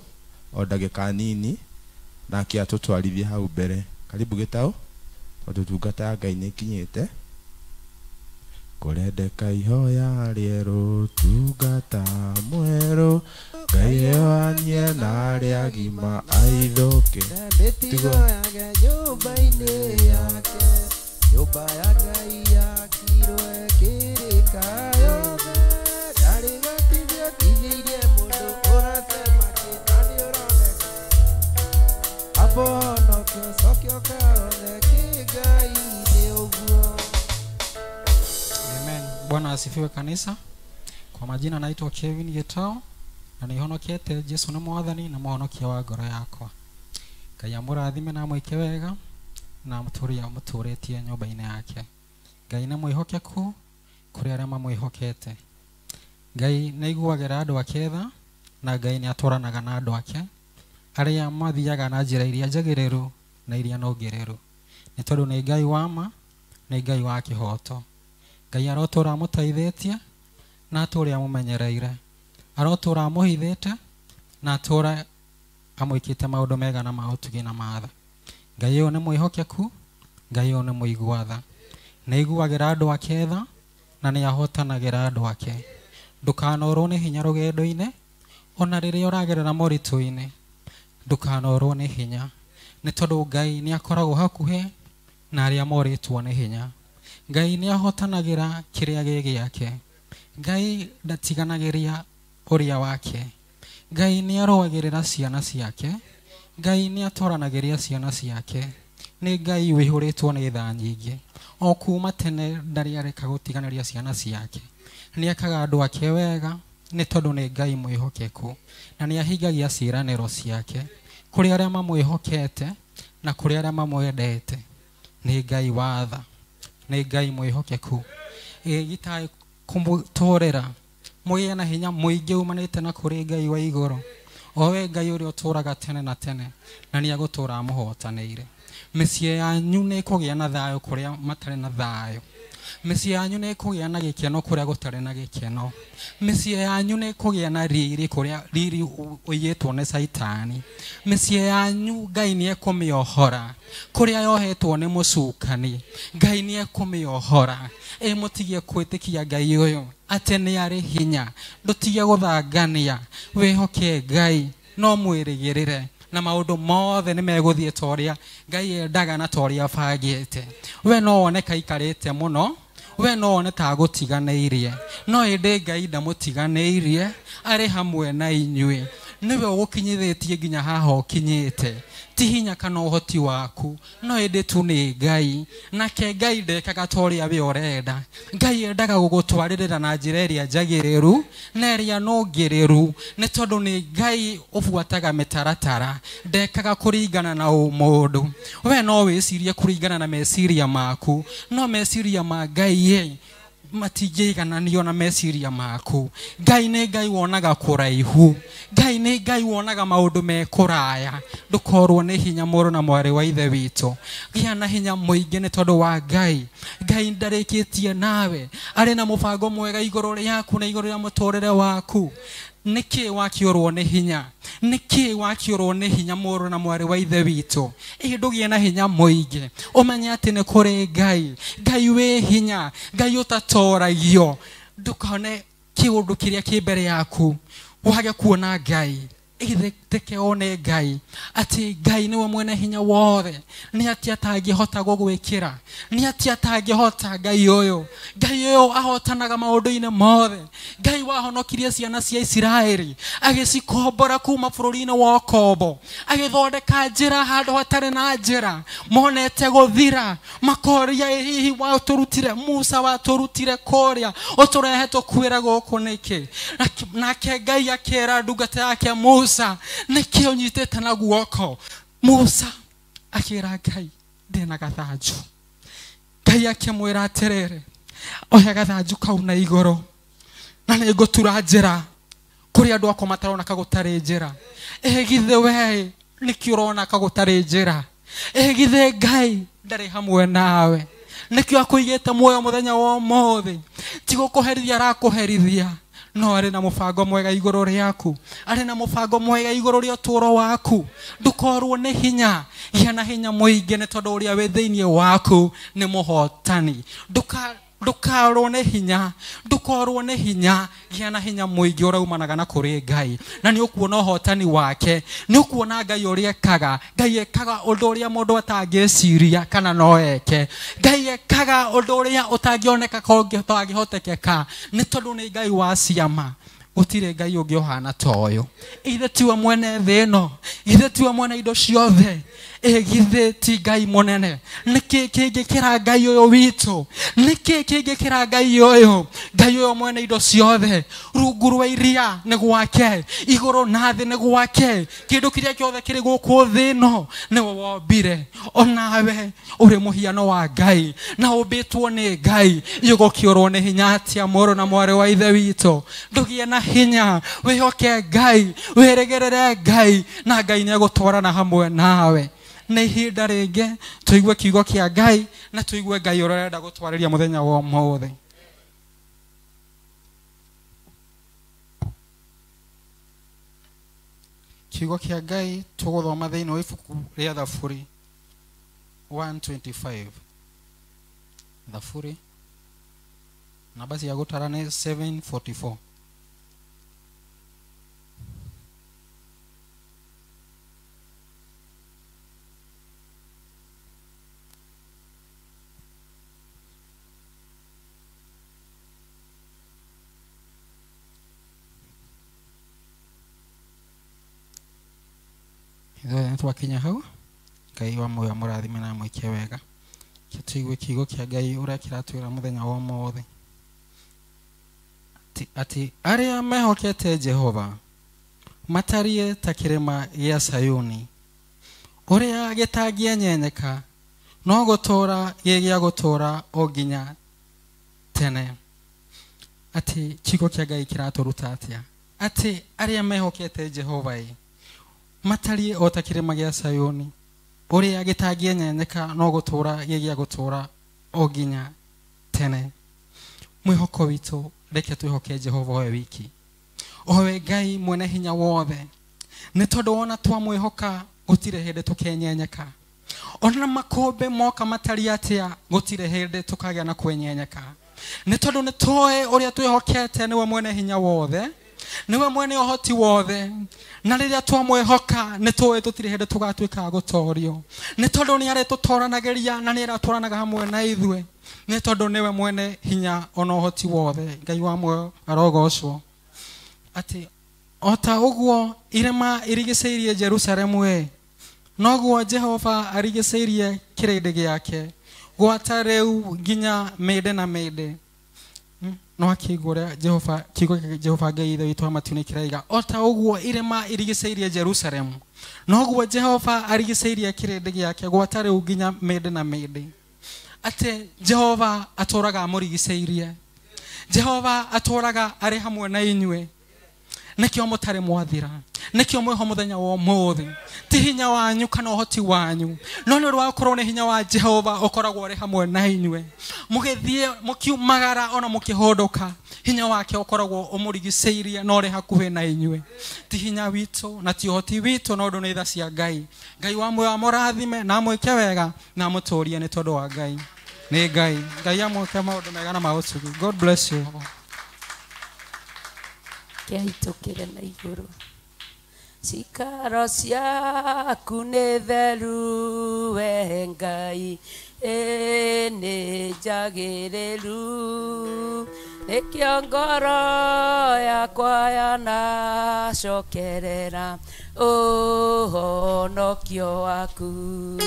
o ndagĩka nini, nake atũtwarithie hau mbere. Karibu Gĩtaũ, tondũ tungata ya Ngai nĩ ĩkinyĩte. Kũrendeka ihoya rĩerũ, tungata mwerũ, Ngai oanie na arĩa agima aithũke mĩtigo yake nyũmba-inĩ yake. Nyũmba ya Ngai yakirwo ĩkĩrĩka yothe, ndarĩ gatithio tigĩirie mũndũ ũratema kĩna nĩ ũroneka. Abonokio cokio kaothe kĩ Ngai nĩ ũguo. Amen. Bwana asifiwe kanisa. Kwa majina naitwa Kevin Gitau na nihonokete Jesu nĩ Mwathani na mũhonokia wa ngoro yakwa. Ngai amũrathime na amwĩke wega na amũtũrie amũtũrĩtie nyũmba-inĩ yake. Ngai nĩ mwĩhokeku kũrĩ arĩa mamwĩhokete. Ngai nĩ aiguagĩra andũ ake tha na Ngai nĩ atwaranaga na andũ ake. arĩa mathiaga na njĩra iria njagĩrĩru na iria nũngĩrĩru. Nĩ tondũ nĩ Ngai wa ma, nĩ Ngai wa kĩhooto. Ngai arotũũra amũteithĩtie na atũũre amũmenyereire. Arotũũra amũhithĩte na atũũre amwĩkĩte maũndũ mega na ma ũtugi na matha. Ngai ũyũ nĩ mwĩhokeku, Ngai ũyũ nĩ mũigua tha. Nĩ aiguagĩra andũ ake tha na nĩ ahotanagĩra andũ ake. Ndũkanorwo nĩ hinya rũgendo-inĩ, ona rĩrĩa ũragerera moritũ-inĩ, ndũkanorwo nĩ hinya. Nĩ tondũ Ngai nĩ akoragwo hakuhĩ na arĩa morĩtwo nĩ hinya. Ngai nĩ ahotanagĩra kĩrĩa gĩ gĩake. Ngai ndatiganagĩria ũrĩa wake. Ngai nĩ arũagĩrĩra ciana ciake. Ngai nĩ atoranagĩria ciana ciake. Nĩ Ngai wĩihũrĩtwo nĩ tha nyingĩ. O kuma tene ndarĩ areka gũtiganĩria ciana ciake. Nĩ ekaga andũ ake wega nĩ tondũ nĩ Ngai mwĩhokeku na nĩ ahingagia ciĩranĩro ciake kũrĩ arĩa mamwĩhokete na kũrĩ arĩa mamwendete. Nĩ Ngai wa tha, nĩ Ngai mwĩhokeku. Gĩtarĩ kũmũtũrĩra mũgĩe na hinya mũingĩ umanĩte na kũrĩ Ngai wa igũrũ, o we Ngai ũrĩa ũtũũraga tene na tene na nĩ agũtũũra amũhotanĩire. Mĩciĩ yanyu nĩ ĩkũgĩa na thayũ kũrĩa matarĩ na thayũ. Mĩciĩ yanyu nĩ ĩkũgĩa na gĩkeno kũrĩa gũtarĩ na gĩkeno. Mĩciĩ yanyu nĩ ĩkũgĩa na riri kũrĩa riri ũiyĩtwo nĩ Caitani. Mĩciĩ yanyu Ngai nĩ ekũmĩohora kũrĩa yohetwo nĩ mũcukani. Ngai nĩ ekũmĩohora. Ĩ mũtigie kwĩtĩkia Ngai ũyũ atĩ nĩ arĩ hinya. Ndũtige gũthangania, wĩhoke Ngai no mwĩrĩgĩrĩre na maũndũ mothe nĩ megũthiĩ ta ũrĩa Ngai endaga na ta ũrĩa abangĩte. We no wone kaikarĩte mũno, we no wone ta agũtiganĩirie, no ĩndĩ Ngai ndamũtiganĩirie, arĩ hamwe na inyuĩ. Nĩwe ũgũkinyithĩtie nginya haha ũkinyĩte. Ti hinya kana ũhoti waku, no ĩndĩ tu nĩ Ngai. Nake Ngai ndekaga ta ũrĩa we ũrenda. Ngai endaga gũgũtwarĩrĩra na njĩra ĩrĩa njagĩrĩru na ĩrĩa nũngĩrĩru, nĩ tondũ nĩ Ngai ũbuataga mĩtaratara, ndekaga kũringana na ũmũndũ. We no wĩcirie kũringana na meciria maku, no meciria ma Ngai ĩ matingĩigananio na meciria maku. Ngai nĩ Ngai wonaga kũraihu. Ngai nĩ Ngai wonaga maũndũ me kũraya. Ndũkorwo nĩ hinya mũrũ na mwarĩ wa ithe witũ. Gĩa na hinya mũingĩ nĩ tondũ wa Ngai. Ngai ndarĩkĩtie nawe, arĩ na mũbango mwega igũrũ rĩaku na igũrũ rĩa mũtũrĩre waku. Nĩkĩ wakĩũrwo nĩ hinya? Nĩkĩ wakĩũrwo nĩ hinya mũrũ na mwarĩ wa ithe witũ? Ĩ ndũgĩe na hinya mũingĩ, ũmenye atĩ nĩ kũrĩ Ngai. Ngai wĩ hinya, Ngai ũtatoragio. Ndũkone kĩũndũ kĩrĩa kĩ mbere yaku wage kuona Ngai. Reke one Ngai atĩ Ngai nĩwe mwene hinya wothe. Nĩ atĩ atangĩhota gũgwĩkĩra, nĩ atĩ atangĩhota. Ngai ũyũ, Ngai ũyũ ahotanaga maũndũ-inĩ mothe. Ngai wahonokirie ciana cia Isiraeli agĩcikombora kuma bũrũri-inĩ wa ũkombo, agĩthondeka njĩra handũ hatarĩ na njĩra, monete gũthira, makoria hihi watũrutire Musa, watũrutire kũrĩa ũtũrehe tũkuĩre gũkũ nĩkĩ? Nake Ngai akĩra ndungata yake Musa, nĩkĩ ũnyitĩte na guoko? Musa akĩra Ngai, ndĩna gathanju. Ngai akĩmwĩra atĩrĩrĩ, oya gathanju kau na igũrũ na nĩngũtura njĩra kũrĩa andũ akwa matarona kagũtarĩ njĩra. Ĩ githĩ we nĩkĩ ũrona kagũtarĩ njĩra? Ĩ githĩ Ngai ndarĩ hamwe nawe? Nĩkĩo akũigĩte muoyo mũthenya wa ũmũthĩ? Ti gũkũherithia arakũherithia, no arĩ na mũbango mwega igũrũ rĩaku, arĩ na mũbango mwega igũrũ rĩa ũtũũro waku. Ndũkorwo nĩ hinya, gĩa na hinya mũingĩ nĩ tondũ ũrĩa wĩ thĩinĩ waku nĩ mũhotani. Ndũkarwo nĩ hinya, ndũkorwo nĩ hinya, gĩa na hinya mũingĩ ũraumanaga na kũrĩ Ngai, na nĩ ũkuona ũhotani wake, nĩ ũkuona Ngai ũrĩa ekaga. Ngai ekaga ũndũ ũrĩa mũndũ atangĩciria kana no eke. Ngai ekaga ũndũ ũrĩa ũtangĩoneka ũtangĩhotekeka, nĩ tondũ nĩ Ngai wa ciama. Gũtirĩ Ngai ũngĩ ũhana ta ũyũ. Ithe tiwe mwene thĩ ĩno, ithe tiwe mwene indo ciothe. Ĩ githĩ ti Ngai mũnene? Nĩkĩ kĩngĩkĩra Ngai ũyũ witũ? Nĩkĩ kĩngĩkĩra Ngai ũyũ? Ngai ũyũ mwene indo ciothe, rungu rwa iria nĩ gwake, igũrũ na thĩ nĩ gwake, kĩndũ kĩrĩa gĩothe kĩrĩ gũkũ thĩ ĩno nĩwe wombire. Onawe ũrĩ mũhiano wa Ngai na ũmbĩtwo nĩ Ngai. Igũkĩũrwo nĩ hinya atĩa mũrũ na mwarĩ wa ithe witũ? Ndũgĩe na hinya, wĩhoke Ngai, wĩrĩgĩrĩre Ngai, na Ngai nĩegũtwarana hamwe nawe. Nĩ ihinda rĩngĩ tũigue kiugo kĩa Ngai na tũigue Ngai ũrĩa ũrenda gũtwarĩria mũthenya wa ũmũthĩ. Kiugo kĩa Ngai tũgũthoma thĩinĩ wa ibuku rĩa Thaburi 125. Thaburi namba cia gũtara nĩ 744. Ithuothe nĩtwakinya hau. Ngai wa muoyo amũrathime na amwĩke wega. Tũigue kiugo kĩa Ngai ũrĩa kĩratwĩra mũthenya wa ũmũthĩ, atĩ arĩa mehokete Jehova matariĩ ta kĩrĩma gĩa Sayuni, ũrĩa gĩtangĩenyenyeka, no gũtũũra gĩ gĩa gũtũũra o nginya tene. Atĩ kiugo kĩa Ngai kĩratũruta atĩa? Atĩ arĩa mehokete Jehova matariĩ o ta kĩrĩma gĩa Sayuni, ũrĩa gĩtangĩenyenyeka, no gũtũũra gĩ gĩa gũtũũra o nginya tene. Mwĩhoko witũ, reke twĩhoke Jehova we wiki, owe Ngai mwene hinya wothe, nĩ tondũ wona twamwĩhoka gũtirĩ hĩndĩ tũkenyenyeka. Ona makũmbĩ moka matariĩ atĩa, gũtirĩ hĩndĩ tũkagĩa na kwenyenyeka, nĩ tondũ nĩ tũĩ ũrĩa twĩhokete nĩwe mwene hinya wothe, nĩwe mwene ũhoti wothe, na rĩrĩa twamwĩhoka nĩ tũĩ tũtirĩ hĩndĩ tũgatuĩka gũtorio, nĩ tondũ nĩ arĩtũtoranagĩria na nĩ aratwaranaga hamwe na ithuĩ, nĩ tondũ nĩwe mwene hinya ona ũhoti wothe. Ngai wa muoyo arogocwo. Atĩ o ta ũguo irĩma irigicĩirie Jerusalemu ĩ, noguo Jehova arigicĩirie kĩrĩndĩ gĩake gwata rĩu nginya mĩndĩ na mĩndĩ. No akĩigua ũrĩa Jehova, kiugo kĩa Jehova Ngai ithe witũ wa matu-inĩ kĩraiga, o ta ũguo irĩma irigicĩirie Jerusalemu, noguo Jehova arigicĩirie kĩrĩndĩ gĩake gwata rĩu nginya mĩndĩ na mĩndĩ. Atĩ Jehova atũũraga amũrigicĩirie, Jehova atũũraga arĩ hamwe na inyuĩ. Nĩkĩo mũtarĩ mwathira, nĩkĩo mwĩho mũthenya wa ũmũthĩ. Ti hinya wanyu kana ũhoti wanyu, no nĩ ũndũ wa gũkorwo nĩ hinya wa Jehova ũkoragwo ũrĩ hamwe na inyuĩ. Mũgĩthiĩ mũkiumagara ona mũkĩhũndũka, hinya wake ũkoragwo ũmũrigicĩirie na ũrĩ hakuhĩ na inyuĩ. Ti hinya witũ na ti ũhoti witũ, no ũndũ nĩ tha cia Ngai. Ngai wa muoyo amũrathime na amwĩke wega na amũtũũrie nĩ tondũ wa Ngai. Nĩ Ngai. Ngai amwĩke maũndũ mega na ma ũtugi. God bless you. Kĩahĩtũkĩre na igũrũ. Cikaro ciaku nĩ theru we Ngai, ĩ nĩ njagĩrĩru, nĩkĩo ngoro yakwa yanacokerera ũhonokio waku.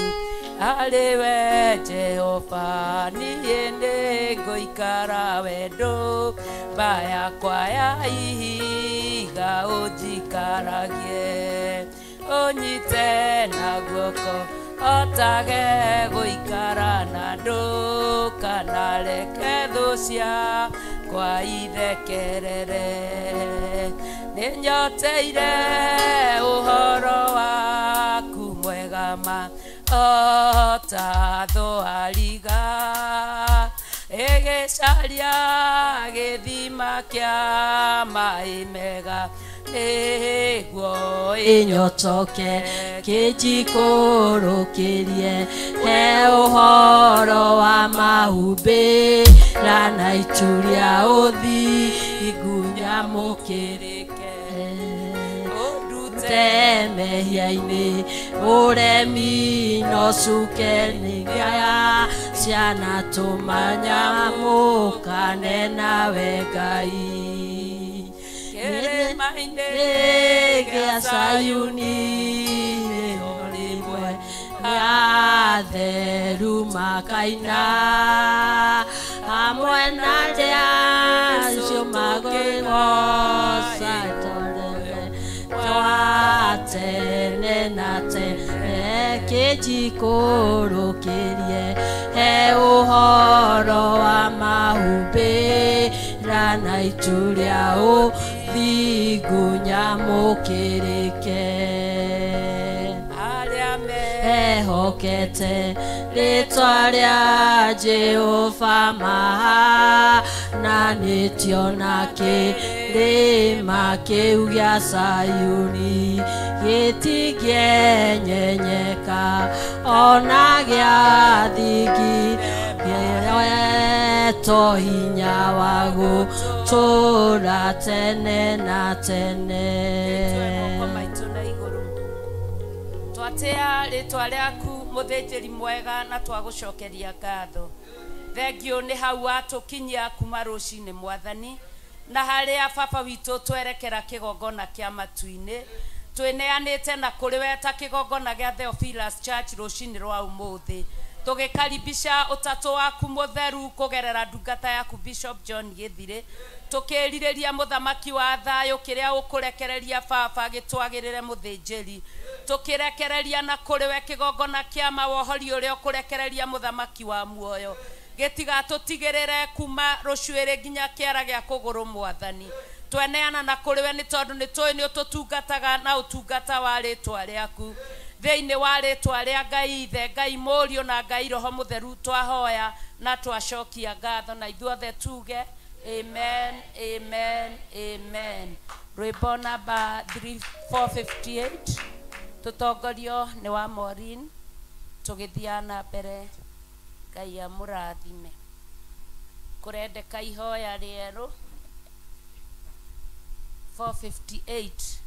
Harĩ we Jehova niĩ nĩngũikara wendo, mba yakwa ya ihiga ũnjikaragie, ũnyite na guoko hotage gũikara na andũ, kana reke thũ ciakwa ithekerere. Nĩnyoteire ũhoro waku mwega ma, o ta thwariga ĩgĩcaria gĩthima kĩa maĩ mega, nĩguo ĩnyotoke kĩnjikũrũkĩrie. He ũhoro wa mahumbĩra na ituria ũthingu nyamũkĩrĩke, ũndute mehia-inĩ ũremi no cuke nĩgĩa ciana tũmanyamũkane nawe Ngai. Kĩrĩma-inĩ gĩa Sayuni nĩho rĩmwe atheru makaina, hamwe na arĩa Njikũrũkĩrie he ũhoro wa mahumbĩra na itu rĩa ũthingu nyamũkĩrĩke arĩa mehokete rĩtwa rĩa Jehova mahananĩtio na kĩrĩma kĩu gĩa Sayuni gĩtingĩenyenyeka ona gĩathingi gĩetwo hinya wa gũtũũra tene na tene. Twatea rĩtwa rĩaku mũthĩnjĩri mwega na twagũcokeria ngatho. Thengio nĩ hau watũkinyia kuma rũcinĩ mwathani na harĩa baba witũ twerekera kĩgongona kĩa matu-inĩ twĩneanĩte na kũrĩ we ta kĩgongona gĩa Theophilus Church rũcinĩ rwa ũmũthĩ tũgĩkaribisha ũtatũ waku mũtheru kũgerera ndungata yaku Bishop John Gĩthirĩ tũkĩrirĩria mũthamaki wa thayũ kĩrĩa ũkũrekereria baba gĩtwagĩrĩre mũthĩnjĩri tũkĩrekereria na kũrĩ we kĩgongona kĩa mawohori ũrĩa ũkũrekereria mũthamaki wa muoyo gĩtigatũtigĩrĩre kuma rũcuĩrĩ nginya kĩara gĩa kũgũrũ mwathani tweneana na kũrĩ we nĩ tondũ nĩ tũĩ nĩ ũtũtungataga na ũtungata wa rĩtwa rĩaku thĩinĩ wa rĩtwa rĩa Ngai Ithe Ngai Mũriũ na Ngai Roho Mũtheru twahoya na twacokia ngatho na ithuothe tuge amen amen amen. Rwĩmbo namba 3458 tũtongorio nĩ wa Maureen tũgĩthiĩ na mbere. Ngai amũrathime. Kũrendeka ihoya rĩerũ 458.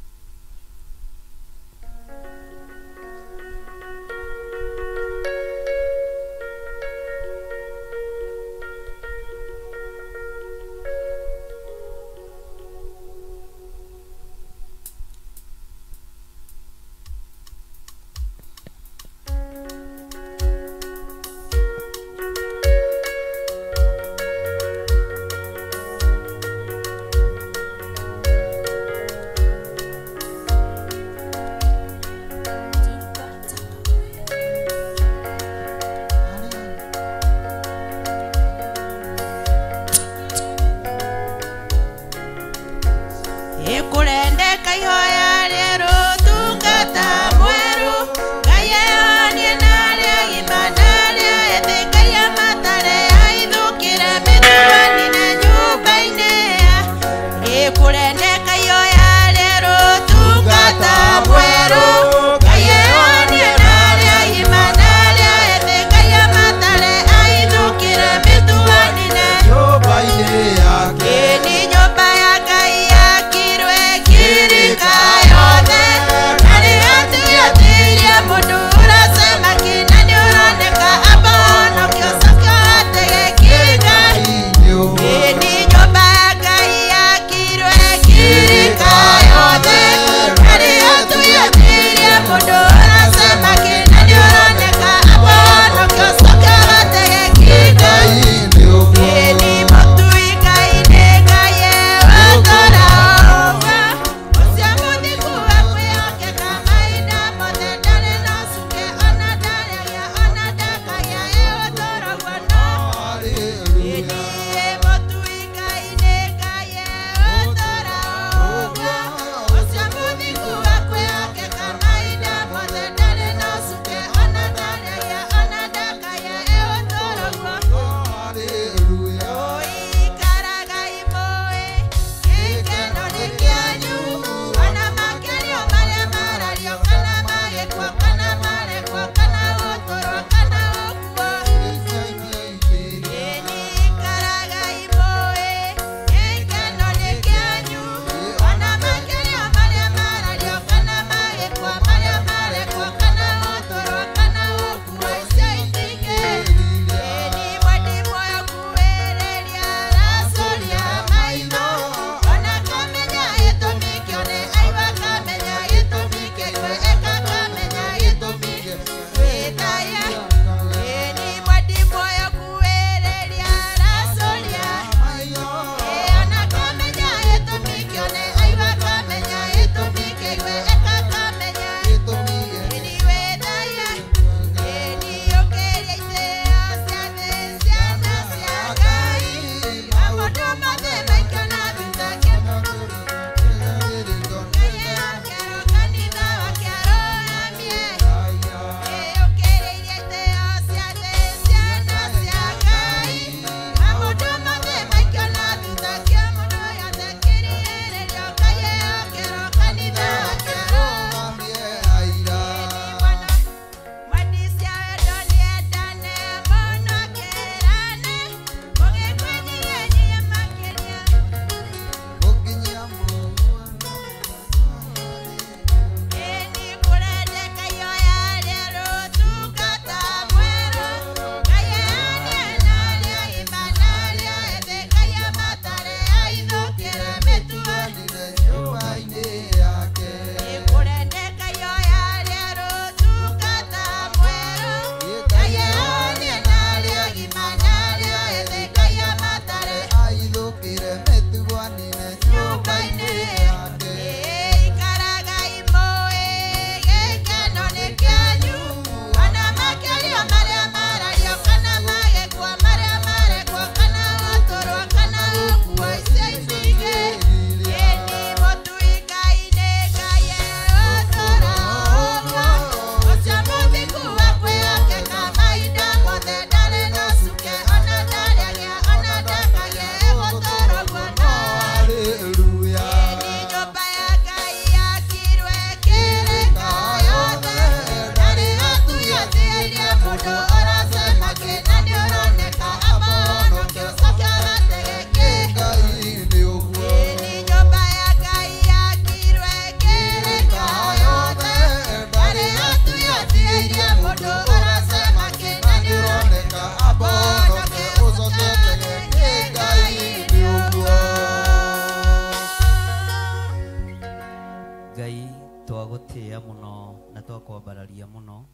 Ngai twagutia muno na twakwambararia muno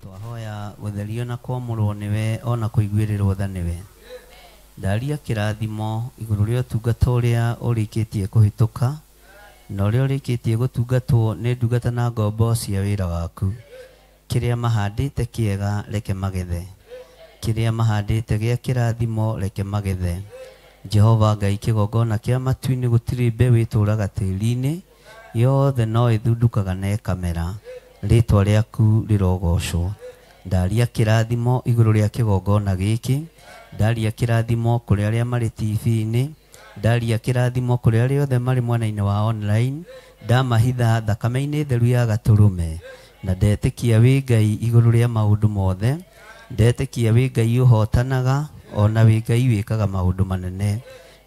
twahoya gutherio na kwamũrwo niwe ona kũiguĩrĩrwo tha niwe. Ndaria kĩrathimo igũrũ rĩa ũtungata ũrĩa ũrĩkĩtie kũhĩtũka na ũrĩa ũrĩkĩtie gũtungatwo nĩ ndungata na ngombo cia wĩra waku. Kĩrĩa mahandĩte kĩega reke magethe, kĩrĩa mahandĩte gĩa kĩrathimo reke magethe. Jehova Ngai kĩgongona kĩa matu-inĩ gũtirĩ mbeũ ĩtũraga tĩri-inĩ, yothe no ĩthundukaga na ĩkamera. Rĩtwa rĩaku rĩrogocwo. Ndaria kĩrathimo igũrũ rĩa kĩgongona gĩkĩ, ndaria kĩrathimo kũrĩ arĩa marĩ TV-inĩ, ndaria kĩrathimo kũrĩ arĩa othe marĩ mwena-inĩ wa online, ndamahitha thakame-inĩ theru ya gatũrũme, na ndetĩkia wĩ Ngai igũrũ rĩa maũndũ mothe, ndetĩkia wĩ Ngai ũhotanaga ona wĩ Ngai wĩkaga maũndũ manene.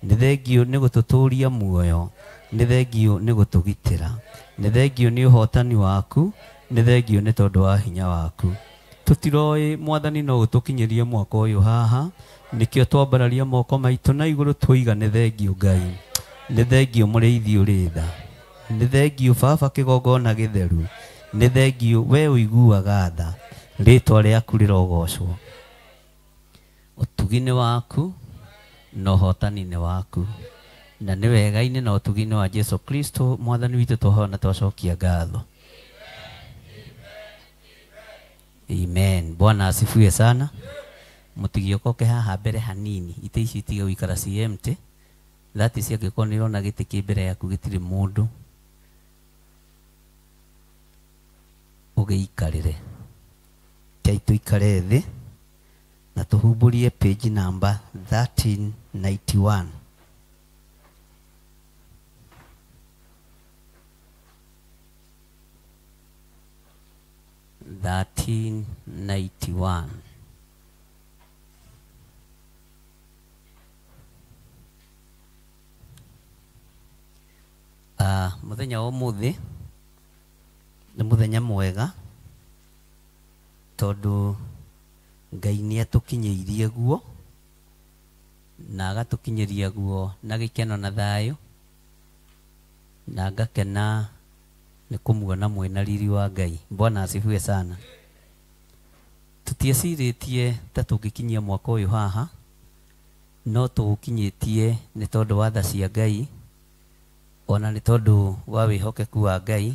Nĩ thengio nĩ gũtũtũria muoyo, nĩ thengio nĩ gũtũgitĩra, nĩ thengio nĩ ũhotani waku, nĩ thengio nĩ tondũ wa hinya waku. Tũtiroĩ Mwathani no ũtũkinyĩrie mwaka ũyũ haha, nĩkĩo twambararia moko maitũ na igũrũ twoiga nĩ thengio Ngai, nĩ thengio mũrĩithi ũrĩ tha, nĩ thengio Baba kĩgongona gĩtheru, nĩ thengio we ũiguaga tha. Rĩtwa rĩaku rĩrogocwo. Ũtugi nĩ waku na ũhotani nĩ waku, na nĩ wega-inĩ na ũtugi-inĩ wa Jesu Kristo Mwathani witũ twahoya na twacokia ngatho. Amen. Bwana asifiwe sana. Mutigiokoke haha mbere hanini, ite ici itige gũikara ci empty. That is angĩkorwo nĩ ũrona gĩtĩ kĩ mbere yaku gĩtirĩ mũndũ, ũgĩikarĩre. Rekei tũikare thĩ na tũhumbũrie page number 1391. Muthenya wa ũmũthĩ nĩ mũthenya mwega tondũ Ngai nĩ atũkinyĩirie guo na agatũkinyĩria guo na gĩkeno na thayũ, na ngakena nĩ kũmuona mwĩna riri wa Ngai. Bwana asifiwe sana. Tũtiecirĩtie ta tũngĩkinyia mwaka ũyũ haha, no tũũkinyĩtie nĩ tondũ wa tha cia Ngai, ona nĩ tondũ wa wĩhokeku wa Ngai,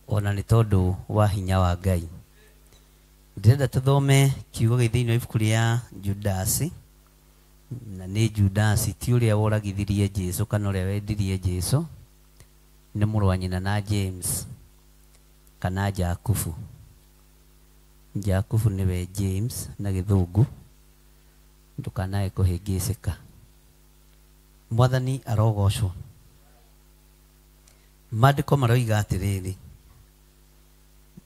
ona nĩ tondũ wa hinya wa Ngai. Ndĩrenda tũthome kiugo gĩ thĩinĩ wa ibuku rĩa Judasi Na nĩ Judasi ti ũrĩa woragithirie Jesu kana ũrĩa wendirie Jesu, nĩ mũrũ wa nyina na James kana Jakubu. Jakubu nĩwe James na gĩthũngũ, ndũkanae kũhĩngĩcĩka. Mwathani arogocwo. Maandĩko maroiga atĩrĩrĩ,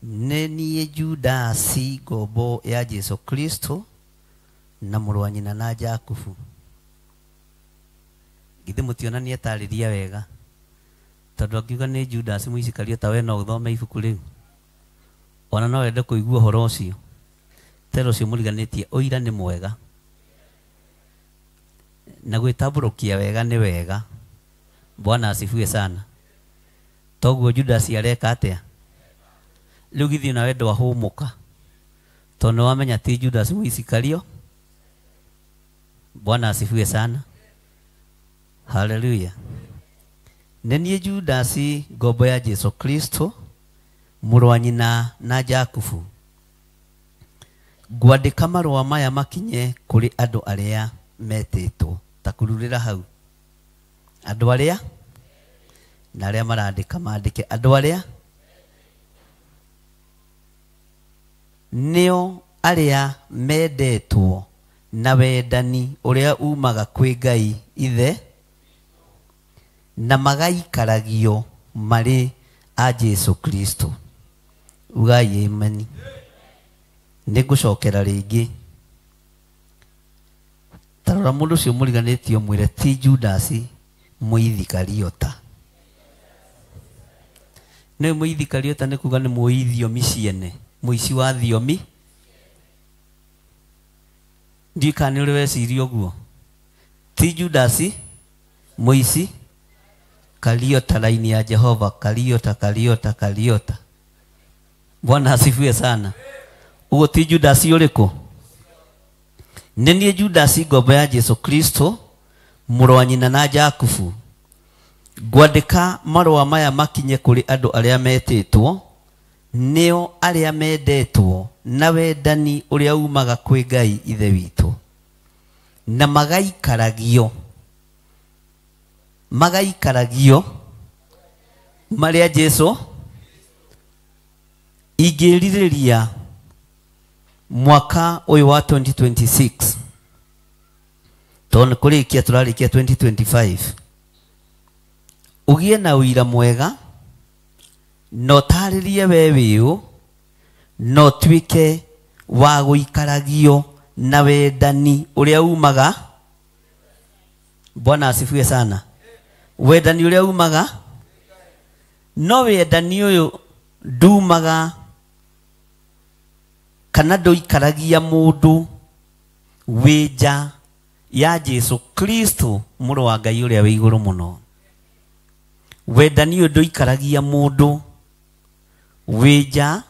nĩ niĩ Judasi ngombo ya Jesu Kristo na mũrũ wa nyina na Jakubu. Githĩ mũtionania tarĩria wega, tondũ angiuga nĩ Judas Mũisikariota we no ũthome ibuku rĩu, ona no wende kũigua ũhoro ũcio. Tero ũcio mũriganĩtie ũira nĩ mwega na gwĩtambũrũkia wega nĩ wega. Bwana asifiwe sana. Toguo Judas areka atĩa? Rĩu githĩ nawe ndwahũmũka, tondũ nĩwamenya ti Judas Mũisikario. Bwana asifiwe sana. Haleluya. Nĩ niĩ Judasi ngombo ya Jesu Kristo mũrũ wa nyina na Jakubu, ngwandĩka marũa maya makinye kũrĩ andũ arĩa metĩtwo. Ta kururĩra hau, andũ arĩa na arĩa marandĩka mandĩke, andũ arĩa nĩo arĩa mendetwo na wendani ũrĩa umaga kwĩ Ngai Ithe na magaikaragio marĩ a Jesu Kristo. Ugai amen. Nĩngũcokera rĩngĩ. Tarora mũndũ ũcio mũriganĩtio mwĩre ti Judasi Mũithikariota. Nĩ Mũithikariota nĩ kuga nĩ mũi thiomi ciene, mũici wa thiomi. Ndiũĩ kana nĩ ũrĩ weciria ũguo. Ti Judasi mũici Kariota, laini ya Jehova, Kariota, Kariota, Kariota. Bwana asifiwe sana. Ugo ti Judasi ũrĩkũ? Nĩ niĩ Judasi ngombo ya Jesu Kristo mũrũ wa nyina na Jakubu, ngwandĩka marũa maya makinye kũrĩ andũ arĩa metĩtwo, nĩo arĩa mendetwo na wendani ũrĩa umaga kwĩ Ngai Ithe witũ, na magaikaragio marĩa Jesu. Ingĩrirĩria mwaka ũyũ wa 2026, tondũ nĩ kũrĩkia tũrarĩkia 2025, ũgĩe na ũira mwega na ũtarĩrie we wĩũ, na ũtuĩke wa gũikaragio na wendani ũrĩa umaga. Bwana asifiwe sana. Wendani ũrĩa umaga, no wendani ũyũ ndumaga kana ndũikaragia mũndũ wĩ nja ya Jesu Kristo mũrũ wa Ngai ũrĩa wĩ igũrũ mũno. Wendani ũyũ ndũikaragia mũndũ wĩ nja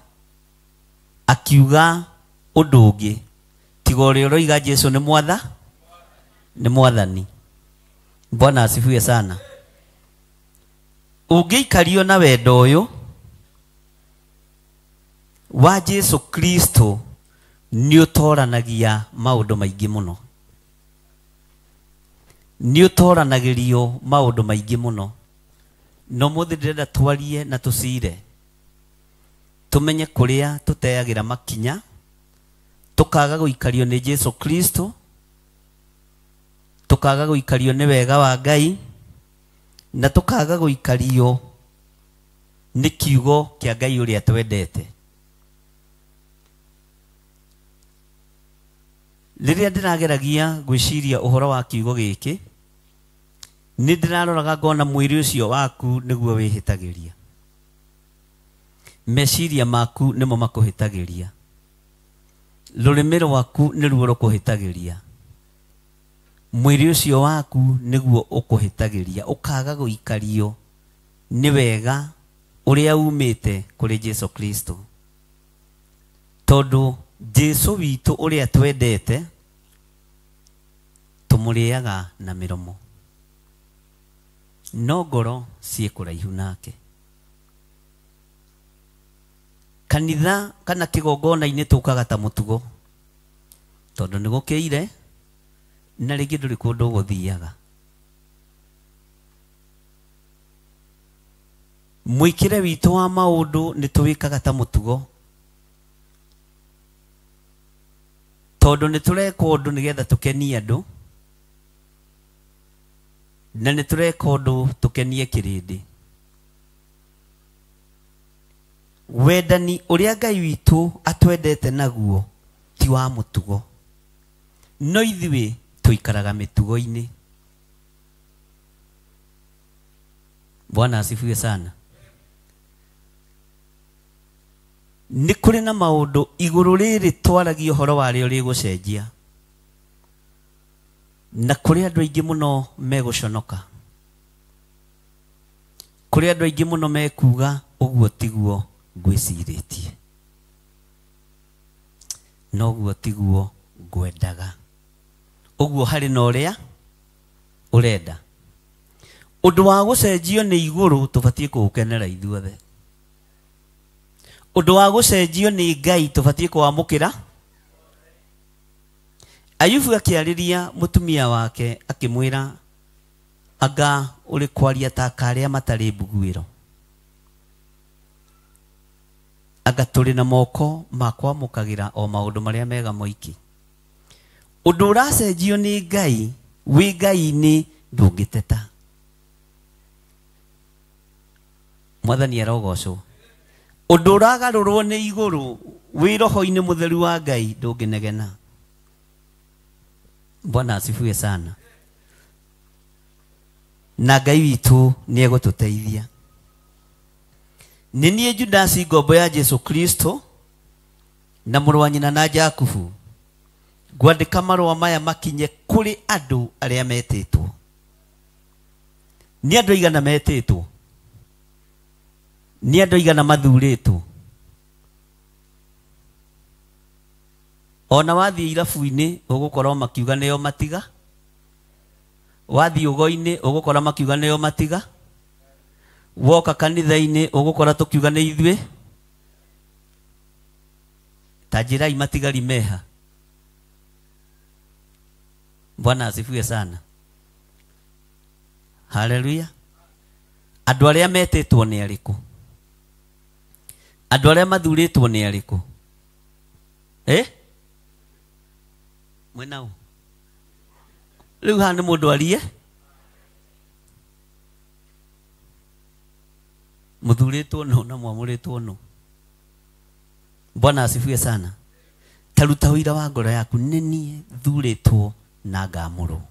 akiuga ũndũ ũngĩ tiga ũrĩa ũroiga Jesu nĩ mwatha, nĩ mwathani. Bwana asifiwe sana. Ũngĩikario na wendo ũyũ wa Jesu Kristo nĩ ũtoranagia maũndũ maingĩ mũno, nĩ ũtoranagĩrio maũndũ maingĩ mũno. No mũthĩ ndĩrenda twarie na tũcire, tũmenye kũrĩa tũteagĩra makinya, tũkaga gũikario nĩ Jesu Kristo, tũkaga gũikario nĩ wega wa Ngai, na tũkaga gũikario nĩ kiugo kĩa Ngai ũrĩa twendete. Rĩrĩa ndĩrageragia gwĩciria ũhoro wa kiugo gĩkĩ, nĩ ndĩraroraga ngona mwĩrĩ ũcio waku nĩguo wĩhĩtagĩria, meciria maku nĩmo makũhĩtagĩria, rũrĩmĩ rwaku nĩruo rũkũhĩtagĩria, mwĩrĩ ũcio waku nĩguo ũkũhĩtagĩria, ũkaga gũikario nĩ wega ũrĩa umĩte kũrĩ Jesu Kristo. Tondũ Jesu witũ ũrĩa twendete tũmũrĩaga na mĩromo, no ngoro ciĩ kũraihu nake. Kanitha kana kĩgongona-inĩ tũkaga ta mũtugo, tondũ nĩ gũkĩire Na rĩngĩ ndũrĩ kũndũ ũgũthiaga. Mwĩkĩre witũ wa maũndũ nĩ tũwĩkaga ta mũtugo, tondũ nĩ tũreka ũndũ nĩgetha tũkenie andũ, na nĩ tũreka ũndũ tũkenie kĩrĩndĩ. Wendani ũrĩa Ngai witũ atwendete naguo ti wa mũtugo, no ithuĩ tũikaraga mĩtugo-inĩ. Bwana asifiwe sana. Nĩ kũrĩ na maũndũ igũrũ rĩrĩ twaragia ũhoro warĩo rĩgũcenjia, na kũrĩ andũ aingĩ mũno megũconoka, kũrĩ andũ aingĩ mũno mekuga ũguo tiguo ngwĩcirĩtie, na ũguo tiguo ngwendaga, ũguo harĩ na ũrĩa ũrenda. Ũndũ wa gũcenjio nĩ igũrũ tũbatiĩ kũũkenera ithuothe. Ũndũ wa gũcenjio nĩ Ngai tũbatiĩ kũwamũkĩra. Ayubu akĩarĩria mũtumia wake akĩmwĩra, anga ũrĩ kwaria ta karĩa matarĩ mbuguĩro, anga tũrĩ na moko ma kwamũkagĩra o maũndũ marĩa mega moiki. Ũndũ ũracenjio nĩ Ngai wĩ Ngai-inĩ ndũngĩteta. Mwathani arogocwo. Ũndũ ũragarũrwo nĩ igũrũ wĩ roho-inĩ mũtheru wa Ngai ndũngĩnegena. Bwana asifiwe sana. Na Ngai witũ nĩ egũtũteithia. Nĩ niĩ Judasi ngombo ya Jesu Kristo na mũrũ wa nyina na Jakubu, ngwandĩka marũa maya makinye kũrĩ andũ arĩa metĩtwo. Nĩ andũ aigana metĩtwo? Nĩ andũ aigana mathurĩtwo? Ona wathiĩ irabu-inĩ ũgũkorwo makiuga nĩo matiga, wathiĩ ũgo-inĩ ũgũkora makiuga nĩo matiga, woka kanitha-inĩ ũgũkora tũkiuga nĩ ithuĩ. Ta njĩrai matigari meha. Bwana asifiwe sana. Haleluya. Andũ arĩa metĩtwo nĩ arĩkũ? Andũ arĩa mathurĩtwo nĩ arĩkũ? Mwĩnao rĩu haha nĩ mũndũ arie mũthurĩtwo nũ na mwamũrĩtwo nũ? Bwana asifiwe sana. Taruta ũira wa ngoro yaku, nĩ niĩ thurĩtwo na ngamũrwo.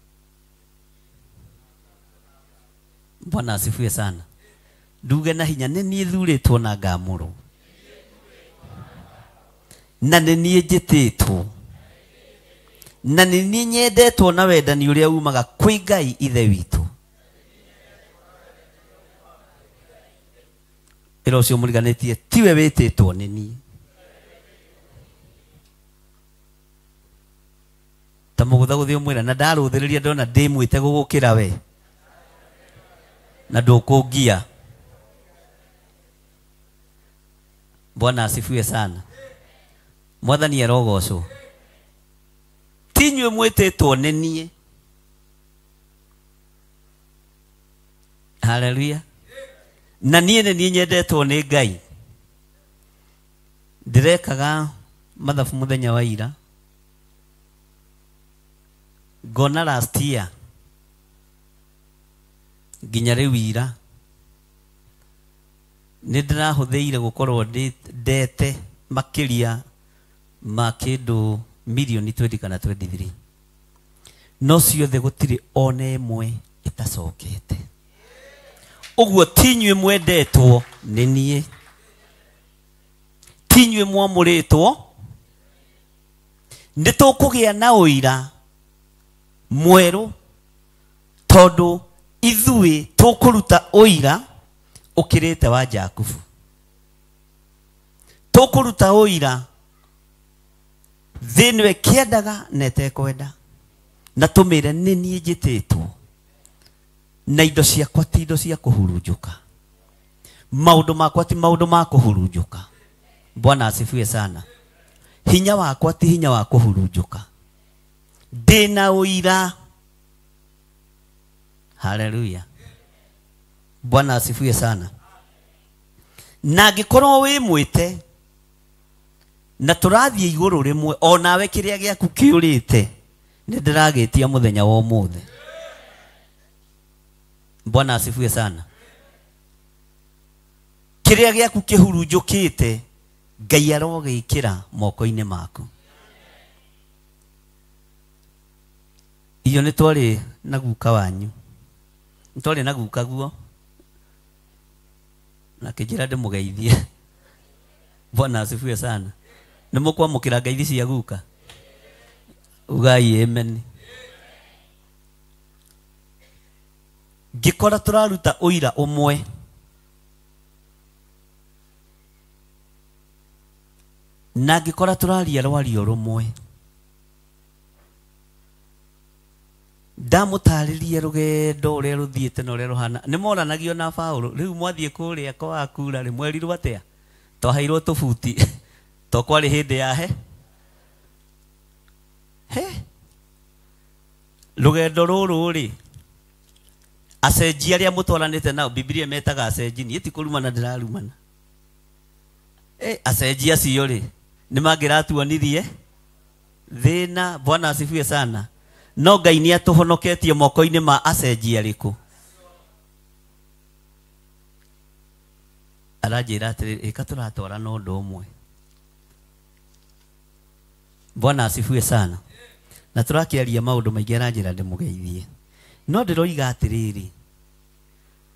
Bwana asifiwe sana. Nduge na hinya, nĩ niĩ thurĩtwo na ngamũrwo, na nĩ niĩ njĩtĩtwo, na nĩ niĩ nyendetwo na wendani ũrĩa umaga kwĩ Ngai Ithe witũ. Ĩra ũcio mũriganĩtie, tiwe wĩtĩtwo nĩ niĩ. Ta mũgũthagũthĩ ũmwĩra, na ndarũthĩrĩria ndona ndĩmwĩte gũgũkĩra we, na ndũkũngia. Bwana asifiwe sana. Mwathani arogocwo. Ti inyuĩ mwĩtĩtwo nĩ niĩ. Haleluya. Na niĩ nĩ niĩ nyendetwo nĩ Ngai. Ndĩrekaga mathabu mũthenya wa ira, ngona last year nginya rĩu ira nĩ ndĩrahũthĩire gũkorwo ndete makĩria ma kĩndũ milioni 20 kana 23, no ciothe gũtirĩ ona ĩmwe ĩtacokete. Ũguo ti inyuĩ mwendetwo nĩ niĩ, ti inyuĩ mwamũrĩtwo. Nĩ tũkũgĩa na ũira mwerũ, tondũ ithuĩ tũkũruta ũira ũkĩrĩte wa Jakubu. Tũkũruta ũira thĩ ĩno ĩkĩendaga na ĩtekwenda, na tũmĩre nĩ niĩ njĩtĩtwo, na indo ciakwa ti indo cia kũhurunjũka, maũndũ makwa ti maũndũ ma kũhurunjũka. Bwana asifiwe sana. Hinya wakwa ti hinya wa kũhurunjũka. Ndĩna ũira. Haleluya. Bwana asifiwe sana. Na angĩkorwo wĩ mwĩte na tũrathiĩ igũrũ rĩmwe o nawe kĩrĩa gĩaku kĩũrĩte nĩ ndĩragĩtia mũthenya wa ũmũthĩ. Bwana asifiwe sana. Kĩrĩa gĩaku kĩhurunjũkĩte Ngai arogĩkĩra moko-inĩ maku. Iyo nĩ twarĩ na guka wanyu. Nĩ twarĩ na guka guo. Na kĩnjĩra ndĩmũgeithie. Bwana asifiwe sana. Nĩ mũkwamũkĩra ngeithi cia guka? Ugai amen. Ngĩkora tũraruta ũira ũmwe. Na ngĩkora tũraria rwario rũmwe. Ndamũtarĩrie rũgendo ũrĩa rũthiĩte na ũrĩa rũhana. Nĩ moranagio na Paũlũ. Rĩu mwathiĩ kũrĩa kwa Akura rĩ mwerirwo atĩa? Twaheirwo tũbuti. To kwarĩ hĩndĩ ya he. He. Rũgendo rũrũ rĩ acenji arĩa mũtwaranĩte nao Biblia metaga acenji, niĩ ti kũrumana ndĩrarumana. Acenji acio rĩ nĩ mangĩratuonirie thĩna. Bwana asifiwe sana. No Ngai nĩ atũhonoketie moko-inĩ ma acenji arĩkũ? Aranjĩra atĩrĩrĩ, ĩka tũratwarana ũndũ ũmwe. Bwana asifiwe sana. Na tũrakĩaria maũndũ maingĩ aranjĩra ndĩmũgeithie. No ndĩroiga atĩrĩrĩ,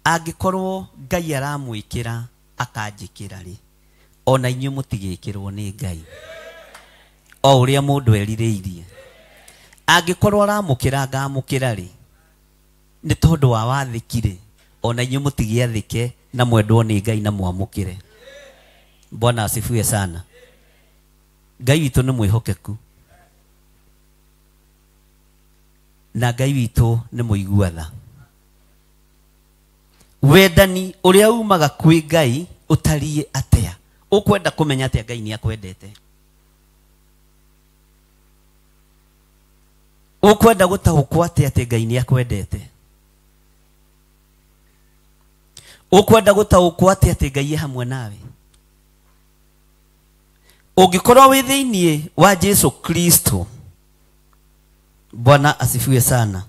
angĩkorwo Ngai aramwĩkĩra akanjĩkĩra rĩ, ona inyuĩ mũtigĩkĩrwo nĩ Ngai o ũrĩa mũndũ erirĩirie. Angĩkorwo aramũkĩra ngamũkĩra rĩ, nĩ tondũ wa wathĩki rĩ, ona inyuĩ mũtigĩathĩke na mwendwo nĩ Ngai na mwamũkĩre. Bwana asifiwe sana. Ngai witũ nĩ mwĩhokeku na Ngai witũ nĩ mũigua tha. Wendani ũrĩa umaga kwĩ Ngai ũtariĩ atĩa? Ũkwenda kũmenya atĩa Ngai nĩ akwendete? Ũkwenda gũtaũkwo atĩa atĩ Ngai nĩ akwendete? Ũkwenda gũtaũkwo atĩa atĩ Ngai e hamwe nawe? Ũngĩkorwo wĩ thĩinĩ wa Jesu Kristo, Bwana asifiwe sana,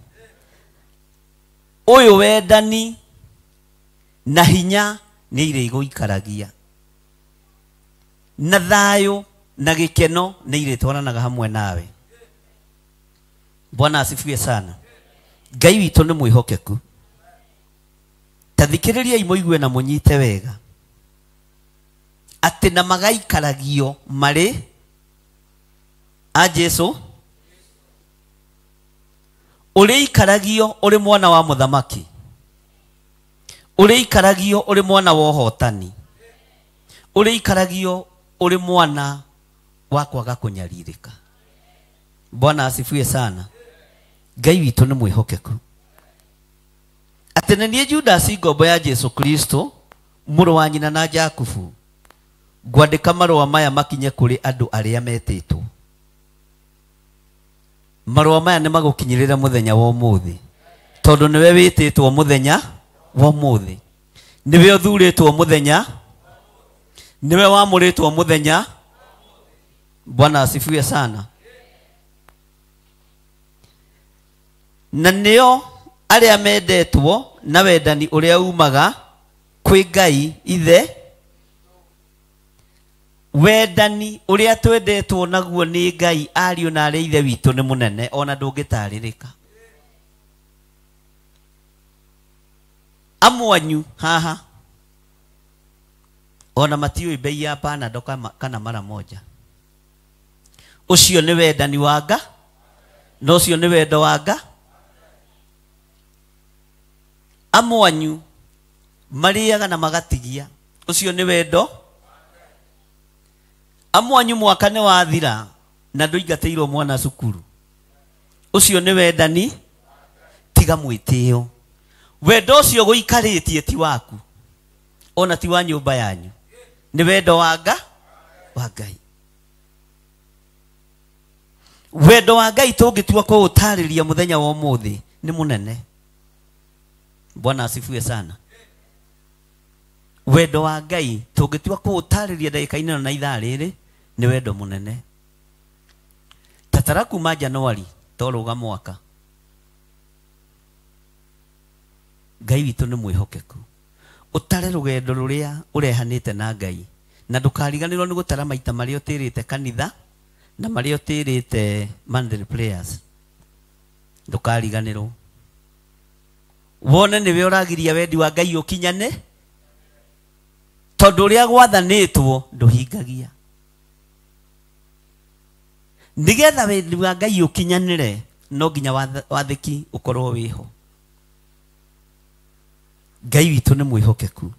ũyũ wendani na hinya nĩ irĩgũikaragia, na thayũ na gĩkeno nĩ irĩtwaranaga hamwe nawe. Bwana asifiwe sana. Ngai witũ nĩ mwĩhokeku. Ta thikĩrĩriai mũigue na mũnyite wega atĩ na magaikaragio marĩ a Jesu. Ũrĩikaragio ũrĩ mwana wa mũthamaki, ũrĩikaragio ũrĩ mwana wa ũhotani, ũrĩikaragio ũrĩ mwana wa kwaga kũnyarirĩka. Bwana asifiwe sana. Ngai witũ nĩ mwĩhokeku. Atĩ nĩ niĩ Judasi ngombo ya Jesu Kristo mũrũ wa nyina na Jakubu ngwandĩka marũa maya makinye kũrĩ andũ arĩa metĩtwo. Marũa maya nĩ magũkinyĩrĩra mũthenya wa ũmũthĩ, tondũ nĩwe wĩtĩtwo mũthenya wa ũmũthĩ, nĩwe ũthurĩtwo mũthenya, nĩwe wamũrĩtwo mũthenya. Bwana asifiwe sana. Na nĩo arĩa mendetwo na wendani ũrĩa umaga kwĩ Ngai Ithe. Wendani ũrĩa twendetwo naguo nĩ Ngai ariũ na arĩa Ithe witũ nĩ mũnene ona ndũngĩtarĩrĩka. Amwanyu haha ona matiũĩ bei ya Panado kana mara moja. Ũcio nĩ wendani wa Nga, na ũcio nĩ wendo wa Nga. Amwanyu marĩaga na magatigia, ũcio nĩ wendo. Amwanyu mwaka nĩ wathira na ndũingatĩirwo mwana cukuru, ũcio nĩ wendani. Tiga mwĩtĩo. Wendo ũcio gũikarĩtie ti waku ona ti wa nyũmba yanyu, nĩ wendo wa Nga wa Ngai. Wendo wa Ngai tũngĩtua kũũtarĩria mũthenya wa ũmũthĩ nĩ mũnene. Bwana asifiwe sana. Wendo wa Ngai tũngĩtua kũũtarĩria ndagĩka-inĩ na ithaa rĩrĩ nĩ wendo mũnene. Tatara kuma Januari torũga mwaka. Ngai witũ nĩ mwĩhokeku. Ũtare rũgendo rũrĩa ũrehanĩte na Ngai na ndũkariganĩrwo nĩ gũtara maita marĩa ũtĩrĩte kanitha na marĩa ũtĩrĩte monthly prayers. Ndũkariganĩrwo wone nĩwe ũragiria wendi wa Ngai ũkinyane, tondũ ũrĩa gwathanĩtwo ndũhingagia. Nĩgetha wendi wa Ngai ũkinyanĩre no nginya wathĩki ũkorwo wĩho. Ngai witũ nĩ mwĩhokeku.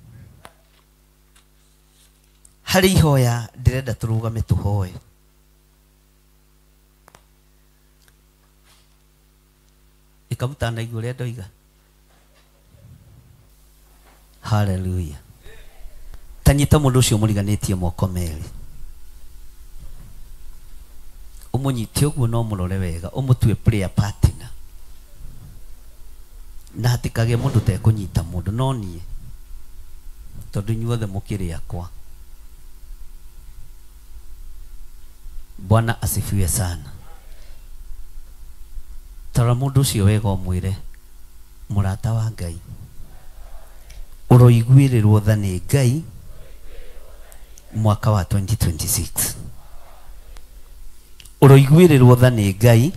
Harĩ ihoya ndĩrenda tũrũgame tũhoe. Ikamutanaigua ũrĩa ndoiga. Hallelujah. Tanyita mũndũ ũcio mũriganĩtie moko merĩ, ũmũnyite ũguo no mũrore wega, ũmũtue prayer partner, na hatikagĩe mũndũ tekũnyita mũndũ no niĩ, tondũ inyuothe mũkĩrĩ akwa. Bwana asifiwe sana. Tarora mũndũ ũcio wega ũmwĩre, mũrata wa Ngai, ũroiguĩrĩrwo tha nĩ Ngai mwaka wa 2026. Ũroiguĩrĩrwo tha nĩ Ngai,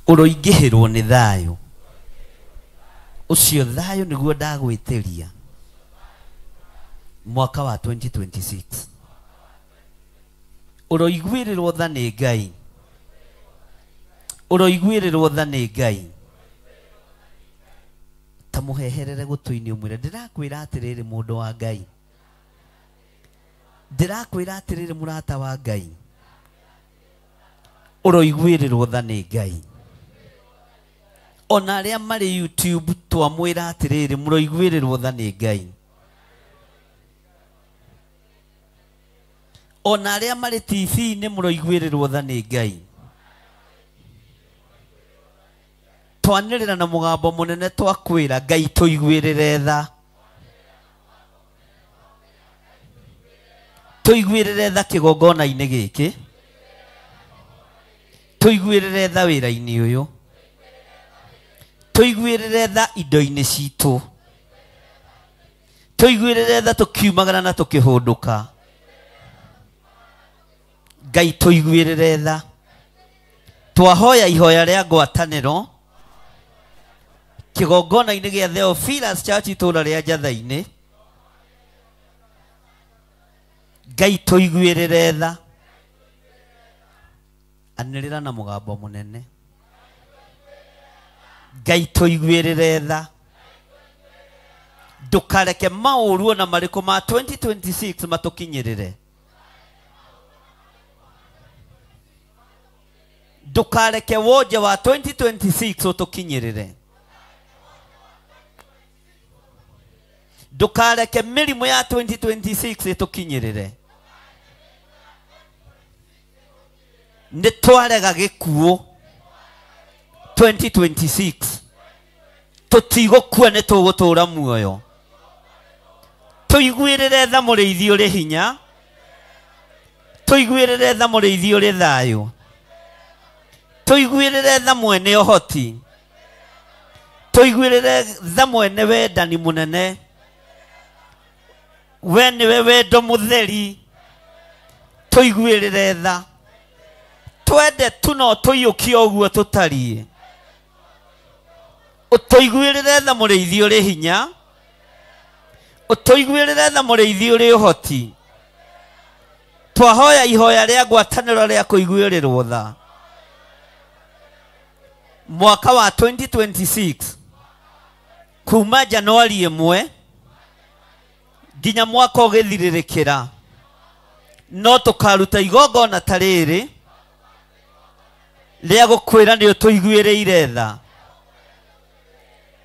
ũroingĩhĩrwo nĩ thayũ. Ũcio thayũ nĩguo ndagwĩtĩria mwaka wa 2026. Ũroiguĩrĩrwo tha nĩ Ngai, ũroiguĩrĩrwo tha nĩ Ngai. Ta mũheherere gũtũ-inĩ ũmwĩre, ndĩrakwĩra atĩrĩrĩ mũndũ wa Ngai, ndĩrakwĩra atĩrĩrĩ mũrata wa Ngai, ũroiguĩrĩrwo tha nĩ Ngai. Ona arĩa marĩ YouTube twamwĩra atĩrĩrĩ, mũroiguĩrĩrwo tha nĩ Ngai. Ona arĩa marĩ TV-inĩ mũroiguĩrĩrwo tha nĩ Ngai. Twanĩrĩra na mũgambo mũnene twakwĩra Ngai tũiguĩrĩre tha, tũiguĩrĩre tha kĩgongona-inĩ gĩkĩ, tũiguĩrĩre tha wĩra-inĩ ũyũ, tũiguĩrĩre tha indo-inĩ citũ, tũiguĩrĩre tha tũkiumagara na tũkĩhũndũka. Ngai tũiguĩrĩre tha. Twahoya ihoya rĩa ngwatanĩro kĩgongona-inĩ gĩa Theophilus Church itũũra rĩa Njatha-inĩ. Ngai tũiguĩrĩre tha. Anĩrĩra na mũgambo mũnene, Ngai tũiguĩrĩre tha. Ndũkareke maũru ona marĩkũ ma 2026 matũkinyĩrĩre. Ndũkareke wonje wa 2026 ũtũkinyĩrĩre. Ndũkareke mĩrimũ ya 2026 ĩtũkinyĩrĩre. Nĩ twarega gĩkuũ 2026. Tũtigũkua nĩ tũgũtũũra muoyo. Tũiguĩrĩre tha mũrĩithi ũrĩ hinya, tũiguĩrĩre tha mũrĩithi ũrĩ thayũ, tũiguĩrĩre tha mwene ũhoti, tũiguĩrĩre tha mwene wendani mũnene. We nĩwe wendo mũtheri, tũiguĩrĩre tha. Twende tu no tũiyũkie ũguo tũtariĩ. Ũtũiguĩrĩre tha mũrĩithi ũrĩ hinya, ũtũiguĩrĩre tha mũrĩithi ũrĩ ũhoti. Twahoya ihoya rĩa ngwatanĩro rĩa kũiguĩrĩrwo tha mwaka wa 2026 kuma Januari 1 nginya mwaka ũgĩthirĩrĩkĩra, no tũkaruta igongona ta rĩrĩ rĩa gũkwĩra nĩ ũtũiguĩrĩire tha.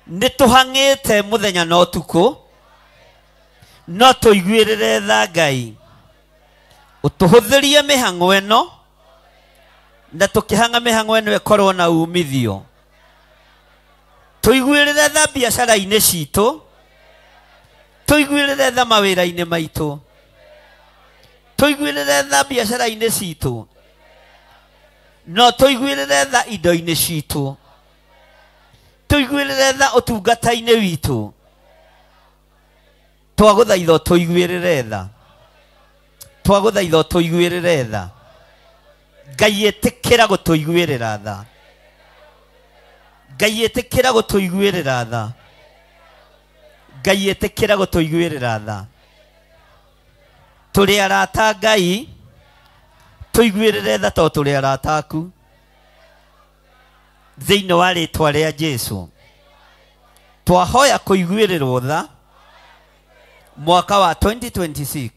Nĩ tũhang'ĩte mũthenya na ũtukũ, no tũiguĩrĩre tha Ngai. Ũtũhũthĩrie mĩhang'o ĩno Na tũkĩhang'a mĩhang'o ĩno ĩkorwo na umithio. Tũiguĩrĩre tha biacara-inĩ citũ, tũiguĩrĩre tha mawĩra-inĩ maitũ, tũiguĩrĩre tha biacara-inĩ citũ, no tũiguĩrĩre tha indo-inĩ citũ, tũiguĩrĩre tha ũtungata-inĩ witũ. Twagũthaitha tũiguĩrĩre tha, twagũthaitha tũiguĩrĩre tha. Ngai ĩtĩkĩra gũtũiguĩrĩra tha, Ngai ĩtĩkĩra gũtũiguĩrĩra tha, Ngai ĩtĩkĩra gũtũiguĩrĩra tha. Tũrĩ arata Ngai, tũiguĩrĩre tha tondũ tũrĩ arata aku. Thĩinĩ wa rĩtwa rĩa Jesu twahoya kũiguĩrĩrwo tha mwaka wa 2026.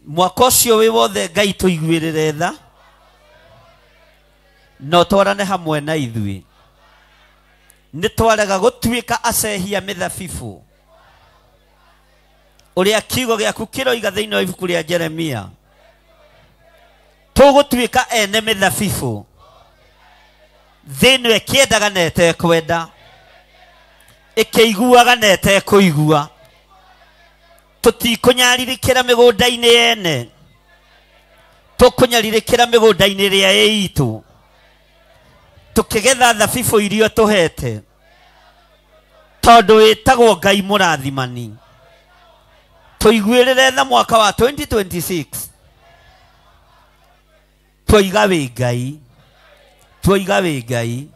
Mwaka ũcio wĩ wothe Ngai tũiguĩrĩre tha, no twarane hamwe na ithuĩ. Nĩ twarega gũtuĩka acehia mĩthabibũ, ũrĩa kiugo gĩaku kĩroiga thĩinĩ wa ibuku rĩa Jeremia. Tũgũtuĩka ene mĩthabibũ, thĩ ĩno ĩkĩendaga na ĩtekwenda, ĩkĩiguaga na ĩtekũigua. Tũtikũnyarirĩkĩra mĩgũnda-inĩ yene, tũkũnyarirĩkĩra mĩgũnda-inĩ ĩrĩa ĩ itũ, tũkĩgetha thabibũ iria tũhete, tondũ wĩtagwo Ngai mũrathimani. Tũiguĩrĩre tha mwaka wa 2026. Twoiga wĩ Ngai, twoiga wĩ Ngai,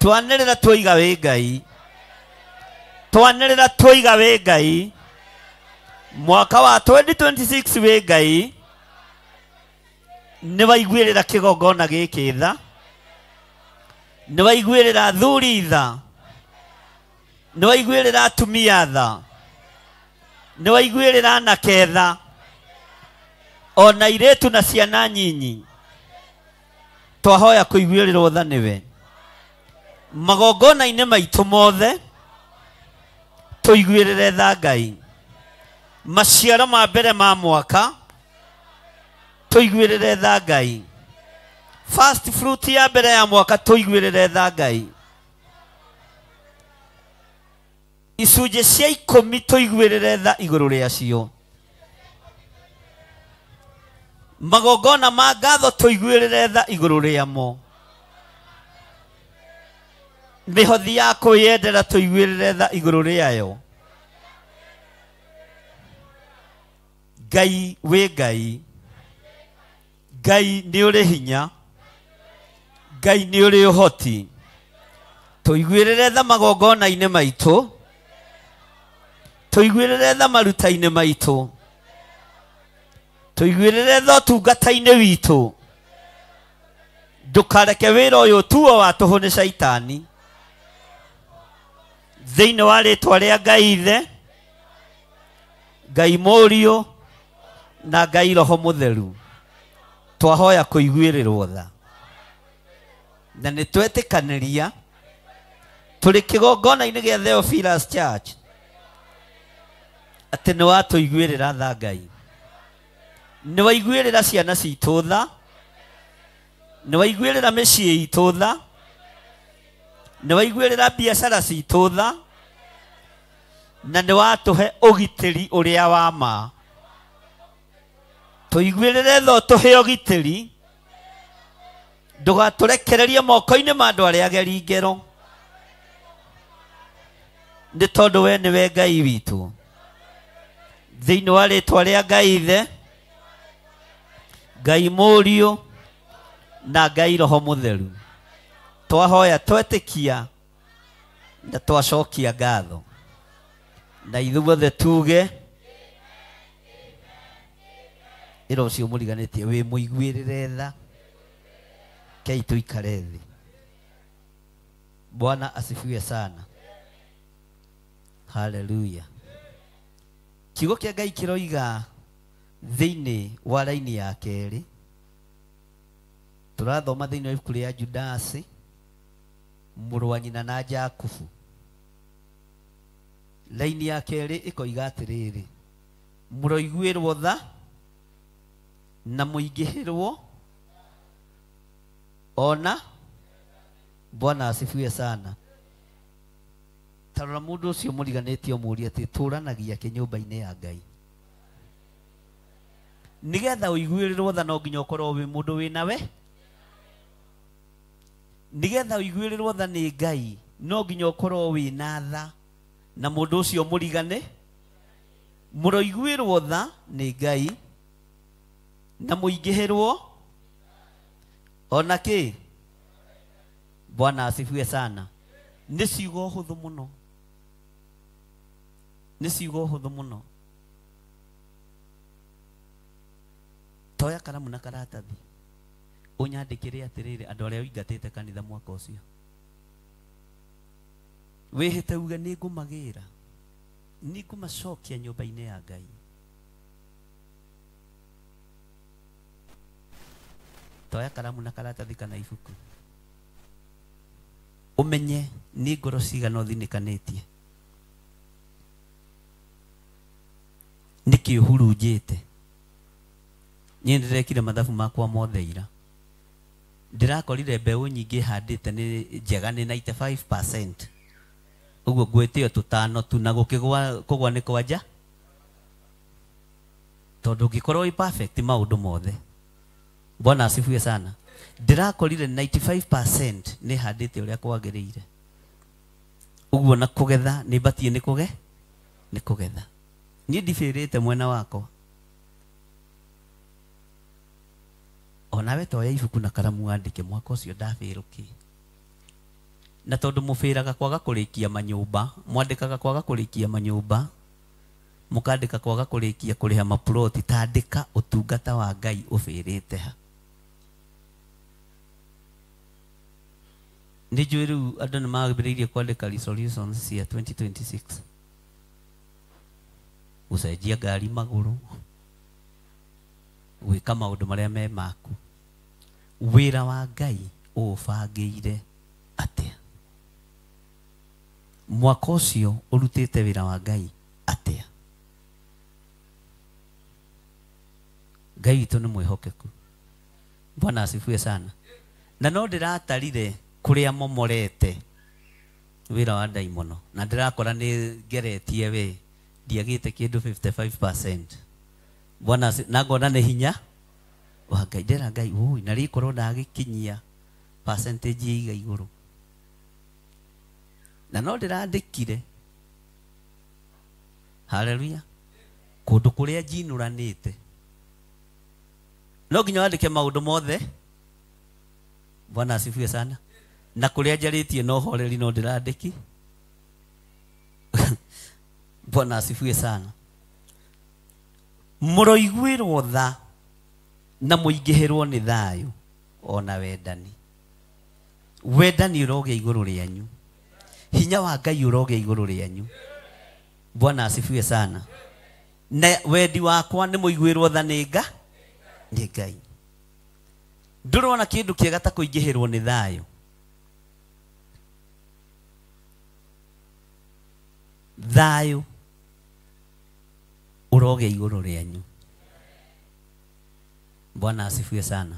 twanĩrĩra twoiga wĩ Ngai, twanĩrĩra twoiga wĩ Ngai. Mwaka wa 2026 wĩ Ngai, nĩ waiguĩrĩra kĩgongona gĩkĩ tha, nĩ waiguĩrĩra athuri tha, nĩ waiguĩrĩra atumia tha, nĩ waiguĩrĩra anake tha, ona airĩtu na ciana nyinyi. Twahoya kũiguĩrĩrwo tha nĩwe. Magongona-inĩ maitũ mothe tũiguĩrĩre tha Ngai. Maciaro ma mbere ma mwaka tũiguĩrĩre tha Ngai. First fruit ya mbere ya mwaka tũiguĩrĩre tha Ngai. Icunjĩ cia 10 tũiguĩrĩre tha igũrũ rĩacio. Magongona ma ngatho tũiguĩrĩre tha igũrũ rĩamo. Mĩhothi ya kwĩyendera tũiguĩrĩre tha igũrũ rĩayo. Ngai wĩ Ngai, Ngai nĩ ũrĩ hinya, Ngai nĩ ũrĩ ũhoti. Tũiguĩrĩre tha magongona-inĩ maitũ, tũiguĩrĩre tha maruta-inĩ maitũ, tũiguĩrĩre tha ũtungata-inĩ witũ. Ndũkareke wĩra ũyũ ũtuo wa tũhũ nĩ caitani. Thĩinĩ wa rĩtwa rĩa Ngai Ithe, Ngai Mũriũ na Ngai Roho Mũtheru, twahoya kũiguĩrĩrwo tha. Na nĩ twetĩkanĩria tũrĩ kĩgongona-inĩ gĩa Theophilus Church atĩ nĩ watũiguĩrĩra tha Ngai, nĩ waiguĩrĩra ciana citũ tha, nĩ waiguĩrĩra mĩciĩ itũ tha, nĩ waiguĩrĩra biacara citũ tha, na nĩ watũhe ũgitĩri ũrĩa wa ma. Tũiguĩrĩre tha ũtũhe ũgitĩri, ndũgatũrekererie moko-inĩ ma andũ arĩa ageri ngero, nĩ tondũ we nĩwe Ngai witũ. Thĩinĩ wa rĩtwa rĩa Ngai Ithe, Ngai Mũriũ na Ngai Roho Mũtheru, twahoya twetĩkia na twacokia ngatho. Na ithuothe tuge ĩra ũcio mũriganĩtie wĩ mũiguĩrĩre tha. Kei tũikare thĩ. Bwana asifiwe sana. Haleluya. Kiugo kĩa Ngai kĩroiga thĩinĩ wa raini ya kerĩ, tũrathoma thĩinĩ wa ibuku rĩa Judasi mũrũ wa nyina na Jakubu. Raini ya kerĩ ĩkoiga atĩrĩrĩ, mũroiguĩrwo tha na mũingĩhĩrwo Ona Bwana asifiwe sana. Tarora mundu ucio muriganĩtie ũmũrie atĩ tũranagia kĩ nyũmba-inĩ ya Ngai. Nigetha ũiguĩrĩrwo tha no nginya ũkorwo wĩ mũndũ wĩna we. Nigetha ũiguĩrĩrwo tha nĩ Ngai no nginya ũkorwo wĩna tha na mũndũ ũcio mũrigane. Mũroiguĩrwo tha nĩ Ngai na mũingĩhĩrwo ona kĩ. Bwana asifiwe sana. Nĩ ciugo hũthũ mũno. Nĩ ciugo hũthũ mũno. Toya karamu na karatathi ũnyandĩkĩre atĩrĩrĩ andũ arĩa ũingatĩte kanitha mwaka ũcio. Wĩhĩte uge nĩ ngũmagĩra, nĩ ngũmacokia nyũmba-inĩ ya Ngai. Toya karamu na karatathi kana ibuku umenye nĩ ngoro cigana ũthinĩkanĩtie, nĩkĩ ũhurunjĩte. Niĩ ndĩrekire mathabu makwa mothe ira, ndĩrakorire mbeũ nyingĩ handĩte nĩ njega nĩ 95%. Ũguo ngwĩtĩo tũtano tu na gũkĩgwa kũgwa nĩ kwanja, tondũ ũngĩkorwo wĩ perfect maũndũ mothe. Bwana asifiwe sana. Ndĩrakorire 95% nĩ handĩte ũrĩa kwagĩrĩire. Ũguo na kũgetha nĩ batiĩ nĩ kũge nĩ kũgetha. Niĩ ndibĩrĩte mwena wakwa. Onawe toya ibuku na karamu wandĩke mwaka ũcio ndabĩrũki. Na tondũ mũbĩraga kwaga kũrĩkia manyũmba, mwandĩkaga kwaga kũrĩkia manyũmba, mũkandĩka kwaga kũrĩkia kũrĩha maploti, tandĩka ũtungata wa Ngai ũbĩrĩte ha. Nĩ njũĩ rĩu andũ nĩ mambĩrĩirie kwandĩka resolutions cia 2026. Gũcenjia ngari magũrũ, gwĩka maũndũ marĩa me maku. Wĩra wa Ngai ũũbangĩire atĩa? Mwaka ũcio ũrutĩte wĩra wa Ngai atĩa? Ngai witũ nĩ mwĩhokeku. Bwana asifiwe sana. Na no ndĩratarire kũrĩa momorete wĩra wa ndaimono, na ndĩrakora nĩ ngeretie we ndiagĩte kĩndũ 55%. Bwana na ngona nĩ hinya wa Ngai. Ndĩra Ngai ũi na rĩkorwo ndagĩkinyia percentage iga igũrũ. Na no ndĩrandĩkire haleluya kũndũ kũrĩa njinũranĩte. No nginya wandĩke maũndũ mothe. Bwana asifiwe sana. Na kũrĩa njarĩtie no horeri no ndĩrandĩki. Bwana asifiwe sana. Mũroiguĩrwo tha na mũingĩhĩrwo nĩ thayũ ona wendani. Wendani ũrogĩa igũrũ rĩanyu, hinya wa Ngai ũrogĩa igũrũ rĩanyu. Bwana asifiwe sana. Na wendi wakwa nĩ mũiguĩrwo tha nĩ Ngai. Ndũrona kĩndũ kĩega ta kũingĩhĩrwo nĩ thayũ. Thayũ ũrogĩa igũrũ rĩanyu. Bwana asifiwe sana.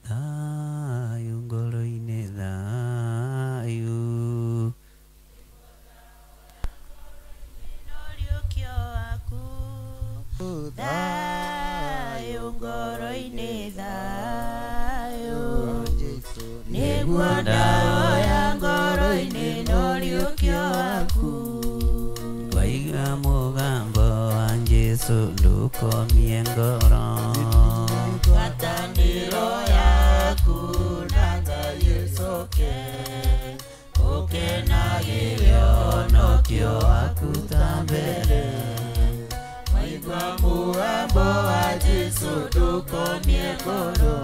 Thayũ ngoro-inĩ, thayũ thayũ ngoro-inĩ, thayũ nĩguo ndaoya ngoro-inĩ noriũkio waku. Waiga mũgambo wa Jesũ ndũkomie ngoro, ngwatanĩro yaku na Ngai ĩcoke ũkenagĩre ũhonokio waku ta mbere. Waigua mũgambo wa Jesũ ndũkomie ngoro,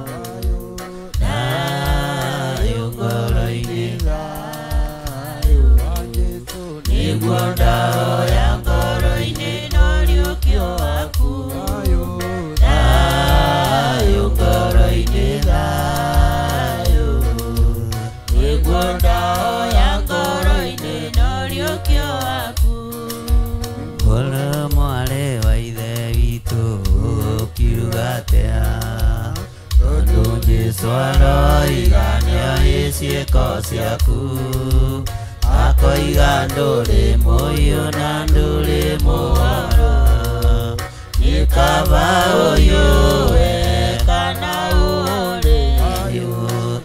thayũ ngoro-inĩ, thayũ nĩguo ndaoya ngoro-inĩ noriũkio waku. Thayũ ngoro-inĩ, thayũ nĩguo ndaoya ngoro-inĩ noriũkio waku. Ũrĩ mwarĩ wa Ithe witũ ũkiuga atĩa? Tondũ Jesũ Jesu aroiga nĩoĩ ciĩko ciaku akoiga ndũrĩ mũiyũ na ndũrĩ mũhoro nĩ kaba ũyũwe kana ũũre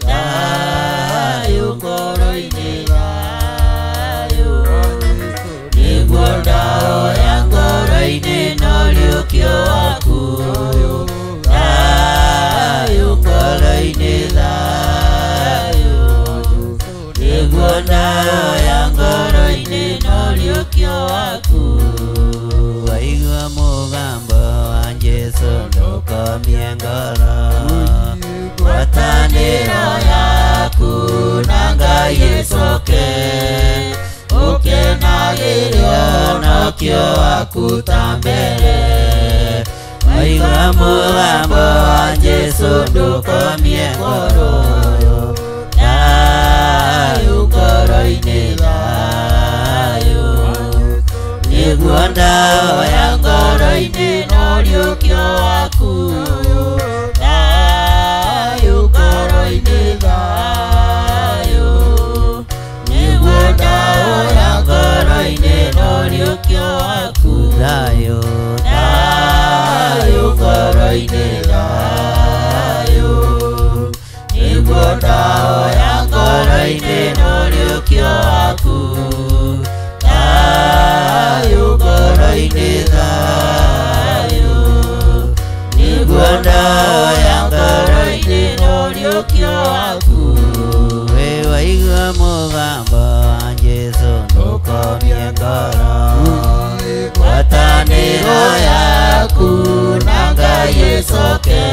thayũ ngoro-inĩ thayũ nĩguo ndahoya ngoro-inĩ na ũriũkio waku thayũ ngoro-inĩ thayũ nĩguo ndahoya ngoro-inĩ na ũriũkio waku waigua mũgambo wa Jesu ndũkomie ngoro ngwatanĩro yaku na Ngai ĩcoke ũkenagĩre ũhonokio waku ta mbere waigua mũgambo wa Jesu ndũkomie ngoro thayũ ngoro-inĩ thayũ nĩguo ndahoya ngoro-inĩ na ũriũkio waku thayũ ngoro-inĩ thayũ nĩguo ndahoya ngoro-inĩ na ũriũkio waku thayũ thayũ ngoro-inĩ thayũ nĩguo ndahoya ngoro-inĩ na ũriũkio waku thayũ ngoro-inĩ thayũ nĩguo ndahoya ngoro-inĩ na ũriũkio waku we waigua mũgambo wa Jesu ndũkomie ngoro ngwatanĩro yaku na Ngai ĩcoke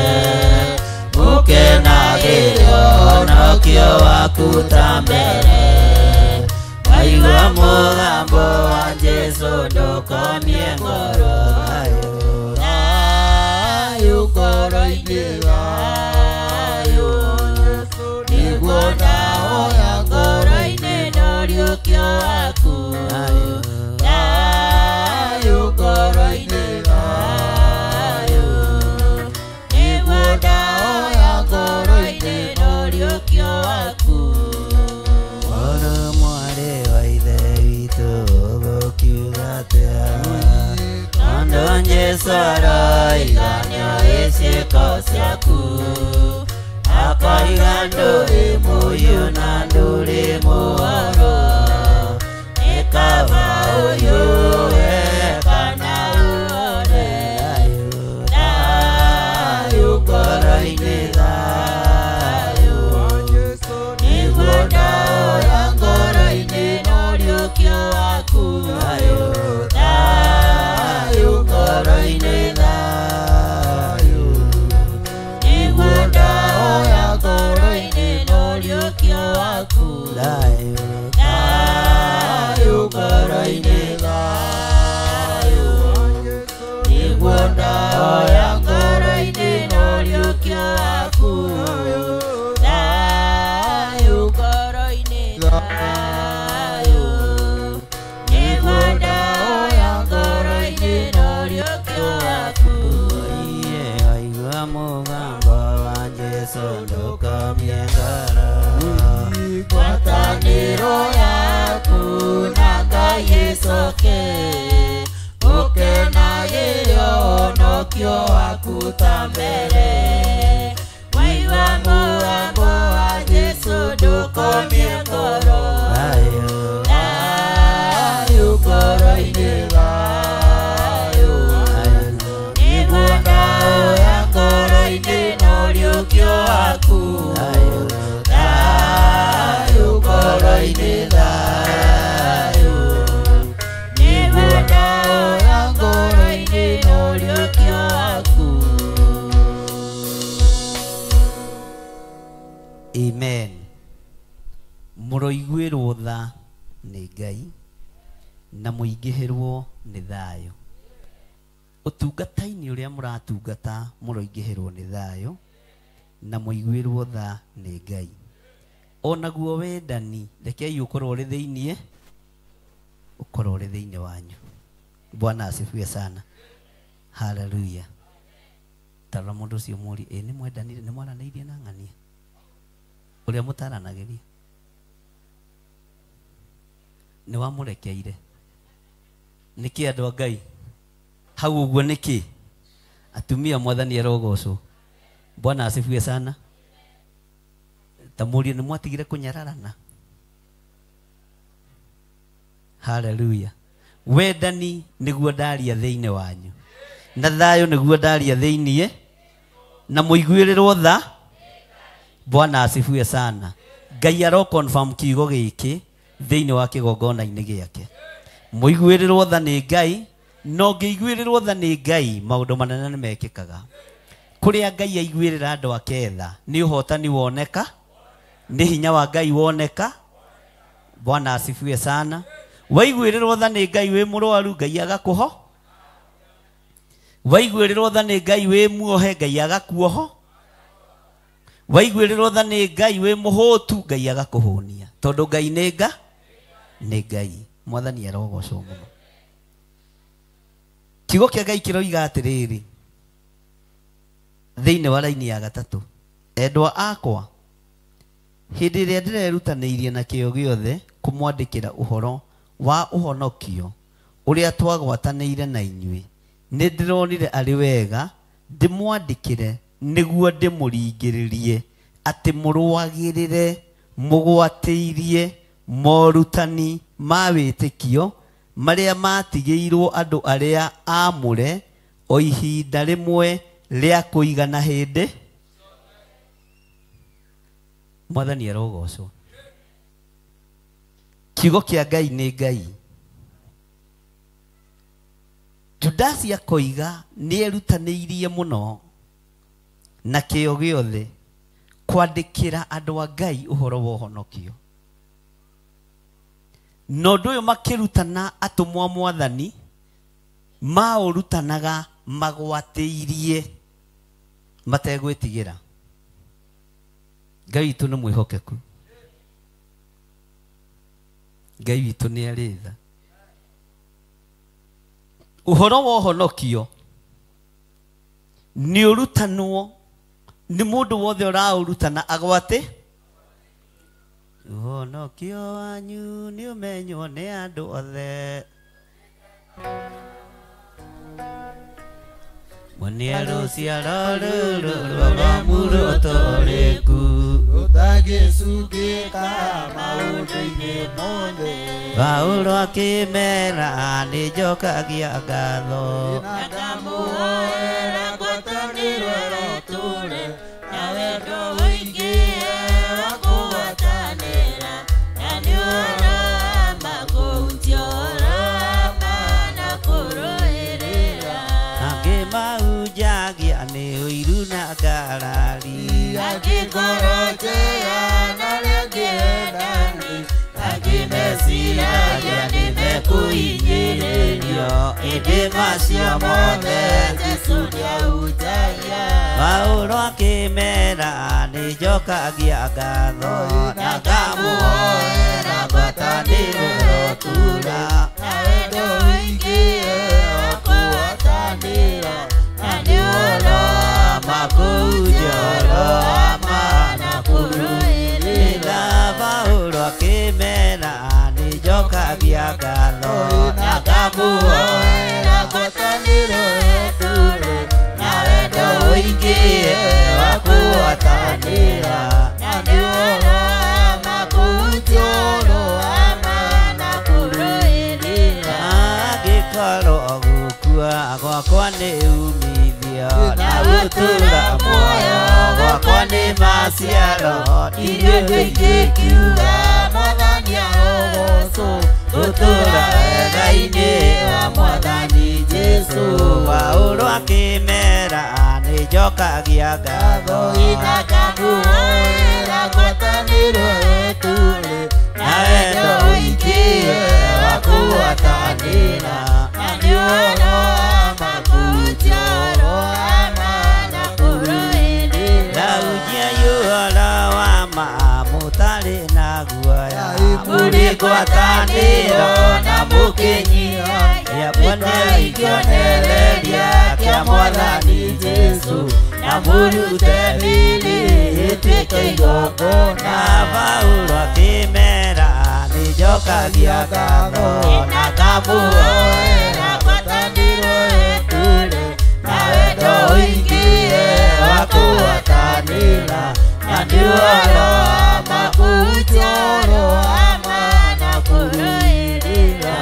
ũkenagĩre ũhonokio waku ta mbere waigua mũgambo wa Jesu ndũkomie ngoro thayũ ngoro-inĩ thayũ nĩguo ndahoya ngoro-inĩ na ũriũkio waku thayũ ngoro-inĩ thayũ nĩguo ndahoya ngoro-inĩ na ũriũkio waku Mũrũ mwarĩ wa Ithe witũ ũgũkiuga atĩa tondũ Jesu aroiga nĩoĩ ciĩko ciaku akoiga ndũrĩ mũiyũ na ndũrĩ mũhoro nĩ kaba ũyũwe kana ũũre thayũ ngoro-inĩ thayũ nĩguo ndahoya ngoro-inĩ na ũriũkio waku thayũ ngoro-inĩ thayũ nĩguo ndahoya ngoro-inĩ na ũriũkio waku thayũ thayũ ngoro-inĩ thayũ nĩguo ndahoya ngoro-inĩ na ũriũkio waku thayũ ngoro-inĩ thayũ nĩguo ndahoya ngoro-inĩ na ũriũkio waku iye waigua mũgambo wa Jesu ndũkomie ngoro ngwatanĩro yaku na Ngai ĩcoke ũkenagĩre ũhonokio waku ta mbere waigua mũgambo wa Jesu ndũkomie ngoro thayũ ngoro-inĩ thayũ nĩguo ndahoya ngoro-inĩ na ũriũkio waku thayũ ngoro-inĩ thayũ nĩguo ndahoya ngoro-inĩ na ũriũkio waku. Amen. Mũroiguĩrwo tha nĩ Ngai na mũingĩhĩrwo nĩ thayũ. Ũtungata-inĩ ũrĩa mũratungata mũroingĩhĩrwo nĩ thayũ na mũiguĩrwo tha nĩ Ngai. Onaguo wendani rekei ũkorwo ũrĩ thĩiniĩ, ũkorwo ũrĩ thĩiniĩ wanyu. Bwana asifiwe sana. Haleluya. Tarora mũndũ ũcio mũrie, ĩ nĩ mwendanire, nĩ mwaranĩirie na ng'ania? Ũrĩa mũtaranagĩria nĩ wamũrekeire. Nĩkĩ andũ a Ngai hau ũguo nĩkĩ? Atumia mwathani arogocwo. Bwana asifiwe sana. Ta mũriũ nĩ mwatigire kũnyararana. Hallelujah. Wendani nĩguo ndaria thĩinĩ wanyu, na thayũ nĩguo ndaria thĩinĩ, na mũiguĩrĩrwo tha. Bwana asifiwe sana. Ngai aro confirm kiugo gĩkĩ thĩinĩ wa kĩgongona-inĩ gĩake. Mũiguĩrĩrwo tha nĩ Ngai, no ngĩiguĩrĩrwo tha nĩ Ngai maũndũ manene nĩ mekĩkaga. Kũrĩa Ngai aiguĩrĩra andũ ake tha, nĩ ũhotani woneka, nĩ hinya wa Ngai woneka. Bwana asifiwe sana. Waiguĩrĩrwo tha nĩ Ngai wĩ mũrwaru, Ngai agakũho. Waiguĩrĩrwo tha nĩ Ngai wĩ muohe, Ngai agakuoho. Waiguĩrĩrwo tha nĩ Ngai wĩ mũhũtu, Ngai agakũhũnia. Tondũ Ngai nĩ nga, nĩ Ngai. Mwathani arogocwo mũno. Kiugo kĩa Ngai kĩroiga atĩrĩrĩ thĩinĩ wa raini ya gatatũ, endwa akwa, hĩndĩ ĩrĩa ndĩrerutanĩirie na kĩyo gĩothe kũmwandĩkĩra ũhoro wa ũhonokio ũrĩa twagwatanĩire na inyuĩ, nĩ ndĩronire arĩ wega ndĩmwandĩkĩre nĩguo ndĩmũringĩrĩrie atĩ mũrũagĩrĩre mũgwatĩirie morutani ma wĩtĩkio marĩa matigĩirwo andũ arĩa aamũre o ihinda rĩmwe rĩa kũigana hĩndĩ. Mwathani arogocwo. Kiugo kĩa Ngai nĩ Ngai. Judasi akoiga nĩ erutanĩirie mũno na kĩyo gĩothe kwandĩkĩra andũ a Ngai ũhoro wa ũhonokio. Na ũndũ ũyũ makĩrutana atũmwo mwathani maũrutanaga magwatĩirie mategwĩtigĩra. Ngai witũ nĩ mwĩhokeku. Ngai witũ nĩ arĩ tha. Ũhoro wa ũhonokio nĩ ũrutanwo nĩ mũndũ wothe ũraũrutana agwate. Ũhonokio wanyu nĩ ũmenywo nĩ andũ othe. Mwonie rũciaro rũrũ rũrũgamu rũtũrĩku, rũtangĩcukĩka maũndũ-inĩ mothe. Paulo akĩmera nĩ njokagia ngatho, na ngamũhoera ngwatanĩro ĩrotũũre, na wendo ũingĩ wa kũgwatanĩra, na nĩ ũhoro wa ma kũhunjia ũhoro wa ma na kũrũĩrĩra. Angĩ mahunjagia nĩ ũiru na ngarari, angĩ ngoro njega na arĩa angĩ endani, angĩ meciragia nĩ mekũhinyĩrĩrio, ĩndĩ macio mothe Jesũ nĩahunjagia. Paulo akĩmera nĩ njokagia ngatho, na ngamũhoera ngwatanĩro ĩrotũũra, na wendo ũingĩ wa kũgwatanĩra, na nĩ ũhoro wa ma kũhunjia ũhoro wa ma na kũrũĩrĩra. Paulo akĩmera nĩ njokagia ngatho, na ngamũhoera ngwatanĩro ĩrotũũre, na wendo ũingĩ wa kũgwatanĩra, na nĩ ũhoro wa ma kũhunjia ũhoro wa ma na kũrũĩrĩra. Angĩkorwo gũkua gwakwa nĩ umithio, na gũtũũra muoyo gwakwa nĩ maciaro, Inyuĩ ingĩkiuga Mwathani arogocwo, gũtũũra wega-inĩ wa Mwathani Jesũ. Paulo akĩmera nĩ njokagia ngatho, na ngamũhoera ngwatanĩro ĩtũũre, na wendo ũingĩ wa kũgwatanĩra, na nĩ ũhoro wa ma kũhunjia ũhoro wa ma na kũrũĩrĩra. Ndahunjia ũhoro wa ma mũtarĩ na guoya, Mũrĩ ngwatanĩro na mũkĩnyiihia, mwene kĩonereria kĩa Mwathani Jesũ, na Na mũrute mĩĩrĩ ĩtuĩke igongona. Paulo akĩmera nĩnjokagia ngatho na ngamũhoera ngwatanĩro yetu-rĩ na wendo ũingĩhe wa kũgwatanĩra na nĩ ũhoro wa ma kũhunjia ũhoro wa ma na kũrũĩrĩra.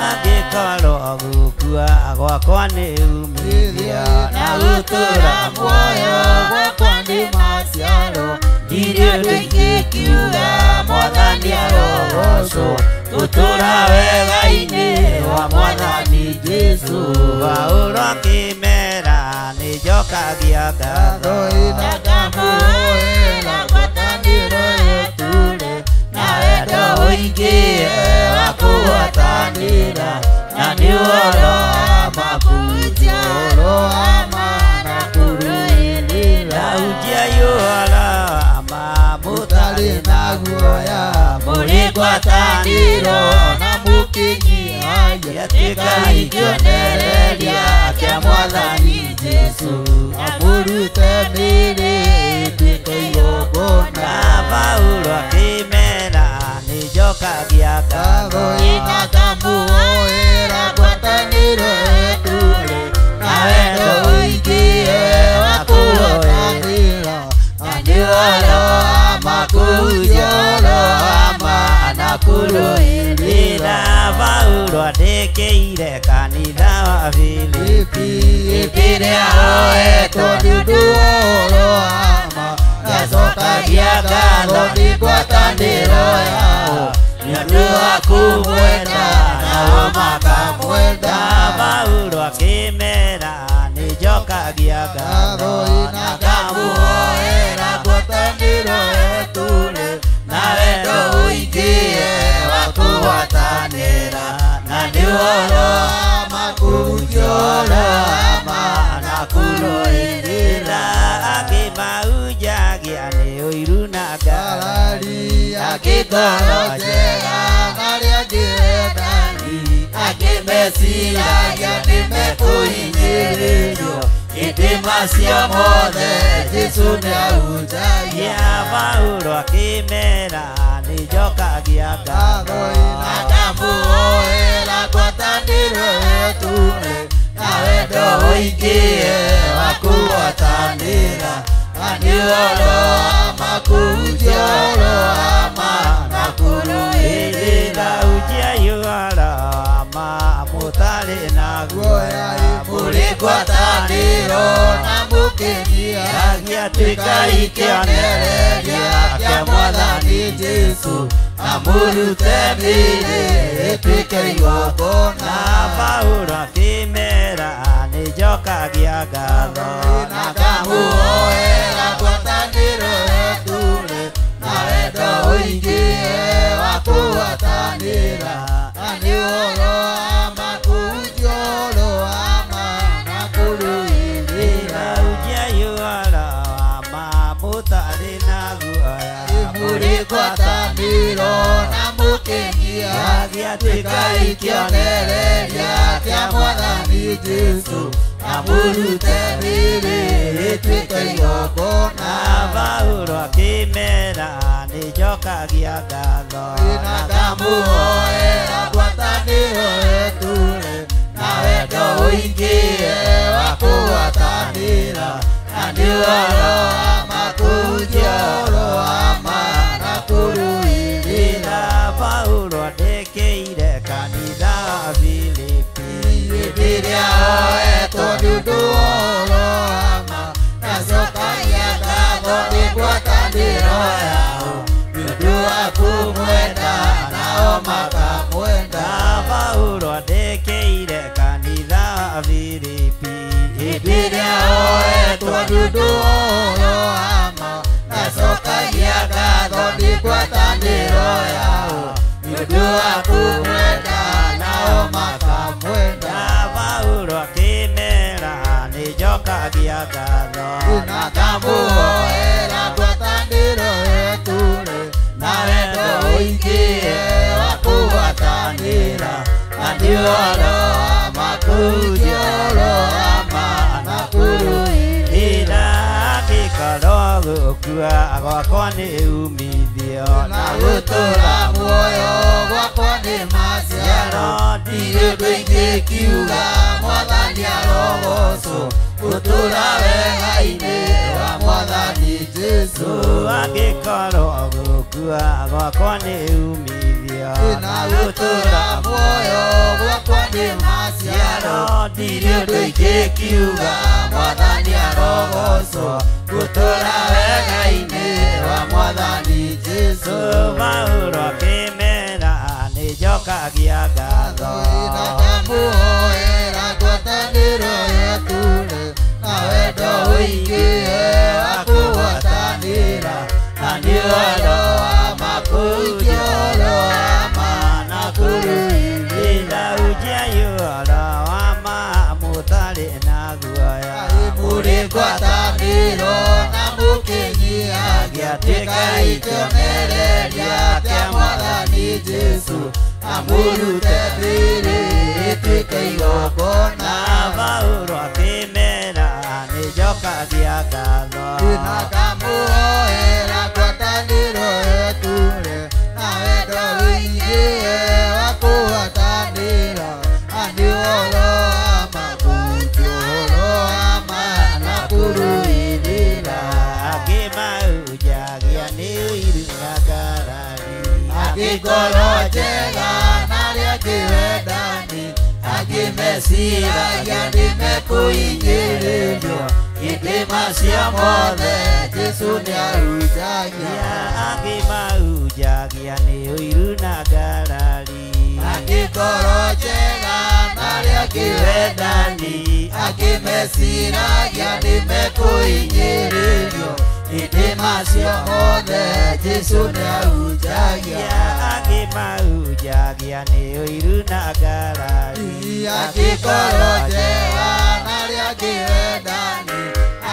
Angĩkorwo gũkua gwakwa nĩ umithio na gũtũũra muoyo gwakwa nĩ maciaro, ndirĩ ũndũ ingĩkiuga Mwathani arogocwo gũtũũra wega-inĩ wa Mwathani Jesũ. Paulo akĩmera nĩnjokagia ngatho na ngamũhoera ngwatanĩro yetu-rĩ na wendo ũingĩhe wa kũgwatanĩra na nĩ ũhoro wa ma kũhunjia ũhoro wa ma na kũrũĩrĩra. Hunjiai ũhoro wa ma mũtarĩ na guoya mũrĩ ngwatanĩro na mũkĩnyihagia tuĩkai kĩonereria kĩa Mwathani Jesũ na mũrute mĩĩrĩ ĩtuĩke igongona. Paulo akĩmera nĩnjokagia ngatho na ngamũhoera ngwatanĩro yetu-rĩ na wendo ũingĩhe wa kũgwatanĩra na nĩ ũhoro wa ma kũhunjia ũhoro wa ma na kũrũĩrĩra. Paulo andĩkĩire kanitha wa Filipi hĩndĩ ĩrĩa oetwo nĩ ũndũ wa ũhoro wa ma ngacokagia ngatho nĩ ngwatanĩro yao nĩ ũndũ wa kũmwenda nao makamwenda. Paulo akĩmera nĩnjokagia ngatho na ngamũhoera ngwatanĩro yetu-rĩ na wendo ũingĩhe wa kũgwatanĩra na nĩ ũhoro wa ma kũhunjia ũhoro wa ma na kũrũĩrĩra. Akĩmahunjagia nĩ ũiru na ngarari angĩ ngoro njega na arĩa angĩ wendani angĩ meciragia nĩmekũhinyĩrĩrio ĩndĩ macio mothe Jesũ nĩahunjagia. Paulo akĩmera nĩnjokagia ngatho na ngamũhoera ngwatanĩro yetu-rĩ na wendo ũingĩhe wa kũgwatanĩra na nĩ ũhoro wa ma kũhunjia ũhoro wa ma na kũrũĩrĩra. Hunjiai ũhoro wa ma mũtarĩ na guoya mũrĩ ngwatanĩro na mũkĩnyihagia tuĩkai kĩonereria kĩa Mwathani Jesũ na mũrute mĩĩrĩ ĩtuĩke igongona. Paulo akĩmera nĩnjokagia ngatho na ngamũhoera ngwatanĩro yetu-rĩ na wendo ũingĩhe wa kũgwatanĩra na nĩ ũhoro wa ma kũhunjia ũhoro wa ma na kũrũĩrĩra. Hunjiai ũhoro wa ma mũtarĩ na guoya mũrĩ ngwatanĩro na mũkĩnyihagia tuĩkai kĩonereria kĩa Mwathani Jesũ na mũrute mĩĩrĩ ĩtuĩke igongona. Paulo akĩmera nĩnjokagia ngatho na ngamũhoera ngwatanĩro yetu-rĩ na wendo ũingĩhe wa kũgwatanĩra na nĩ ũhoro wa ma kũhunjia ũhoro wa ma na kũrũĩrĩra. Paulo andĩkĩire kanitha wa Filipi hĩndĩ ĩrĩa oetwo nĩ ũndũ wa ũhoro wa ma ngacokagia ngatho nĩ ngwatanĩro yao nĩ ũndũ wa kũmwenda nao makamwenda. Paulo andĩkĩire kanitha wa Filipi hĩndĩ ĩrĩa oetwo nĩ ũndũ wa ũhoro wa ma ngacokagia ngatho nĩ ngwatanĩro yao nĩ ũndũ wa kũmwenda nao makamwenda. Paulo akĩmera nĩnjokagia ngatho na ngamũhoera ngwatanĩro yetu-rĩ na wendo ũingĩhe wa kũgwatanĩra na nĩ ũhoro wa ma kũhunjia ũhoro wa ma na kũrũĩrĩra. Angĩkorwo gũkua gwakwa nĩ umithio na gũtũũra muoyo gwakwa nĩ maciaro ndirĩ ũndũ ingĩkiuga mwathani arogocwo gũtũũra wega-inĩ wa mwathani Jesũ Angĩkorwo gũkua gwakwa nĩ umithio na gũtũũra muoyo gwakwa nĩ maciaro ndirĩ ũndũ ingĩkiuga mwathani arogocwo gũtũũra wega-inĩ wa mwathani Jesũ Paulo akĩmera nĩ njokagia ngatho na ngamuhoera ngwatanĩro yetu-rĩ na wendo ũingĩhe wa kũgwatanĩra na nĩ ũhoro wa ma kũhunjia ũhoro wa ma na kũrũithia hunjiai ũhoro wa ma mũtarĩ na guoya mũrĩ ngwatanĩro na mũkĩnyihagia tuĩkai kĩonereria kĩa mwathani Jesũ amũrute mĩĩrĩ ĩtuĩke igongona Paulo akĩmera nĩ njokagia ngatho na ngamuhoera ngwatanĩro yetu-rĩ na wendo ũingĩhe wa kũgwatanĩra na nĩ ũhoro wa ma kũhunjia ũhoro wa ma na kũrũĩrĩra angĩ mahunjagia nĩ ũiru na ngarari angĩ ngoro njega na arĩa angĩ wendani angĩ meciragia nĩ mekũhinyĩrĩrio ĩndĩ macio mothe Jesũ nĩahunjagia angĩ mahunjagia nĩ ũiru na ngarari angĩ ngoro njega na arĩa angĩ wendani angĩ meciragia nĩ mekũhinyĩrĩrio ĩndĩ macio mothe Jesũ nĩahunjagia angĩ mahunjagia nĩ ũiru na ngarari angĩ ngoro njega na arĩa angĩ wendani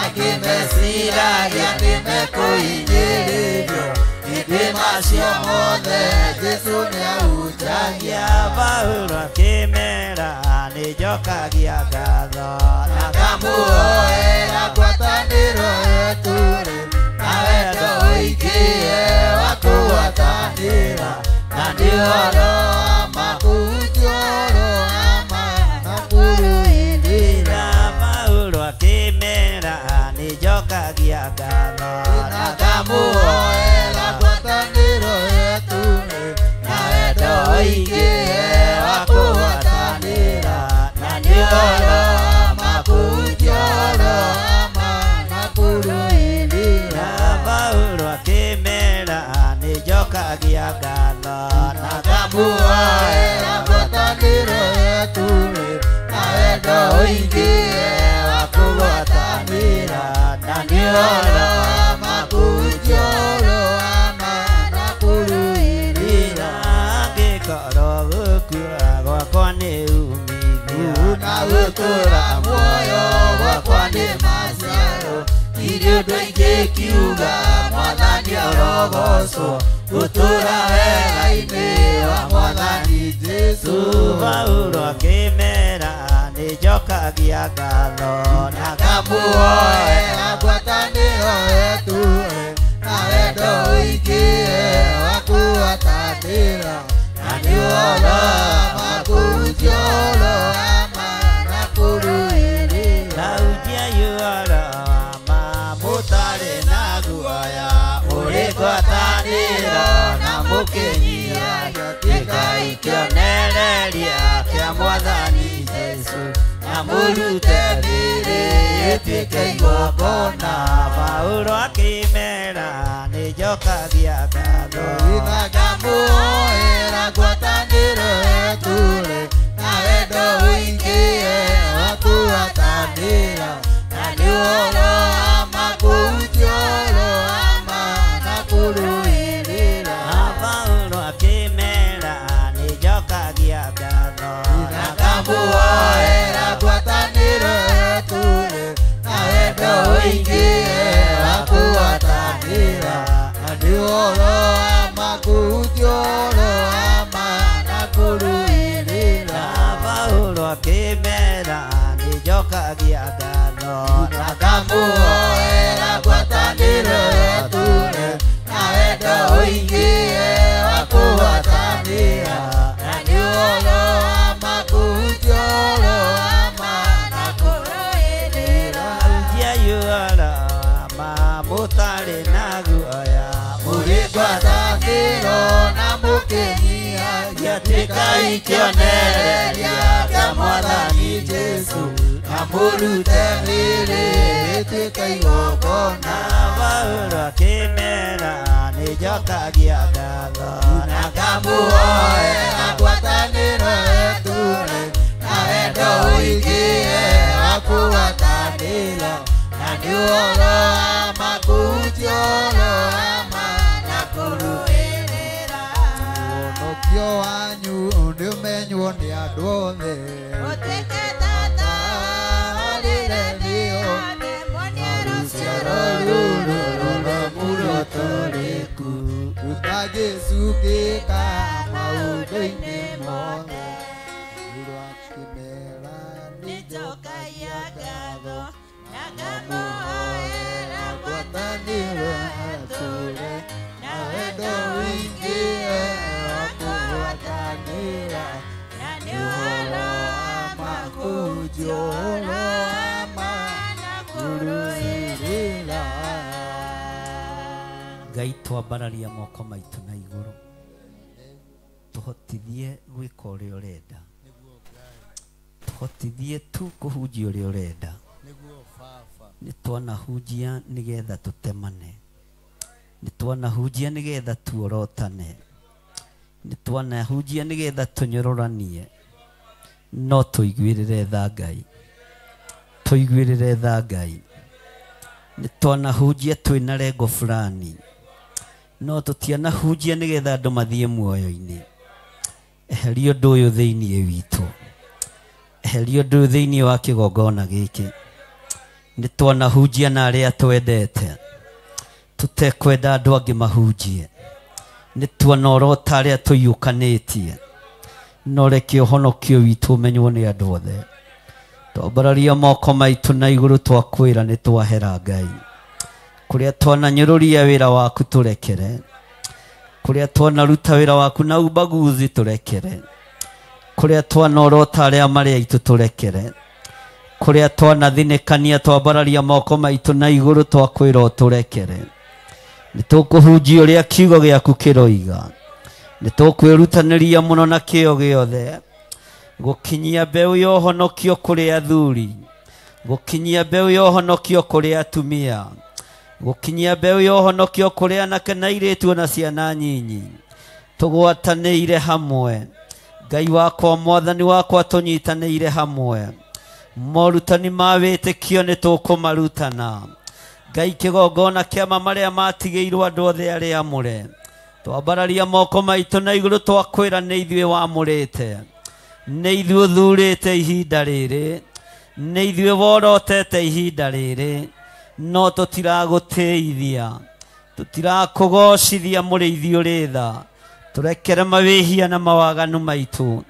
angĩ meciragia nĩ mekũhinyĩrĩrio ĩndĩ macio mothe Jesũ nĩahunjagia Paulo akĩmera nĩ njokagia ngatho na ngamuhoera ngwatanĩro yetu-rĩ na wendo ũingĩhe wa kũgwatanĩra na nĩ ũhoro wa ma kũhunjia ũhoro wa ma na kũrũĩrĩra Paulo akĩmera nĩ njokagia ngatho na ngamuhoera ngwatanĩro yetu-rĩ na wendo ũingĩhe wa kũgwatanĩra na nĩ ũhoro wa ma kũhunjia ũhoro wa ma na kũrũĩrĩra Paulo akĩmera nĩ njokagia ngatho na ngamuhoera ngwatanĩro yetu-rĩ na wendo ũingĩhe wa kũgwatanĩra na nĩ ũhoro wa ma kũhunjia ũhoro wa ma na kũrũĩrĩra Angĩkorwo gũkua gwakwa nĩ umithio na gũtũũra muoyo gwakwa nĩ maciaro ndirĩ ũndũ ingĩkiuga mwathani arogocwo gũtũũra wega-inĩ wa mwathani Jesũ Paulo akĩmera nĩ njokagia ngatho na ngamuhoera ngwatanĩro yetu-rĩ na wendo ũingĩhe wa kũgwatanĩra na nĩ ũhoro wa ma kũhunjia ũhoro wa ma na kũrũĩrĩra hunjiai ũhoro wa ma mũtarĩ na guoya mũrĩ ngwatanĩro na mũkĩnyihagia tuĩkai kĩonereria kĩa mwathani Jesũ na mũrute mĩĩrĩ ĩtuĩke igongona Paulo akĩmera nĩ njokagia ngatho na ngamuhoera ngwatanĩro yetu-rĩ na wendo ũingĩhe wa kũgwatanĩra na nĩ ũhoro wa ma kũhunjia ũhoro wa ma na kũrũĩrĩra Paulo akĩmera nĩ njokagia ngatho na ngamuhoera ngwatanĩro yetu-rĩ na wendo ũingĩhe wa kũgwatanĩra na nĩ ũhoro wa ma kũhunjia ũhoro wa ma na kũrũĩrĩra Paulo akĩmera nĩ njokagia ngatho na ngamuhoera ngwatanĩro ũingĩhe wa kũgwatanĩra na nĩ ũhoro wa ma kũhunjia ũhoro wa ma na kũrũĩrĩra Hunjiai ũhoro wa ma mũtarĩ na guoya mũrĩ ngwatanĩro na mũkĩnyihagia tuĩkai kĩonereria kĩa mwathani Jesũ na mũrute mĩĩrĩ ĩtuĩke igongona Paulo akĩmera nĩ njokagia ngatho na ngamũhoera ngwatanĩro ĩtũũre na wendo ũingĩhe wa kũgwatanĩra na nĩ ũhoro wa ma kũhunjia ũhoro wa ma na kũrũĩrĩra ũhonokio wanyu nĩũmenywo nĩ andũ othe Ũtuĩke tata arĩre nĩo rũciaro rũrũ rũrũmu rũtũrĩku rũtangĩcukĩka maũndũ-inĩ mothe Paulo akĩmera nĩnjokagia ngatho na ngamũhoera ngwatanĩro ĩtũũre na wendo ũingĩhe wa kũgwatanĩra na nĩ ũhoro wa ma kũhunjia ũhoro wa ma na kũrũĩrĩra Ngai twambararia moko maitũ na igũrũ tũhotithie gwĩka ũrĩa ũrenda tũhotithie tu kũhunjia ũrĩa ũrenda nĩ twanahunjia nĩgetha tũtemane nĩ twanahunjia nĩgetha tuorotane nĩ twanahunjia nĩgetha tũnyororanie no tũiguĩrĩre tha Ngai tũiguĩrĩre tha Ngai nĩ twanahunjia twĩna lengo fulani no tũtianahunjia nĩgetha andũ mathiĩ muoyo-inĩ eheria ũndũ ũyũ thĩinĩ witũ eheria ũndũ ũyũ thĩinĩ wa kĩgongona gĩkĩ nĩ twanahunjia na arĩa twendete tũtekwenda andũ angĩ mahunjie nĩ tuonorota arĩa tũiyũkanĩtie no reke ũhonokio witũ ũmenywo nĩ andũ othe twambararia moko maitũ na igũrũ twakwĩra nĩ twahera Ngai kũrĩa twananyũrũria wĩra waku tũrekere kũrĩa twanaruta wĩra waku na ubaguzi tũrekere kũrĩa twanorota arĩa marĩ aitũ tũrekere kũrĩa twanathinĩkania twambararia moko maitũ na igũrũ twakwĩra ũtũrekere nĩ tũkũhunjia ũrĩa kiugo gĩaku kĩroiga nĩ tũkwĩrutanĩria mũno na kĩo gĩothe gũkinyia mbeũ ya ũhonokio kũrĩ athuri gũkinyia mbeũ ya ũhonokio kũrĩ atumia gũkinyia mbeũ ya ũhonokio kũrĩ anake na airĩtu na ciana nyinyi tũgwatanĩire hamwe Ngai wakwa mwathani wakwa tũnyitanĩire hamwe morutani ma wĩtĩkio nĩ tũkũmarutana Ngai kĩgongona kĩama marĩa matigĩirwo andũ othe arĩa amũre twambararia moko maitũ na igũrũ twakwĩra nĩ ithuĩ wamũrĩte nĩ ithuĩ ũthurĩte ihinda rĩrĩ nĩ ithuĩ worotete ihinda rĩrĩ no tũtiragũtĩithia tũtirakũgocithia mũrĩithi ũrĩ tha tũrekere mawĩhia na mawaganu maitũ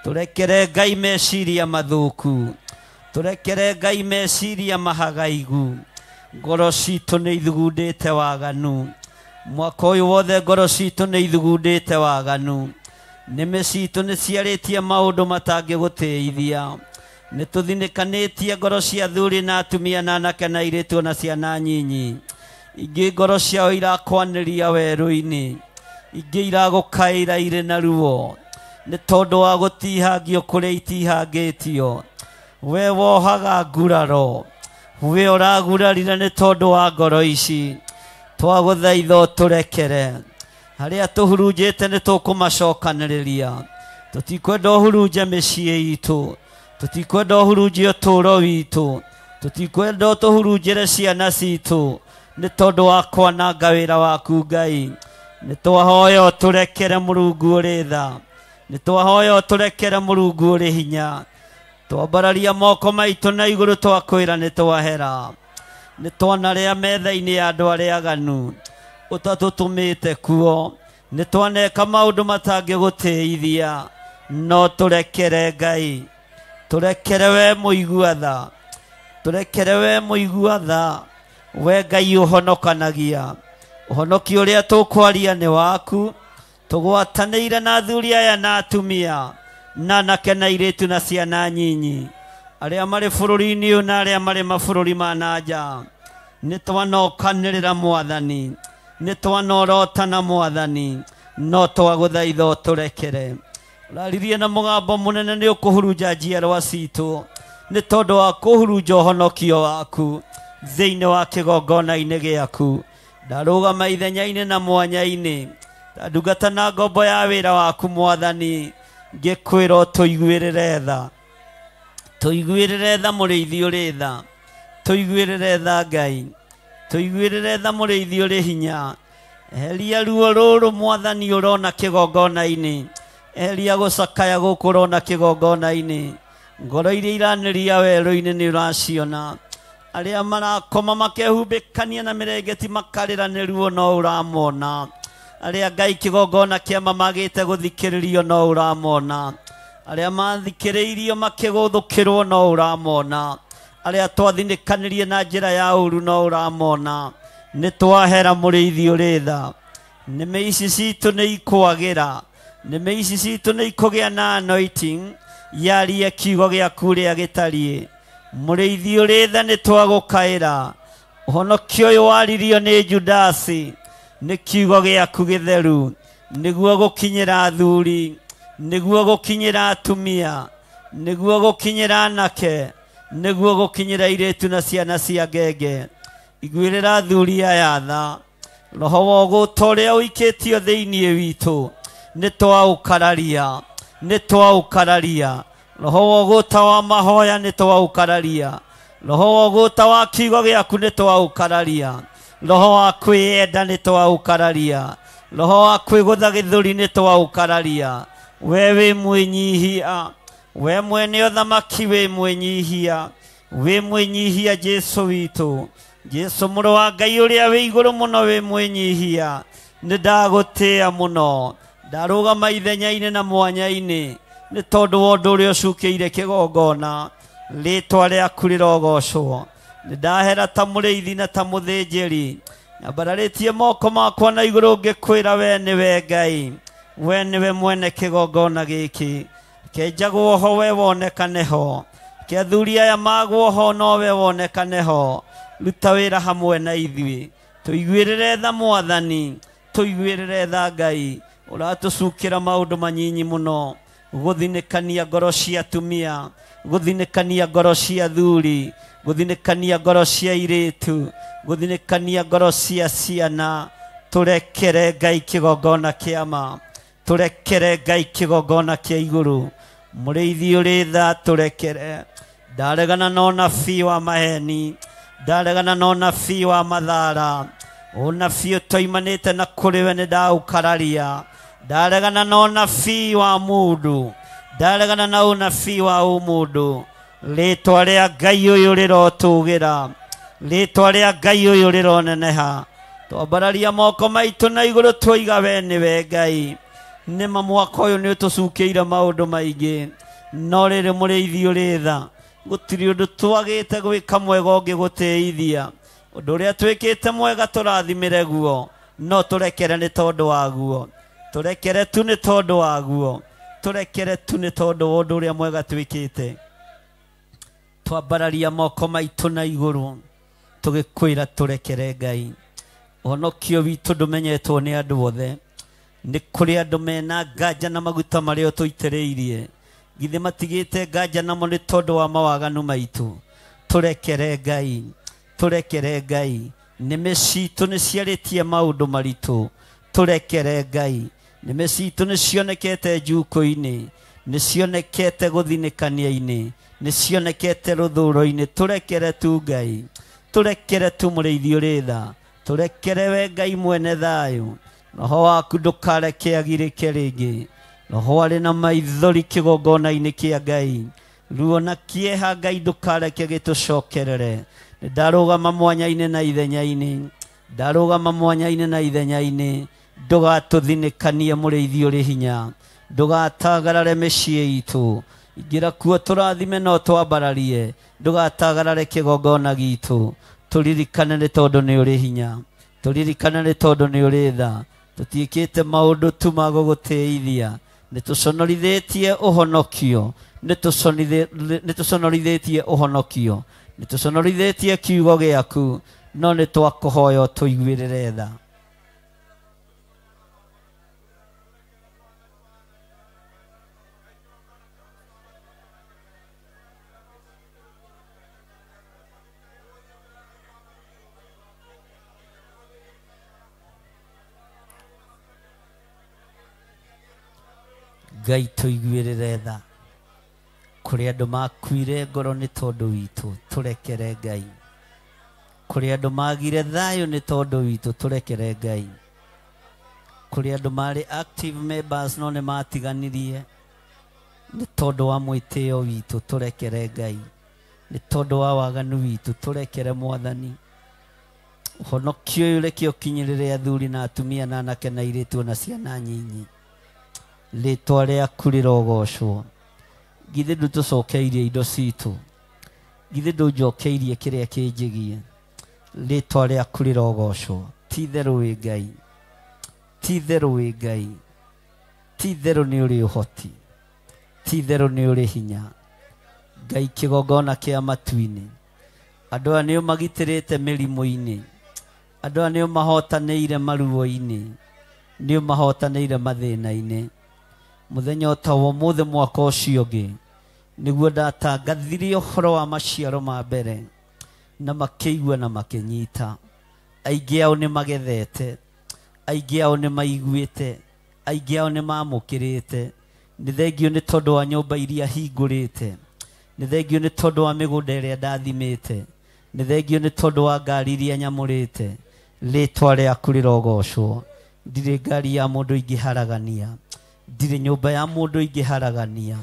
tũrekere Ngai meciria mathũku tũrekere Ngai meciria mahagaigu ngoro citũ nĩ ithugundĩte waganu mwaka ũyũ wothe ngoro citũ nĩ ithugundĩte waganu nĩmĩ citũ nĩ ciarĩtie maũndũ matangĩgũtĩithia nĩ tũthinĩkanĩtie ngoro cia athuri na atumia na anake na airĩtu na ciana nyinyi ingĩ ngoro ciao irakwanĩria werũ-inĩ ingĩ iragũkaĩra irĩ na ruo nĩ tondũ wa gũtihangio kũrĩa itihangĩtio we wohaga nguraro we ũragurarire nĩ tondũ wa ngoro ici twagũthaitha ũtũrekere harĩa tũhurunjĩte nĩ tũkũmacokanĩrĩria tũtikwenda ũhurunje mĩciĩ itũ tũtikwenda ũhurunje ũtũũro witũ tũtikwenda ũtũhurunjĩre ciana citũ nĩ tondũ wa kwananga wĩra waku Ngai nĩ twahoya ũtũrekere Mũrungu ũrĩ tha nĩ twahoya ũtũrekere Mũrungu ũrĩ hinya twambararia moko maitũ na igũrũ twakwĩra nĩ twahera nĩ twanarĩa metha-inĩ ya andũ arĩa aganu ũtatũtũmĩte kuo nĩ twaneka maũndũ matangĩgũtĩithia no tũrekere Ngai tũrekere we mũigua tha tũrekere we mũigua tha we Ngai ũhonokanagia Ũhonokio ũrĩa tũkwaria nĩ waku. Tũgwatanĩire na athuri aya na atumia na anake na airĩtu na ciana nyinyi arĩa marĩ bũrũri-inĩ ũyũ na arĩa marĩ mabũrũri ma na nja. Nĩ twanokanĩrĩra Mwathani, nĩ twanorotana Mwathani, no twagũthaitha ũtũrekere. Ũraririe na mũgambo mũnene nĩ ũkũhurunja njiarwa citũ nĩ tondũ wa kũhurunja ũhonokio waku thĩinĩ wa kĩgongona-inĩ gĩaku. Ndarũgama ithenya-inĩ na mwanya-inĩ ta ndungata na ngombo ya wĩra waku Mwathani, ngĩkwĩra ũtũiguĩrĩre tha. Tũiguĩrĩre tha mũrĩithi ũrĩ tha. Tũiguĩrĩre tha Ngai. Tũiguĩrĩre tha mũrĩithi ũrĩ hinya. Eheria ruo rũrũ Mwathani ũrona kĩgongona-inĩ. Eheria gũcakaya gũkũ ũrona kĩgongona-inĩ. Ngoro iria iranĩria werũ-inĩ nĩ ũraciona. Arĩa marakoma makehumbĩkania na mĩrengeti makarĩra nĩ ruo no ũramona. Arĩa Ngai kĩgongona kĩama magĩte gũthikĩrĩrio no ũramona. Arĩa mathikĩrĩirio makĩgũthũkĩrwo no ũramona. Arĩa twathinĩkanirie na njĩra ya ũru no ũramona. Nĩ twahera mũrĩithi ũrĩ tha. Nĩmĩ ici citũ nĩ ikwagĩra. Nĩmĩ ici citũ nĩ ikũgĩa na anointing yarie kiugo gĩaku ũrĩa gĩtariĩ. Mũrĩithi ũrĩ tha nĩ twagũkaĩra. Ũhonokio ũyũ waririo nĩ Judasi nĩ kiugo gĩaku gĩtheru, nĩguo gũkinyĩra athuri, nĩguo gũkinyĩra atumia, nĩguo gũkinyĩra anake, nĩguo gũkinyĩra airĩtu na ciana cia ngenge. Iguĩrĩra athuri aya tha. Roho wa ũgũta ũrĩa ũikĩtio thĩinĩ witũ nĩ twaũkararia, nĩ twaũkararia. Roho wa ũgũta wa mahoya nĩ twaũkararia. Roho wa ũgũta wa kiugo gĩaku nĩ twaũkararia. Roho wa kwĩyenda nĩ twaũkararia. Roho wa kwĩgũtha gĩthũri nĩ twaũkararia. We wĩ mwĩnyihia, we mwene ũthamaki wĩ mwĩnyihia, wĩ mwĩnyihia Jesũ witũ. Jesũ mũrũ wa Ngai ũrĩa wĩ igũrũ mũno wĩ mwĩnyihia. Nĩ ndagũtĩĩa mũno. Ndarũgama ithenya-inĩ na mwanya-inĩ nĩ tondũ wa ũndũ ũrĩa ũcukĩire kĩgongona. Rĩtwa rĩaku rĩrogocwo. Nĩ ndahera ta mũrĩithi na ta mũthĩnjĩri. Nyambararĩtie moko makwa na igũrũ ngĩkwĩra we nĩwe Ngai, we nĩwe mwene kĩgongona gĩkĩ. Reke njagwo ho we wonekane ho. Reke athuri aya magwo ho no we wonekane ho. Ruta wĩra hamwe na ithuĩ. Tũiguĩrĩre tha Mwathani, tũiguĩrĩre tha Ngai. Ũratũcukĩra maũndũ manyinyi mũno, gũthinĩkania ngoro cia atumia, gũthinĩkania ngoro cia athuri, gũthinĩkania ngoro cia airĩtu, gũthinĩkania ngoro cia ciana. Tũrekere Ngai kĩgongona kĩa ma, tũrekere Ngai kĩgongona kĩa igũrũ. Mũrĩithi ũrĩ tha tũrekere. Ndaregana na ũnabii wa maheni, ndaregana na ũnabii wa mathara. Ũnabii ũtoimanĩte na kũrĩ we nĩ ndaũkararia. Ndaregana na ũnabii wa mũndũ, ndaregana na ũnabii wa ũmũndũ. Rĩtwa rĩa Ngai ũyũ rĩrotũgĩra, rĩtwa rĩa Ngai ũyũ rĩroneneha. Twambararia moko maitũ na igũrũ twoiga we nĩwe Ngai. Nĩma mwaka ũyũ nĩ ũtũcukĩire maũndũ maingĩ, no rĩrĩ mũrĩithi ũrĩ tha, gũtirĩ ũndũ twagĩte gwĩka mwega ũngĩgũtĩithia. Ũndũ ũrĩa twĩkĩte mwega tũrathimĩre guo, no tũrekere nĩ tondũ waguo. Tũrekere tu nĩ tondũ waguo. Tũrekere tu nĩ tondũ wa ũndũ ũrĩa mwega twĩkĩte. Twambararia moko maitũ na igũrũ tũgĩkwĩra tũrekere Ngai. Ũhonokio witũ ndũmenyetwo nĩ andũ othe. Nĩ kũrĩ andũ mena nganja na maguta marĩa ũtũitĩrĩirie. Githĩ matigĩte nganja namo nĩ tondũ wa mawaganu maitũ. Tũrekere Ngai, tũrekere Ngai. Nĩmĩ citũ nĩ ciarĩtie maũndũ maritũ. Tũrekere Ngai. Nĩmĩ citũ nĩ cionekete njukũ-inĩ, nĩ cionekete gũthinĩkania-inĩ, nĩ cionekete rũthũro-inĩ. Tũrekere tu Ngai, tũrekere tu mũrĩithi ũrĩ tha. Tũrekere we Ngai mwene thayũ. Roho waku ndũkareke agirĩke rĩngĩ. Roho arĩ na maithori kĩgongona-inĩ kĩa Ngai. Ruo na kĩeha Ngai ndũkareke gĩtũcokerere. Nĩ ndarũgama mwanya-inĩ na ithenya-inĩ, ndarũgama mwanya-inĩ na ithenya-inĩ. Ndũgatũthinĩkanie mũrĩithi ũrĩ hinya, ndũgatagarare mĩciĩ itũ. Ingĩra kuo tũrathime no twambararie, ndũgatagarare kĩgongona gitũ. Tũririkane nĩ tondũ nĩ ũrĩ hinya. Tũririkane nĩ tondũ nĩ ũrĩ tha. Tũtiĩkĩte maũndũ tu ma gũgũtĩithia. Nĩ tũconorithĩtie ũhonokio. Nĩ tũconorithĩtie ũhonokio. Nĩ tũconorithĩtie kiugo gĩaku. No nĩ twakũhoya ũtũiguĩrĩre tha. Ngai tũiguĩrĩre tha. Kũrĩ andũ makuire ngoro nĩ tondũ witũ, tũrekere Ngai. Kũrĩ andũ magire thayũ nĩ tondũ witũ, tũrekere Ngai. Kũrĩ andũ marĩ active members no nĩ matiganirie nĩ tondũ wa mwĩtĩo witũ, tũrekere Ngai. Nĩ tondũ wa waganu witũ, tũrekere Mwathani. Ũhonokio ũyũ reke ũkinyĩrĩre athuri na atumia na anake na airĩtu na ciana nyinyi. Rĩtwa rĩaku rĩrogocwo. Githĩ ndũtũcokeirie indo citũ. Githĩ ndũnjokeirie kĩrĩa kĩnjĩgie. Rĩtwa rĩaku rĩrogocwo. Ti itherũ wĩ Ngai. Ti itherũ wĩ Ngai. Ti itherũ nĩ ũrĩ ũhoti. Ti itherũ nĩ ũrĩ hinya. Ngai kĩgongona kĩa matu-inĩ. Andũ aya nĩ ũmagitĩrĩte mĩrimũ-inĩ. Andũ aya nĩ ũmahotanĩire maruo-inĩ. Nĩ ũmahotanĩire mathĩna-inĩ. Mũthenya ta wa ũmũthĩ mwaka ũcio ũngĩ nĩguo ndatangathirie ũhoro wa maciaro ma mbere na makĩigua na makĩnyita. Aingĩ ao nĩ magethete, aingĩ ao nĩ maiguĩte, aingĩ ao nĩ mamũkĩrĩte. Nĩ thengio nĩ tondũ wa nyũmba iria hingũrĩte. Nĩ thengio nĩ tondũ wa mĩgũnda ĩrĩa ndathimĩte. Nĩ thengio nĩ tondũ wa ngari iria nyamũrĩte. Rĩtwa rĩaku rĩrogocwo. Ndirĩ ngari ya mũndũ ingĩharagania. Ndirĩ nyũmba ya mũndũ ingĩharagania.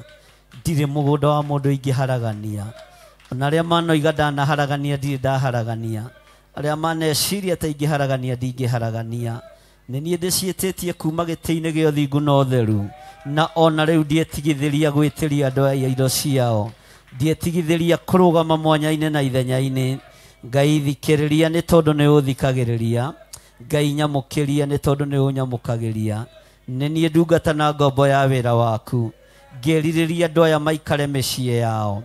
Ndirĩ mũgũnda wa mũndũ ingĩharagania. Ona arĩa manoiga ndanaharagania ndirĩ ndaharagania. Arĩa maneciria ta ingĩharagania ndingĩharagania. Nĩ niĩ ndĩciĩtĩtie kuma gĩtĩ-inĩ gĩa ũthingu na ũtheru. Na ona rĩu ndietigithĩria gwĩtĩria andũ aya indo ciao. Ndietigithĩria kũrũgama mwanya-inĩ na ithenya-inĩ. Ngai thikĩrĩria nĩ tondũ nĩ ũthikagĩrĩria. Ngai nyamũkĩria nĩ tondũ nĩ ũnyamũkagĩria. Nĩ niĩ ndungata na ngombo ya wĩra waku. Ngĩrirĩria andũ aya maikare mĩciĩ yao.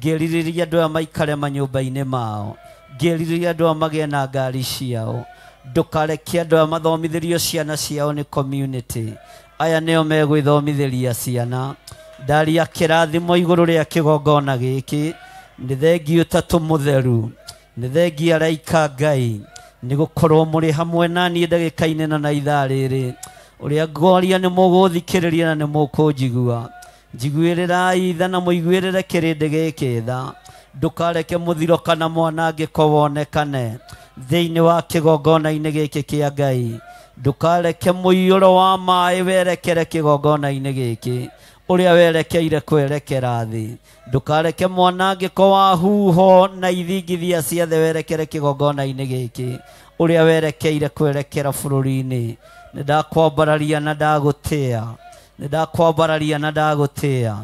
Ngĩrirĩria andũ aya maikare manyũmba-inĩ mao. Ngĩrirĩria andũ aya magĩe na ngari ciao. Ndũkareke andũ aya mathomithĩrio ciana ciao nĩ community. Aya nĩo megwĩthomithĩria ciana. Ndaria kĩrathimo igũrũ rĩa kĩgongona gĩkĩ. Nĩ thengiũ Ũtatũ Mũtheru. Nĩ thengiũ araika Ngai. Nĩ gũkorwo mũrĩ hamwe na niĩ ndagĩka-inĩ ĩno na ithaa rĩrĩ. Ũrĩa ngwaria nĩ mũgũthikĩrĩria na nĩ mũkũnjigua. Njiguĩrĩrai tha na mũiguĩrĩre kĩrĩndĩ gĩkĩ tha. Ndũkareke mũthiro kana mwanangĩko wonekane thĩinĩ wa kĩgongona-inĩ gĩkĩ kĩa Ngai. Ndũkareke mũiyũro wa maĩ werekere kĩgongona-inĩ gĩkĩ ũrĩa werekeire kwerekera thĩ. Ndũkareke mwanangĩko wa huho na ithingithia cia thĩ werekere kĩgongona-inĩ gĩkĩ ũrĩa werekeire kwerekera bũrũri-inĩ. Nĩ ndakwambararia na ndagũtĩa. Nĩ ndakwambararia na ndagũtĩa.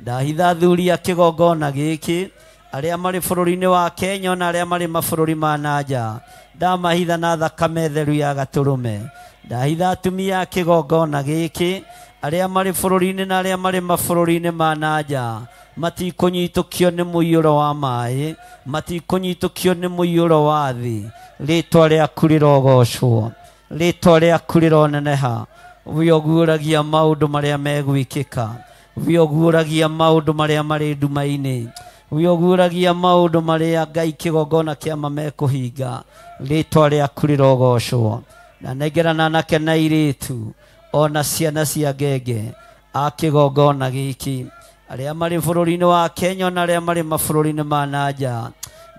Ndahitha athuri a kĩgongona gĩkĩ arĩa marĩ bũrũri-inĩ wa Kenya na arĩa marĩ mabũrũri ma na nja. Ndamahitha na thakame theru ya gatũrũme. Ndahitha atumia a kĩgongona gĩkĩ arĩa marĩ bũrũri-inĩ na arĩa marĩ mabũrũri-inĩ ma na nja. Matikũnyitũkio nĩ mũiyũro wa maĩ, matikũnyitũkio nĩ mũiyũro wa thĩ. Rĩtwa rĩaku rĩrogocwo. Rĩtwa rĩaku rĩroneneha. We ũguũragia maũndũ marĩa megwĩkĩka. We ũguũragia maũndũ marĩa marĩ nduma-inĩ. We ũguũragia maũndũ marĩa Ngai kĩgongona kĩa ma mekũhinga. Rĩtwa rĩaku rĩrogocwo. Na nengerana anake na airĩtu ona ciana cia ngenge a kĩgongona gĩkĩ arĩa marĩ bũrũri-inĩ wa Kenya na arĩa marĩ mabũrũri-inĩ ma na nja.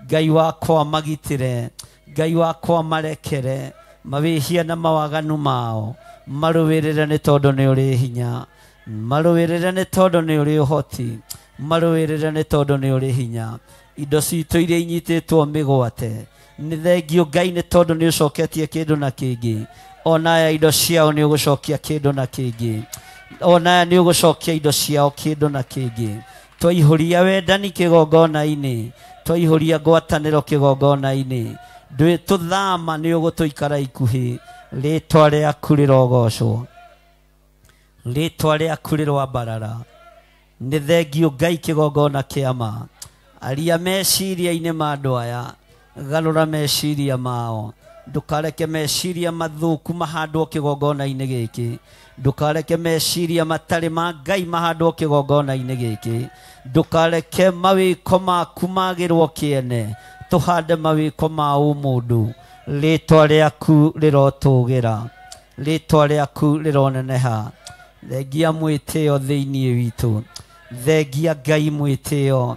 Ngai wakwa magitĩre. Ngai wakwa marekere mawĩhia na mawaganu mao. Marũĩrĩre nĩ tondũ nĩ ũrĩ hinya. Marũĩrĩre nĩ tondũ nĩ ũrĩ ũhoti. Marũĩrĩre nĩ tondũ nĩ ũrĩ hinya. Indo citũ iria inyitĩtwo mĩgwate nĩ thengio Ngai nĩ tondũ nĩ ũcoketie kĩndũ na kĩngĩ. Ona aya indo ciao nĩ ũgũcokia kĩndũ na kĩngĩ. Ona aya nĩ ũgũcokia indo ciao kĩndũ na kĩngĩ. Twaihũria wendani kĩgongona-inĩ. Twaihũria ngwatanĩro kĩgongona-inĩ. Ndwĩtũthama nĩ ũgũtũikara ikuhĩ. Rĩtwa rĩaku rĩrogocwo, rĩtwa rĩaku rĩroambarara. Nĩ thengio Ngai kĩgongona kĩa ma. Aria meciria-inĩ ma andũ aya, garũra meciria mao. Ndũkareke meciria mathũku mahandwo kĩgongona-inĩ gĩkĩ. Ndũkareke meciria matarĩ ma Ngai mahandwo kĩgongona-inĩ gĩkĩ. Ndũkareke mawĩko maku magĩrwo kĩene, tũhande mawĩko ma ũmũndũ. Rĩtwa rĩaku rĩrotũgĩra, rĩtwa rĩaku rĩroneneha. Thengia mwĩtĩo thĩinĩ witũ, thengia Ngai mwĩtĩo,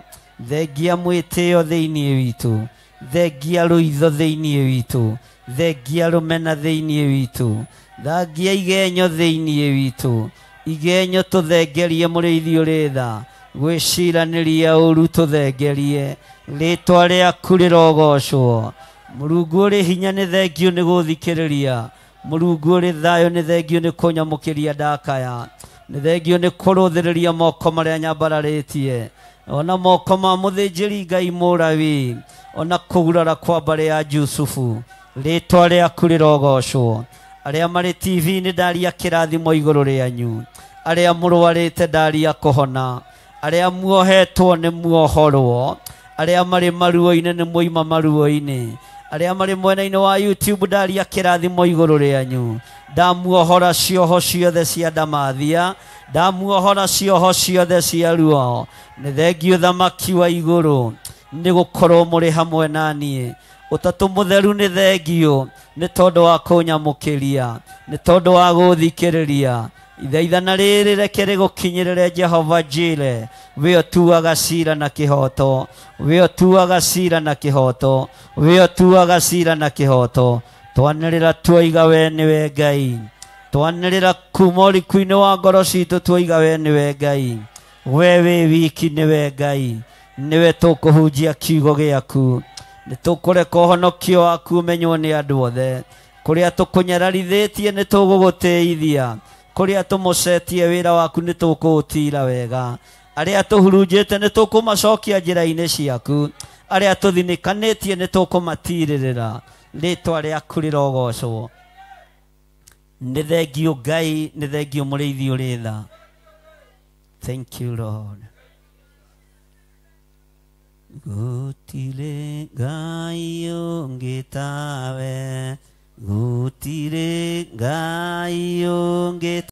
thengia mwĩtĩo thĩinĩ witũ, thengia rũitho thĩinĩ witũ, thengia rũmena thĩinĩ witũ, thengia igenyo thĩinĩ witũ. Igenyo tũthengerie mũrĩithi ũrĩ tha, gwĩciranĩria ũru tũthengerie. Rĩtwa rĩaku rĩrogocwo. Mũrungu ũrĩ hinya nĩ thengio nĩ gũthikĩrĩria. Mũrungu ũrĩ thayũ nĩ thengio nĩ kũnyamũkĩria ndakaya. Nĩ thengio nĩ kũrũthĩrĩria moko marĩa nyambararĩtie, ona moko ma mũthĩnjĩri Ngai Mũrawi, ona kũgurara kwa mbarĩ ya Jusufu. Rĩtwa rĩaku rĩrogocwo. Arĩa marĩ TV-inĩ ndaria kĩrathimo igũrũ rĩanyu. Arĩa mũrwarĩte ndaria kũhona. Arĩa muohetwo nĩ muohorwo. Arĩa marĩ maruo-inĩ nĩ muoima maruo-inĩ. Arĩa marĩ mwena-inĩ wa YouTube ndaria kĩrathimo igũrũ rĩanyu. Ndamuohora cioho ciothe cia ndamathia, ndamuohora cioho ciothe cia ruo. Nĩ thengio thamaki wa igũrũ, nĩ gũkorwo mũrĩ hamwe na niĩ. Ũtatũ mũtheru nĩ thengio nĩ tondũ wa kũnyamũkĩria, nĩ tondũ wa gũthikĩrĩria. Ithaithana rĩrĩ reke rĩgũkinyĩrĩre Jehova Jire, we ũtuaga cira na kĩhoto, we ũtuaga cira na kĩhoto, we ũtuaga cira na kĩhoto. Twanĩrĩra tuoiga we nĩwe Ngai, twanĩrĩra kuma ũriku-inĩ wa ngoro citũ tuoiga we nĩwe Ngai. We wĩ wiki nĩwe Ngai, nĩwe tũkũhunjia kiugo gĩaku. Nĩ tũkũreka ũhonokio waku ũmenywo nĩ andũ othe. Kũrĩa tũkũnyararithĩtie nĩ tũgũgũtĩithia, kũrĩa tũmũcetie wĩra waku nĩ tũkũũtira wega. Arĩa tũhurunjĩte nĩ tũkũmacokia njĩra-inĩ ciaku, arĩa tũthinĩkanĩtie nĩ tũkũmatirĩrĩra. Rĩtwa rĩaku rĩrogocwo. Nĩ thengio Ngai, nĩ thengio mũrĩithi ũrĩ tha. Thank you Lord. Gũtirĩ Ngai ũngĩ tawe, gũtirĩ Ngai ũngĩ.